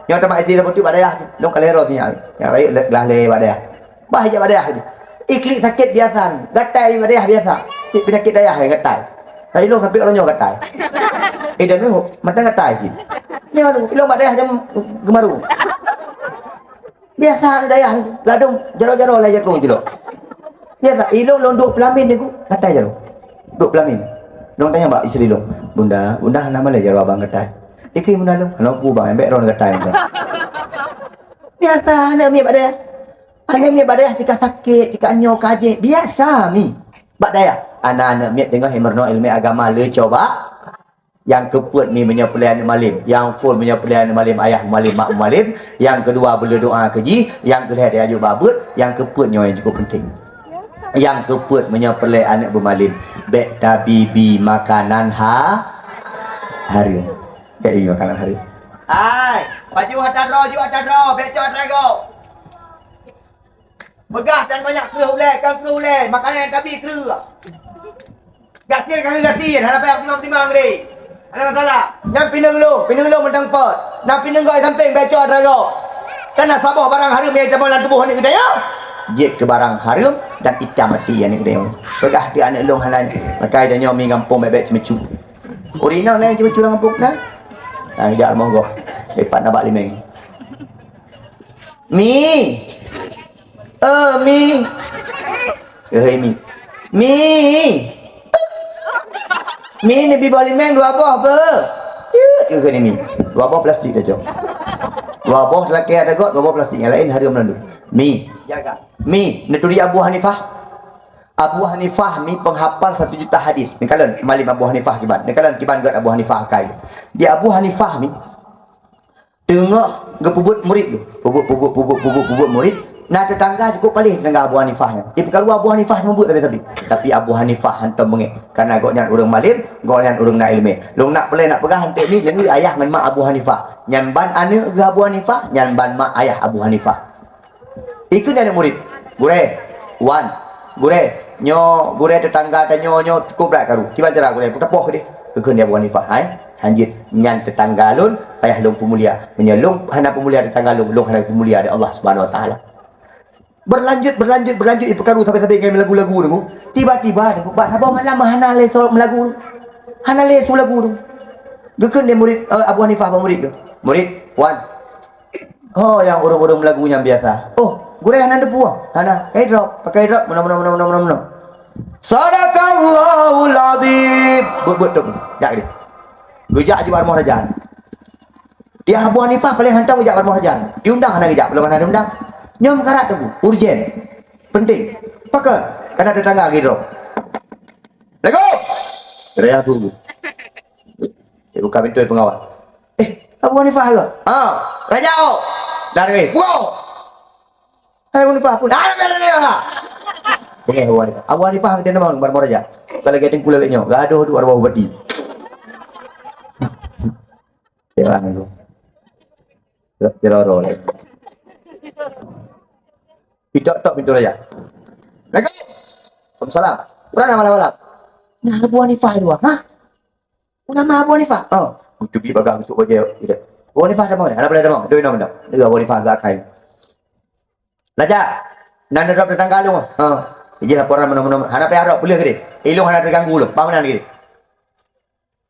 Nyoe teuma istri sapeue teuk bak dayah. Ilong ka lhèe droe sinyak. Nyang rayeuk le-, glah lhèe bak dayah. Bah ijak bak dayah. Iklik sakét biasa, gatai bak dayah biasa. Peunyakét dayah nyang gatai. Tapi ilong sampai uroe nyoe gatai. Eh, dan nyoe mantong gatai cit. Nyoe ilong bak dayah jam gemaru. Biasa aneuk dayah, ladôm jaroe-jaroe lagée jakrong cilok. Biasa, ilong lôn duek peulamin teungku, gatai jaroe. Duek peulamin. Lôn tanyong bak istri lôn, "Bunda, bunda hana malèe jaroe abang gatai?" "Ikei bunda lôn, hana ku bang, embek droe gatai bunda." Biasa aneuk miet bak dayah. Aneuk miet bak dayah tika sakét, tika nyoe ka jih. Biasa mi. Bak dayah. Ana aneuk miet teungoh meurunoe ilmu agama le coba. Nyang keupeuet mi meunyoe peureulée aneuk malem, nyang phôn meunyoe peureulée aneuk malem, ayah malem, mak malem, nyang keudua beu le doa keu jih, nyang keulhèe tajok bak beuet, nyang keupeuet nyoe nyang cukup penting. Nyang keupeuet meunyoe peureulée aneuk beumalem, bék tabi-bi makanan ha-, hareuem. Bék bi makanan hareuem. Hai, baju atra droe, ju atra droe, bék cok atra gob. Peugah tan banyak kreueh ulée, kan kreueh ulée, makanan nyang tabi kreueh. Gasien ka gasien, hana payah timang-timang deh. Hana masalah. Nyan pineung lôn, pineung lôn mantong pot. Na pineung gob sampéng, bék cok atra gob. Kan na saboh barang hareuem nyang itamong lam tuboh aneuk geutanyoe. Jeuet keu barang hareuem dan itam até aneuk geutanyoe. Peugah teuh aneuk lôn hana, maka geutanyoe mi gampông bék-bék ceumeucue. Ureueng inong na nyang ceumeucue lam gampông na? Nah, jak rumoh gob. Dipat na bak limeng. Mi. Eh, mi. Eh, mi. Mi. Mi, neubi boh limeng dua boh beuh. Yuk, yuk, ni mi. Dua boh plastik dah, Cok. Dua boh lakée ada got, dua boh plastik. Nyang laén hareuem lam dum. Mi. Jaga. Mi, neuturi Abu Hanifah. Abu Hanifah mi penghafal satu juta hadis. Neukalon, malem Abu Hanifah kiban. Neukalon kiban got Abu Hanifah akai. Di Abu Hanifah mi, teungoh geupeubuet murit geuh. Peubuet, peubuet, peubuet, peubuet, peubuet murit. Na teutangga cukup paléh teutangga Abu Hanifah nyan. Ipeugah Abu Hanifah mubuet tapi-tapi. Tapi Abu Hanifah hantom beungéh. Karena gobnyan ureueng malem, gobnyan ureueng na ileumé. Lôn nak peureulée nak peugah hantom ni, deungoe ayah ngon mak Abu Hanifah. Nyan ban aneuk geuh Abu Hanifah, nyan ban mak ayah Abu Hanifah. Ikheun aneuk murit, "Gurée, wan, "Gurèe, nyoe gurèe teutangga tanyoe nyoe cukôp brat karu. Kiban cara gurèe, peuteupôh keudéh." Geukheun lé Abu Hanifah, "Hai, hanjeuet, nyan teutangga lôn, payah lôn peumulia. Meunyoe lôn hana peumulia teutangga lôn, lôn hana peumulia lé Allah Subhanahu Wa Taala." Berlanjut, berlanjut, berlanjut, ipeukaru sabe-sabe ngon meulagu-lagu tu. Tiba-tiba tu, bak saboh malam hana lé soe meulagu. Hana lé soe lagu tu. Geukheun lé murit, eh, Abu Hanifah bak murit tu. "Murit, wan, ho nyang ureueng-ureueng meulagu nyan biasa?" "Oh, gurèe hana teupeu." "Hana." "Pakai drop, pakai drop, meunoe, meunoe, meunoe, meunoe, meunoe, meunoe." "Sadaqallahul azim." Beuet-beuet tu. Jak deh. Geujak jih bak rumoh raja. Di Abu Hanifah paléng hantom geujak bak rumoh raja. Diundang hana geujak, belom hana diundang. Nyoe meukarat teungku, urgen. Penting. Pakon? Karena tetangga lagi droe. "Assalamualaikum." Raya tu. Dia buka pintu pengawa. "Eh, Abu Hanifah ke?" "Ha, raja oh." Dari, "Buka." "Hai Abu Hanifah pun." "Ah, dah, dah, dah, dah." Bengeh Abu Hanifah. Abu Hanifah dia nama baru raja. Kalau kita tengku lewat nyoe, gaduh tu arwah bupati. Terang tu. Terang. Itok-tok pintu raja. "Assalamualaikum." "Waalaikumsalam." "Pernah malam-malam?" "Nah, Abu Hanifah dua." "Hah? Ulama Abu Hanifah?" "Oh, kutubi bagah untuk baca." "Abu Hanifah dah mau, dah boleh dah mau. Doi nama dah." Dia Abu Hanifah agak akai. "Raja, nan droe tetangga lôn." "Ha." Ijih laporan meunoe-meunoe. "Hana payah droe, peuleueh keudéh. Ilôn hana teuganggu lôn. Bangunan keudéh."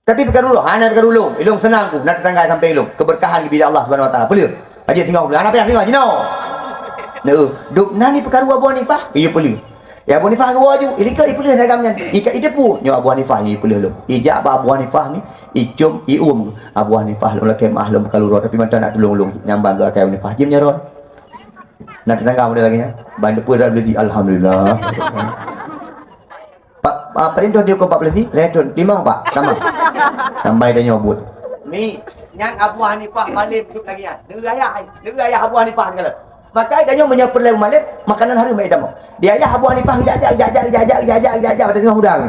"Tapi peukaru lôn." "Hana peukaru lôn. Ilôn seunang ku, na tetangga sampéng lôn. Keberkahan geubri Allah Subhanahu Wa Taala. Peuleueh. Aja singoh peuleueh. Hana payah singoh, jinoe." Nah, dok nan ipeukaru Abu Hanifah? Iya peuleueh. Ya Abu Hanifah geuwoe ju. Ilikot ipeuleueh sagam nyan. Ikat iteupu. Nyoe Abu Hanifah nyoe ipeuleueh lôn. Ijak bak Abu Hanifah ni, icom, ium. "Abu Hanifah lôn lakée meuah lôn peukaru droe, tapi mantong nak tulông lôn." Nyambang geuakai Abu Hanifah. Jim nyaron. Nah, tetangga model lagi nyan. Ban depan dah beli, alhamdulillah. Pak, ah, paling tu dia kau empat belas ni, leh tu, lima empat, sama. Sampai dia nyobot. Mi, nyan Abu Hanifah malem duduk lagi nyan. Neu ayah, neu ayah Abu Hanifah segala. Maka dia nyoe meunyoe peureulèe malem, makanan hareuem bak ita mo. Di ayah Abu Hanifah jak jak jak jak jak jak jak jak jak jak tengah udang.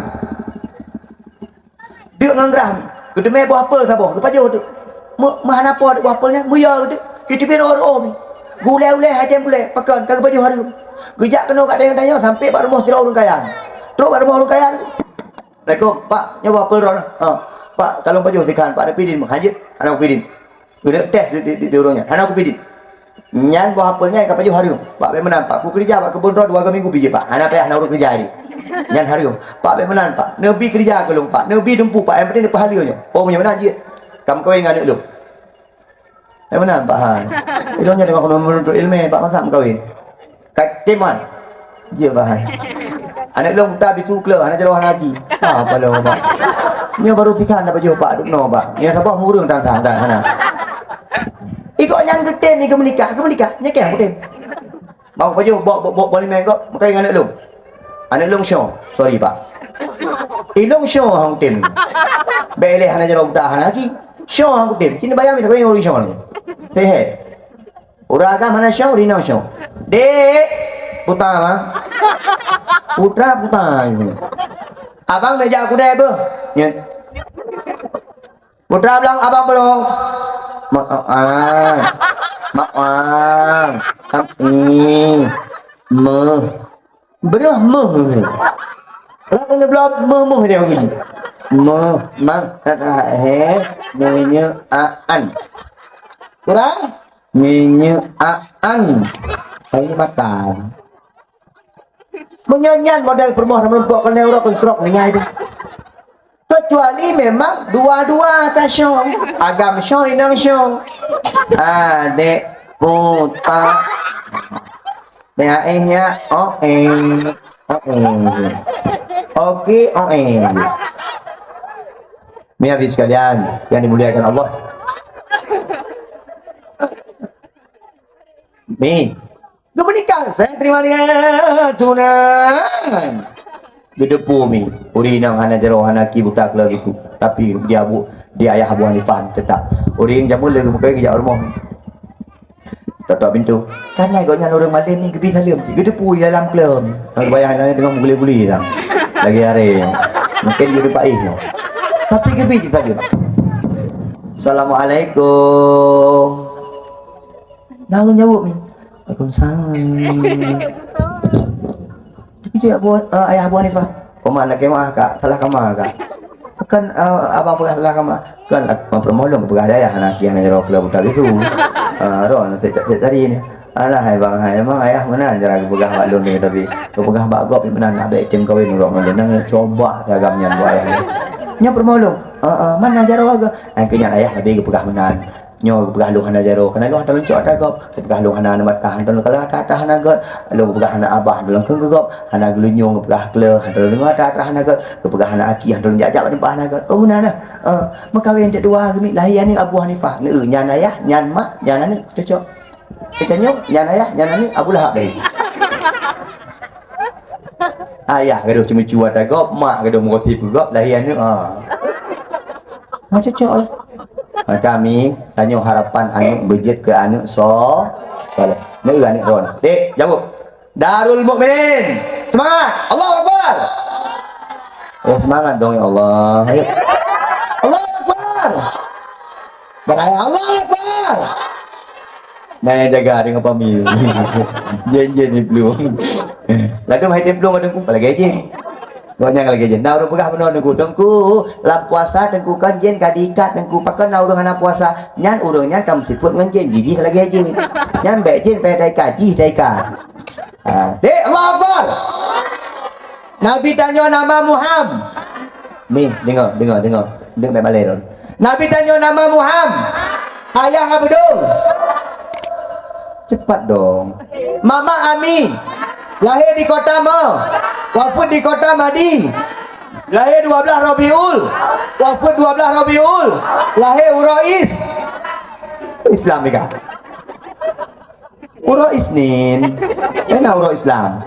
Deuk ngon grah. Geuteumé boh apel saboh, geupajoh teuk. Meu-, meuhana po deuk boh apel nyan, meuyo teuk. Iteubiet rôh-rôh mi. Gulèe-ulèe hai tem bulèe, pakon, ka geupajoh hareuem. Geujak keunoe kat tanyoe-tanyoe, sampai bak rumoh sidroe ureueng kaya. Trok bak rumoh ureueng kaya. "Assalamualaikum, Pak, nyoe boh apel droeneuh." "Ha, Pak, ka lôn pajoh sikhan, Pak, tapi idin meuhajat, hana kupidin." Geuneuk tes di, di, di, di ureueng nyan. "Hana kupidin." "Nyan boh apel nyan ka pajoh hareuem." "Pak, bèk meunan, Pak. Kukeurija bak keubon droe dua minggu pih jeuet, Pak. Hana payah na ureueng keurija jih." "Nyan hareuem." "Pak, bèk meunan, Pak. Neubi keurija keu lôn, Pak. Neubi dumpeue, Pak. Nyang penting neupeue haleue nyoe." "Oh, meunyoe meunan jeuet. Ka meukawen ngon aneuk lôn." "Bèk meunan, Pak, hai. Ilôn nyoe teungoh meununtot ileumèe, Pak. Masa meukawen?" Ka tem wan. Jeuet bah hai. Aneuk lôn buta bisu kleu, hana jaroe hana gaki. Ha, paloe bah. Nyoe baru sikhan na pajoh pak duk noe bah. Nyoe saboh mureueng tang-tang dan hana. Ikok nyan geutem ni geumeunikah, geumeunikah. Nyoe kèe geutem. Mau pajoh bok bok bok bok limeng kok, meukai ngon aneuk lôn. Aneuk lôn syo. Sorry, Pak. Ilôn syo hong tem. Bèk lé hana jaroe buta hana gaki. Syo hong tem. Cit neubayang mita kau ureueng syo lôn. He he. Ureueng agam hana syok, rinong syok. Dek, puta ma. Putra puta. Abang meuja kudai beuh. Nyan. Putra bilang abang belum. Mak, ah, ah. Mak, ah. Am, i. Meh. Breuh meuh. Lah kena belah meuh-meuh dia ni. Meuh, mang, tak, tak, he, meunyoe aan. Kurang? Meunyoe aan. Hai makan. Meunyoe nyan model peurumoh lam leumpok keuneuk uroe kontrok ningai tu. Kecuali memang dua-dua ka syong. Agam syong, inong syong. Ah, dek puta. Meu'ah ya, oh eh, oh eh. Oke, oh eh. Ni habis sekalian yang dimuliakan Allah. Ni, geupeunikah saya terima dengan tunang. Geudepu mi, ureueng inong hana jaroe hana ki buta keu lagèe tu. Tapi dia bu, dia ayah Abu Hanifah tetap. Ureueng jameun lé geumeukai geujak rumoh. Tok-tok pintu. Kan nyan gobnyan ureueng malem ni geubi saleuem. Geudepu di dalam kleuem. Ka geubayang nyan teungoh meuguli-guli dah. Lagi hari. Mungkin dia lupa ih. Tapi geubi di saleuem. Assalamualaikum. Nah, ureueng jaweueb ni. Waalaikumsalam. Cek buat, eh, ayah Abu Hanifah. Koma nak kemah kak, salah kama kak. Kan, eh, abang peugah salah kama. Kan, eh, peurumoh lôn peugah dayah anak ayah na jaroe keu buta gitu. Ah, roh, nanti tak tadi ni. Alah, hai bang, hai, emang ayah mana cara peugah bak lôn ni tapi. Peugah bak gob di mana nak baik tim kawin roh mana. Nang coba agam nyan buat ayah ni. Nya peurumoh lôn. Ah, ah, mana jaroe agam? Ai keu nyan ayah tapi peugah meunan. Nyoe geupeugah lôn hana jaroe, keunan lôn hana lôn cok atra gob. Geupeugah lôn hana aneuk mata, hana lôn kala atra-atra hana göt. Lôn geupeugah hana abah, hana lôn kheun keu gob. Hana geulunyueng geupeugah kle, hana lôn deungoe atra-atra hana göt. Geupeugah hana aki, hana lôn jak-jak bak teumpat hana göt. Oh, meunan nah. Eh, meukawen teuk dua geumi lahé aneuk Abu Hanifah. Neu nyan ayah, nyan mak, nyan aneuk. Cocok. Kita nyoe, nyan ayah, nyan aneuk Abu Lahab deh. Ayah gadoh ceumeucue atra gob, mak gadoh meugosip keu gob, lahé aneuk. Ha. Ha, cocok lah. Maka mi, tanyoe harapan aneuk beujeuet keu aneuk so-, soleh. Neu aneuk ron. Dek, jaweueb. Darul Mukminin. Semangat. Allahu Akbar. Oh, semangat dong ya Allah. Ayo. Allahu Akbar. Beraya Allahu Akbar. Nah, jaga dengan pami. Jen-jen ni belum. Lalu mai templong ada kumpul lagi jen. Banyak lagi jen. Nah, urang peugah benar nunggu. Tengku, lam puasa tengku kan jen ka diikat tengku. Pakon na urang hana puasa. Nyan urang nyan ka meusifeuet ngon jen. Jijih lagi jen. Nyan bek jen payah taika, jih taika. Ha, dek, Allahu Akbar. Nabi tanyoe nama Muham. Ni, dengar, dengar, dengar. Dengar baik balai tu. Nabi tanyoe nama Muham. Ayah Abdul. Cepat dong. Mama Ami. Lahir di kota Ma. Wafat di kota Madi. Lahir dua belas Rabiul. Wafat dua belas Rabiul. Lahir Urais. Islam ni kan? Uroe Isnin. Ena uroe Islam.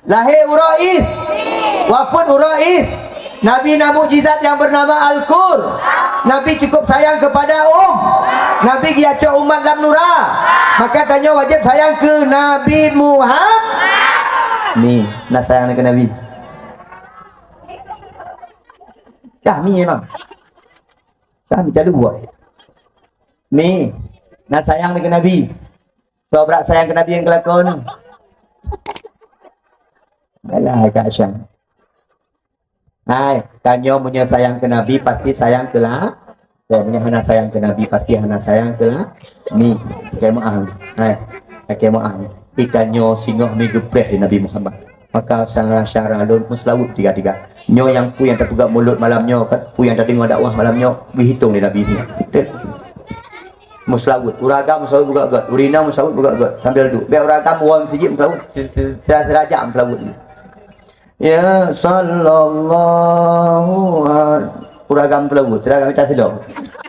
Lahé uroe Is. Wafeuet uroe Is. Nabi na mukjizat nyang beunama Al-Qur. Nabi cukup sayang kepada um. Nabi geuyacok umat lam nura. Maka tanyoe wajéb sayang keu Nabi Muhammad. Ni, na sayang keu Nabi. Dah mi memang. Dah mi calu buat. Ni, na sayang keu Nabi. Soe brat sayang keu Nabi nyang keulakon? Alah, Kak Syam. Hai, tanyoe meunyoe sayang keu Nabi, pasti sayang keu la-, oh, meunyoe hana sayang keu Nabi, pasti hana sayang keu la-, ni, keu maaf. Hai, keu maaf. Di tanyoe singoh mi geupreh di Nabi Muhammad. Maka syara-syara lôn meuseulaweuet tiga-tiga. Nyoe nyang peue nyang tapeugah mulut malam nyoe kan, peue nyang tadeungoe dakwah malam nyoe, beuhitong di Nabi nyoe. Meuseulaweuet, ureueng agam meuseulaweuet beugöt-göt, ureueng inong meuseulaweuet beugöt-göt, sambil duek. Bèk ureueng agam woe meuseujid meuseulaweuet, sira-sira jak meuseulaweuet. Ya, sallallahu al-, ureueng agam meuseulaweuet, sira agam mita sidong.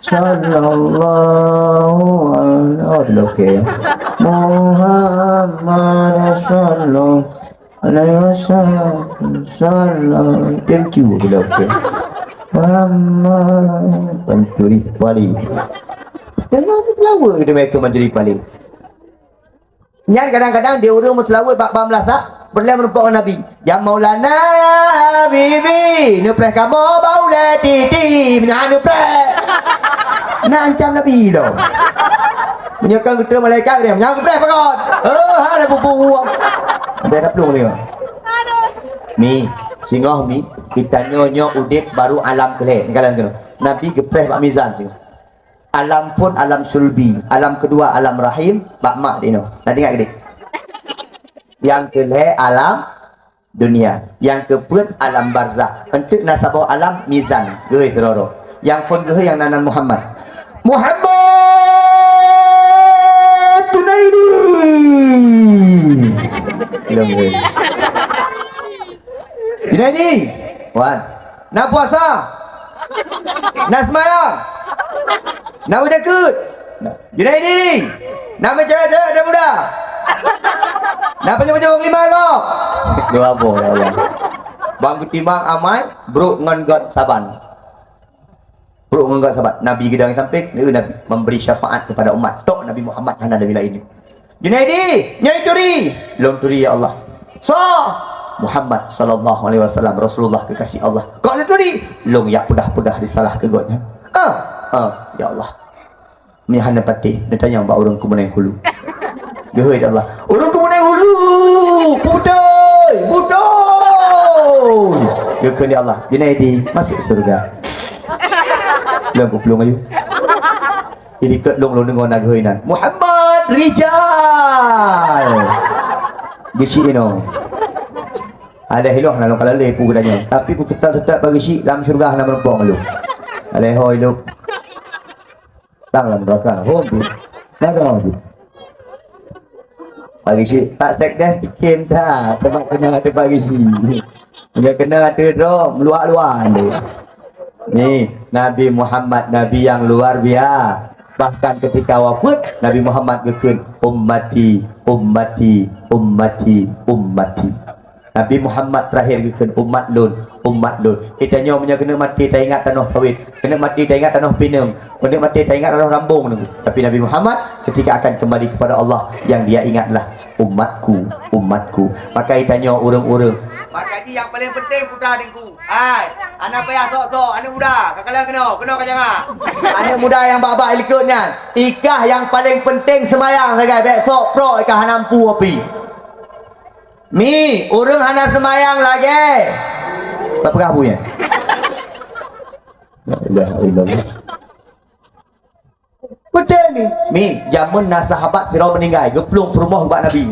Sallallahu al-, oh, okey. Muhammad sallallahu alaihi wasallam. Thank you, okey. Muhammad pencuri paling. Jangan meuseulaweuet kita mereka mencuri paling. Nyan kadang-kadang di ureueng meuseulaweuet bak bam lasak, peureulèe meurumpok ngon Nabi. "Ya Maulana Habibi, neupreh kamoe bak ulèe titi, meunyo hana neupreh." Na ancam Nabi lom. Meunyo ka geuteu malaikat, "Meunyo hana neupreh pakon?" "Oh, ha lé pupu." Ada plueng dia. Mi, singoh mi, kita nyoe nyoe udép baru alam keulhèe. Nikalan keunoe. Nabi geupreh bak mizan singoh. Alam phôn, alam sulbi, alam keudua, alam rahim, bak mak di inoe. Na teuingat keudéh? Nyang keulhèe alam dunia, nyang keupeuet alam barzakh. Eunteuk na saboh alam mizan, geuhôi keudroe-droe. Nyang phôn geuhôi nyang nan, nan Muhammad. Muhammad Junaidi. Belum, belum. Junaidi. Wan. Na puasa. Na seumayang. Na beujakeuet. Junaidi. Na meucewek-cewek dan muda. Na pajoh-pajoh lima ko. Dua boh, ya Allah. Bang ketimbang amai, brok ngon göt saban. Brok ngon göt saban. Nabi geudong sampéng, Nabi memberi syafaat kepada umat. Tok Nabi Muhammad hana Nabi lain. Junaidi, nyoe turi. Lôn turi, ya Allah. Soe? Muhammad sallallahu alaihi wasallam, Rasulullah kekasih Allah. Kok lôn turi? Lôn jak peugah-peugah risalah keu gobnyan. Ah, ah, ya Allah. Nyan hana patéh, neutanyong bak ureueng Keumeuneung Hulu. Geuhôi, ya Allah. Ureueng Keumeuneung Hulu, beutôi, beutôi. Oh, geukheun lé Allah, "Junaidi, masuk surga." Lôn kuplueng ayue. Jadi keu lôn, lôn deungoe na geuhôi nan, "Muhammad Rijal." Geuchik inoe. Aléh ilôn hana lôn kalon lé peue geutanyoe. Tapi kuteutap-teutap bak geuchik lam syeuruga hana meurumpok lôn. Aléh hôi lôn. Tang lam neraka. Hom tu. Mana tu? Bak geuchik. Pak Sekdes ikem that. Teuma keunoe ateueh bak geuchik. Meunyoe keunoe ateueh droe, meuluak-luak tu. Ni, Nabi Muhammad, Nabi yang luar biasa. Bahkan ketika wafat, Nabi Muhammad geukheun, "Ummati, ummati, ummati, ummati." Nabi Muhammad terakhir geukheun, "Umat lôn, umat lôn." Geutanyoe meunyoe keuneuk maté taingat tanoh Tawet, keuneuk maté taingat tanoh Pineung, keuneuk maté taingat tanoh Rambong nyoe. Tapi Nabi Muhammad ketika akan kembali kepada Allah, yang dia ingatlah, "Umatku, umatku." Maka geutanyoe ureuëng-ureuëng. Maka jih nyang paléng penting putra Teungku. Hai, hana payah sok-sok, aneuk muda, ka kalon keunoe, keunoe ka jama. Aneuk muda nyang bak-bak likot nyan, ikah nyang paléng penting seumayang sagai, bék sok prok ikah hana mampu api. Mi, ureuëng hana seumayang lagée. Tapeugah buya. La ilaha illallah. Beutôi mi. Mi, jameun na sahabat sidroe meuninggai, geuplueng peurumoh bak Nabi.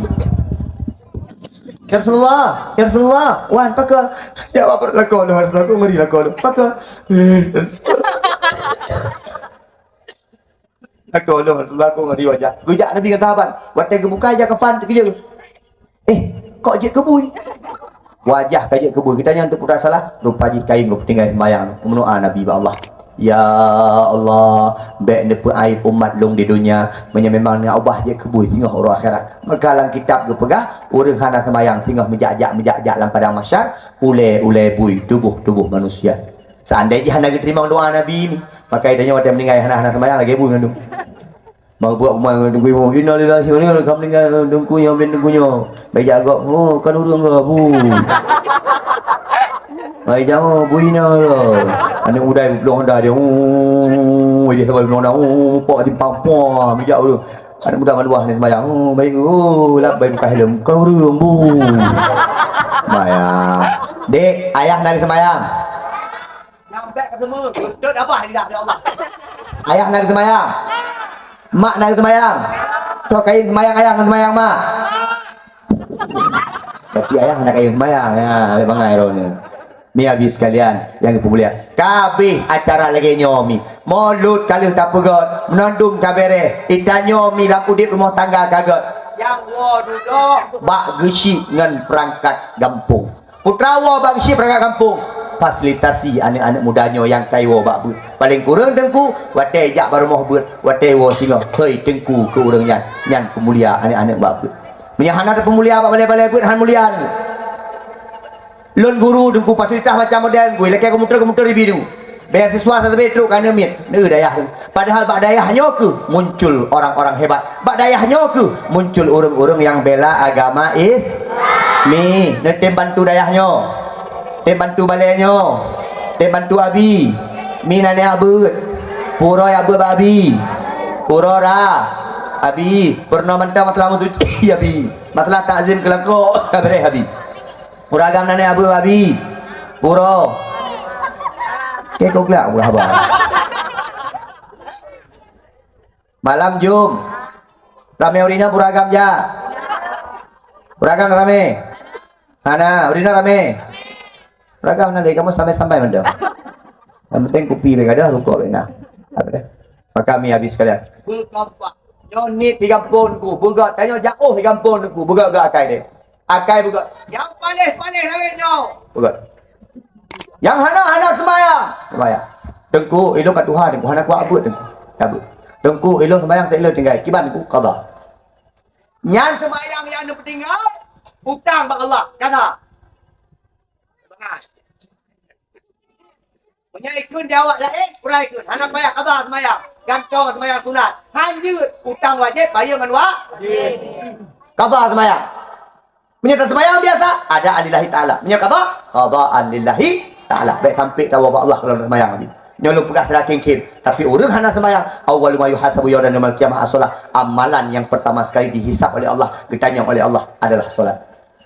"Ya Rasulullah, ya Rasulullah, wan pakon?" Jaweueb, "Lakoe lôn, Rasulullah, aku ngeri lakoe lôn." "Pakon?" "Lakoe lôn, Rasulullah, aku ngeri wajah." Geujak Nabi ngon sahabat. Watée geubuka ija kafan teukeujeuet. "Eh, kok jeuet keu bui?" Wajah ka jeuet keu bui. Geutanyoe untuk peugah salah, rupa jih kayém geupeutinggai seumayang. Meunoa Nabi bak Allah, "Ya Allah, bék neupeuaéb umat lôn di donya, meunyoe memang na ubah jeuet keu bui singoh uroe akhirat." Maka lam kitab geupeugah, ureuëng hana seumayang singoh meujak-jak, meujak-jak lam padang mahsyar, ulée-ulée bui tuboh-tuboh manusia. Seandai jih hana geuteurimong doa Nabi, maka geutanyoe watée meuninggai hana, hana seumayang lagée bui mandum. Meubuet umai ngon teungku imum, "Innalillahi wa inna ilaihi raji'un." Ka meuninggai teungku nyoe, bin teungku nyoe. Bèk jak gob, "Oh, kan ureueng gob, bu." Hai, jangan, bu ina ya. Aneuk muda geupeulong honda dia, "Oh," dia sabai geupeulong honda, "Oh, pok di pampoa, bijak ureueng." Aneuk muda maluah ni sembahyang, "Oh, baik, oh, lap baik buka helm." Kan ureueng, bu. Sembahyang. Dek, ayah nak sembahyang. Nyang bèk ka seumeue, beutôi abah lidah lé Allah. Ayah na geuseumayang. Mak na geuseumayang. Soe kayém seumayang ayah ngon seumayang mak? Tapi ayah na kayém seumayang. Ya, bangai droeneuh. Mi abi sekalian nyang geupeumulia. Ka abéh acara lagèe nyoe mi. Mulod ka lheueh tapeugöt, meunandum ka bèrèh. Geutanyoe mi lam udép rumoh tangga ka göt. Nyang woe dudoe bak geusyik ngon peurangkat gampông. Putra woe bak geusyik peurangkat gampông, fasilitasi aneuk-aneuk muda nyoe nyang ka iwoe bak beuet. Paleng kureueng teungku, watèe jak bak rumoh beuet, watèe iwoe singoh, hei teungku keu ureueng nyan, nyan peumulia aneuk-aneuk bak beuet. Meunyoe hana teupeumulia bak balèe-balèe beuet, han mulia teungku. Lôn guru teungku, fasilitas macam model teungku, ilakèe komuter-komuter ibi teungku. Beasiswa sabe trok ka aneuk miet, neu dayah. Padahal bak dayah nyoe keuh muncul orang-orang hebat. Bak dayah nyoe keuh muncul ureueng-ureueng nyang bela agama Is-, mi, neutem bantu dayah nyoe. Tem bantu balèe nyoe. Tem bantu abi. Mi na neujak beuet. Pura jak beuet bak abi. Pura ra. Abi, peurunoe mantong masalah meusuci abi. Masalah takzim keulakok, ka bèrèh abi. Ureueng agam na neujak beuet bak abi. Pura. Keu kok glak buah haba. Malam jom. Ramè ureueng inong pura agam jak. Pura agam ramè. Hana, ureueng inong ramè. Pura agam na lé, kamoe standby-standby mantong. Nyang penting kupi bèk gadôh, rukok bèk na. Apa dah? Maka mi abi sekalian. Beugampang. Nyoe nit di gampông teungku. Beugöt. Tanyoe jak oh di gampông teungku. Beugöt-göt akai deh. Akai beugöt. Nyang paléh-paléh lagèe nyoe. Beugöt. Nyang hana, hana seumayang. Seumayang. Teungku, ilôn ka tuha, teungku hana kuat beuet, teungku. Ka beuet. Teungku, ilôn seumayang, ilôn tinggai. Kiban teungku, qadha. Nyan seumayang nyang neupeutinggai, utang bak Allah. Qadha. Bangai. Meunyoe ikheun di awak laén, urai kheun. Hana payah qadha seumayang. Gantong seumayang sunat. Han jeuet, utang wajéb, bayeue ngon wajéb. Qadha seumayang. Meunyoe taseumayang biasa, adaan lillahi ta'ala. Meunyoe qadha, qadaan lillahi ta'ala. Bèk sampé tawoe bak Allah kalau taseumayang tadi. Nyoe lôn peugah secara khém-khém. Tapi ureueng hana seumayang, awwalu ma yuhasabu yaumal qiyamah as-shalah. Amalan yang pertama sekali dihisab oleh Allah, geutanyong oleh Allah adalah salat.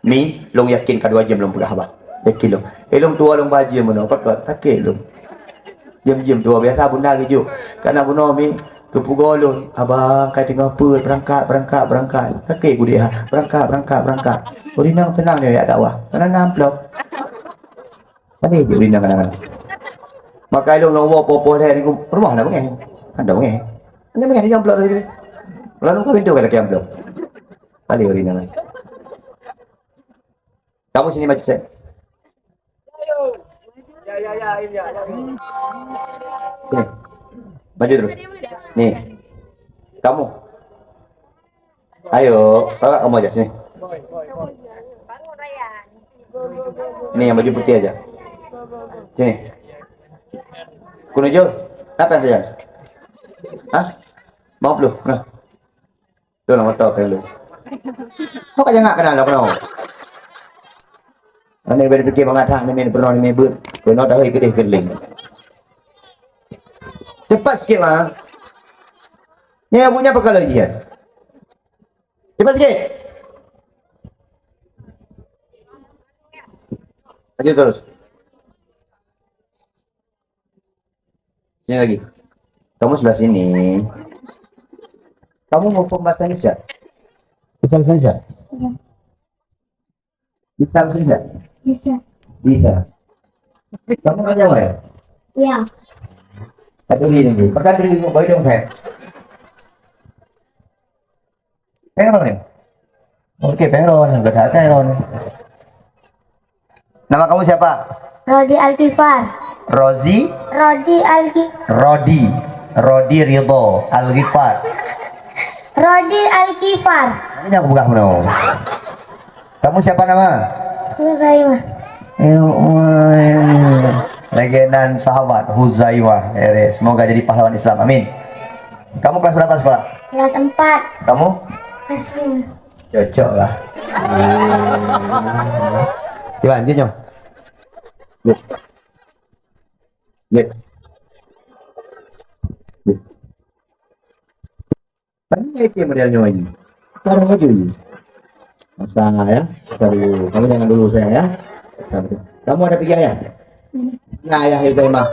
Mi, lôn yakin ka dua jeuem lôn peugah haba. Sakét lôn. Eh, lôn tuwoe lôn bajeuem bunoe, pakon? Sakét lôn. Jeuem-jeuem tuwoe, biasa bunda geujok. Kana bunoe mi geupeugoe lôn, "Abang, ka teungoh peuet, beurangkat, beurangkat, beurangkat." Sakét gudéh ha. Beurangkat, beurangkat, beurangkat. Ureueng inong seunang nyoe jak dakwah. Kana na amplop. Tapi jeuet ureueng inong kadang-kadang. Maka lôn lôn woe poh-poh lhèe nyoe, rumoh na beungèh. Hana beungèh. Hana beungèh, di amplop tadi. Lalu ka pintoe ka lakèe amplop. Kali ureueng inong. Kamu sini maju, Sep. Sini. Maju terus. Nih. Kamu. Ayo, kakak kamu aja sini. Ini yang baju putih aja. Sini. Kunujul, apa yang saya? Hah? Mau belum? Nah. Tu lah motor kau lu. Kau kat jangak kenal aku tau. Aneuk bèk pikir mangat hak ni, ni peunoh ni, ni beuet. Peunoh tahu ikut deh keling. Cepat sikit, Ma. Ni abunya apa kalau ujian? Cepat sikit. Maju terus. Sini lagi. Kamu sebelah sini. Kamu mau bahasa Indonesia? Bisa bahasa Indonesia? Iya. Bisa bahasa Indonesia? Bisa. Bisa. Kamu orang Jawa ya? Iya. Satu diri dulu. Pegang diri dulu, baru dong saya. Pèng Ron ni? Oke, Pèng Ron. Gak ada Pèng Ron. Nama kamu siapa? Rodi Alkifar. Rozi? Rodi Alki. Rodi. Rodi Ridho Alkifar. Rodi Alkifar. Ini aku pegang mana? Kamu siapa nama? Huzaimah. Eh, oh, eh. Lagi nan sahabat Huzaimah. Eh, semoga jadi pahlawan Islam. Amin. Kamu kelas berapa sekolah? Kelas empat. Kamu? Kelas lima. Cocok lah. Cuba lanjut nyoe. Lip. Lip. Lip. Tadi saya ke model nyoe ini. Sekarang laju ini. Masa ya. Masa dulu. Kamu jangan dulu saya ya. Kamu ada tiga ya? Nah, ayah saya mah.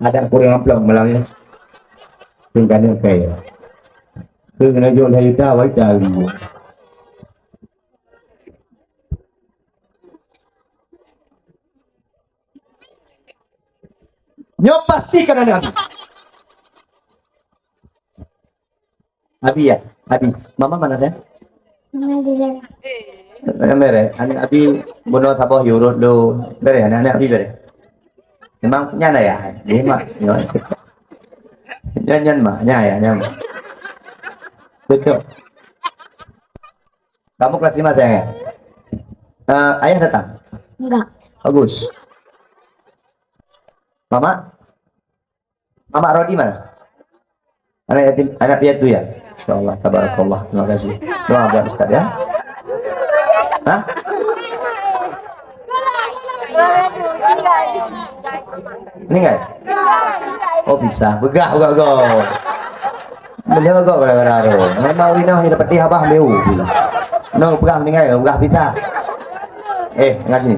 Ada kurang amplop malam ni. Tinggal ni kai. Kena jauh dari dah, wai dah. Nyoe pasti kan ada. Abi ya? Abi. Mama mana, sayang? Mama di dalam. Mana mere? Aneuk Abi bunoe saboh yurut lo. Bere, aneuk-aneuk Abi bere. Memang nyan ayah. Dia mak. Nyan, nyan mak. Nyan ayah, nyan mak. Betul. Kamu kelas lima, sayang, ya? Eh, ayah datang? Enggak. Bagus. Mama? Mamak Rodi mana? Anak yatim, anak piatu ya? Masya Allah, tabarakallah. Terima kasih. Doa buat Ustaz ya. Hah? Meninggal? Oh, bisa. Begah, begah, begah. Meninggal gara-gara tu. Memang Winah ni dapat abah meu. No, begah meninggal, begah bisa. Eh, ngaji.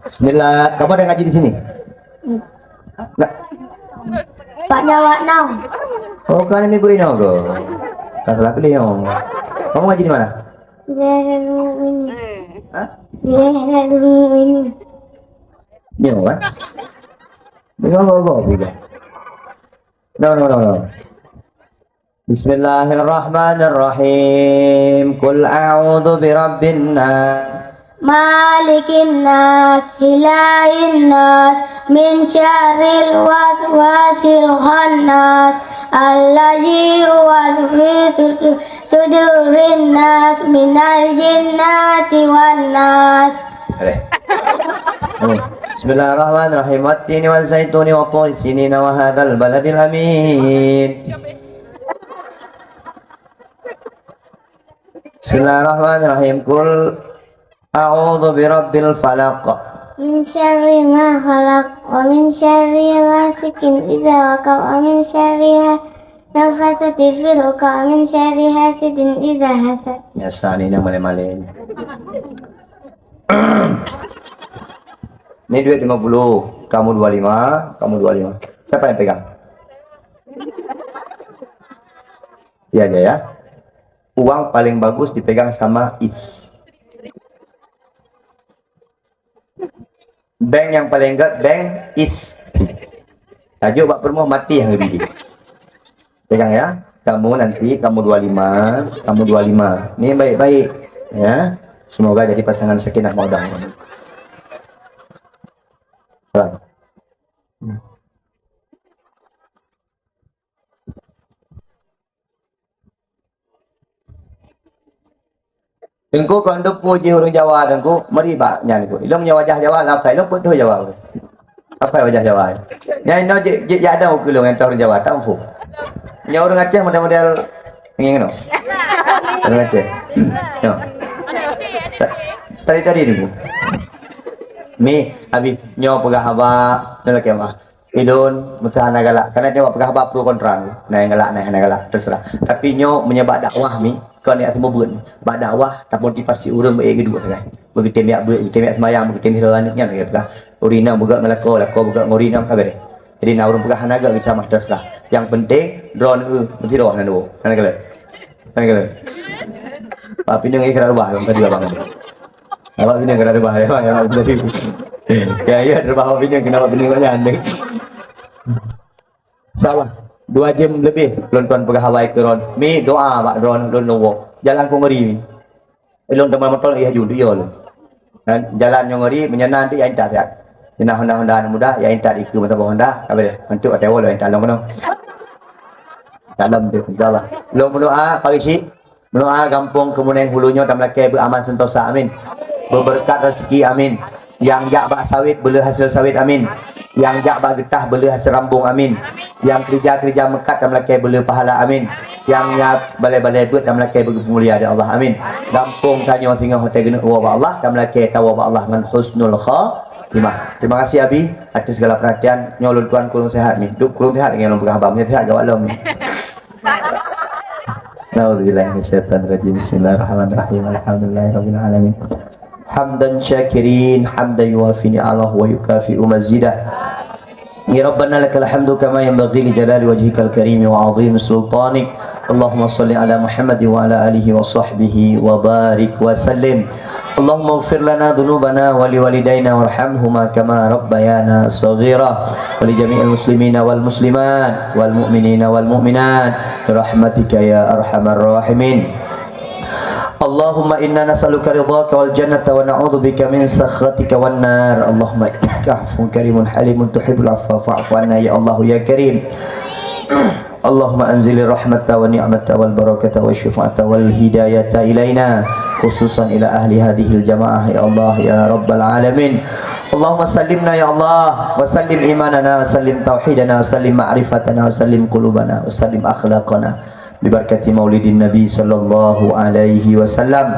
Bismillah. Kamu ada ngaji di sini? Enggak. Pak Nyawa Nong. Oh, kan ini Bu Ino ke? Tak salah pilih, oh. Kamu ngaji di mana? Di Nurul Mukminin. Hah? Di Nurul Mukminin. Nyo, kan? Nyo, nyo, nyo, nyo. No, no, no, no. Bismillahirrahmanirrahim. Qul a'udzu birabbin nas. Malikin nas, ilahin nas, min syarril waswasil khannas, allazi yuwaswisu fi sudurin nas, minal jinnati wan nas. Boleh. Oh. Bismillahirrahmanirrahim. Wattini wazzaituni wa turi sinina wa hadzal baladil amin. Bismillahirrahmanirrahim. Qul a'udzu birabbil falaq. Min syarri ma khalaq. Wa min syarri ghasikin idza waqab, wa min syarri ha-, nafasati fil uqad, wa min syarri hasidin idza hasad. Biasa ni yang malé-malé. Ni duit lima puluh, kamu dua lima, kamu dua lima. Siapa yang pegang? Dia aja ya. Uang paling bagus dipegang sama is. Bank yang paling ingat bank is. Tajuk bak perumoh mati yang lebih. Pegang ya. Kamu nanti, kamu dua lima, kamu dua lima. Ni baik-baik ya. Semoga jadi pasangan sakinah mawaddah. Salam. Teungku, kon dupu jih ureueng Jawa, Teungku, meuri bak nyan, Teungku. Ilong nyoe wajah Jawa, lam kai ilong peuet Jawa. Apa wajah Jawa? Nyan inoe jih, jih jak dong keu lôn nyan ureueng Jawa, tak mampu. Nyoe ureueng Aceh model-model ngieng no. Ureueng Aceh. No. Tadi-tadi, Teungku. Mi, abi, nyoe peugah haba, nyoe lakée meu'ah. Ilôn meusti hana galak. Karena dia peugah haba pro kontra. Na nyang galak, na nyang hana galak, terserah. Tapi nyoe meunyoe bak dakwah mi, kon jak seumeubeuet. Bak dakwah tamotivasi ureueng beu ék geuduek sagai. Beugeutém jak beuet, beugeutém jak seumayang, beugeutém hireuen nyan lagée peugah. Ureueng inong beugot ngon lakoe, lakoe beugot ngon ureueng inong, ka beureh. Jadi na ureueng peugah hana gét geuceramah, terserah. Nyang penting droeneuh meusidroe nan dua. Hana galak. Hana galak. Pak Pinang ikra rubah, bang, tadi abang. Awak Pinang kena reubah, ya, Bang, ya, Bang, tadi. Ya, ya, reubah awak Pinang, kena awak Pinang banyak, ni. Insyaallah, dua jam lebih lôn tuan peugah haba keu droen. Mi doa bak droen lôn lôn woe. Jalan ku ngeri, mi. Lôn teuma motor, ya, ju, ya, lôn. Dan jalan nyang ngeri, meunyoe na, nanti ya intat siat. Ina Honda-Honda aneuk muda, ya intat ikeu meutabah Honda, habis deh. Untuk hotel wall, ya intat lôn keunoe. Dalam tu, insyaallah. Lôn meudoa, pagi syik. Meudoa gampông Keumuneng Hulu nyoe tameulakée beu aman sentosa, amin. Beubeureukat raseuki, amin. Nyang jak bak sawét beuleueh hasé sawét, amin. Nyang jak bak geutah beuleueh hasé rambong, amin. Nyang keurija-keurija meukat tameulakée beuleueh pahala, amin. Nyang nyak balée-balée beuet tameulakée beugeupumulia di Allah, amin. Gampông tanyoe singoh watée geuneuk woe bak Allah, tameulakée tawoe bak Allah ngon husnul khatimah. Terima kasih Abi atas segala perhatian. Nyoe lôn tuan kureueng sehat ni. Dup kureueng sehat ngon lôn peugah haba, meunyoe sehat gawat lom ni. A'udzubillahi minasyaitonirrajim. Bismillahirrahmanirrahim. Alhamdulillahirabbil alamin. Hamdan syakirin, hamdan yuwafi ni'amahu wa yukafi'u mazidah. Ya Rabbana lakal hamdu kama yanbaghi li jalali wajhikal karimi wa 'azimi sultanik. Allahumma shalli ala Muhammad wa ala alihi wa sahbihi wa barik wa sallim. Allahumma ighfir lana dzunubana wa liwalidaina warhamhuma kama rabbayana shaghira wa li jami'il muslimina wal muslimat wal mu'minina wal mu'minat bi rahmatika ya arhamar rahimin. Allahumma inna nas'aluka ridhaka wal jannata wa na'udzubika min sakhatika wan nar. Allahumma innaka 'afuwun karimun halimun tuhibbul 'afwa fa'fu 'anna ya Allah ya Karim. Allahumma anzilir rahmata wa ni'mata wal barakata wa syafa'ata wal hidayata ilaina, khususan ila ahli hadhil jamaah, ya Allah, ya Rabbal alamin. Allahumma sallimna, ya Allah, wa sallim imanana, wa sallim tauhidana, wa sallim ma'rifatana, wa sallim qulubana, wa sallim akhlaqana. Bi barakati maulidin Nabi sallallahu alaihi wasallam.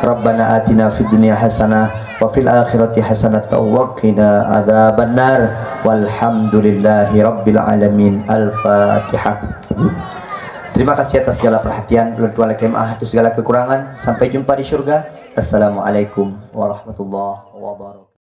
Rabbana atina fid dunya hasanah wa fil akhirati hasanatan wa qina adzabannar. Walhamdulillahi rabbil alamin. Al-Fatihah. Terima kasih atas segala perhatian. Lôn tuan lakée meu'ah atas segala kekurangan. Sampai jumpa di syurga. Assalamualaikum warahmatullahi wabarakatuh.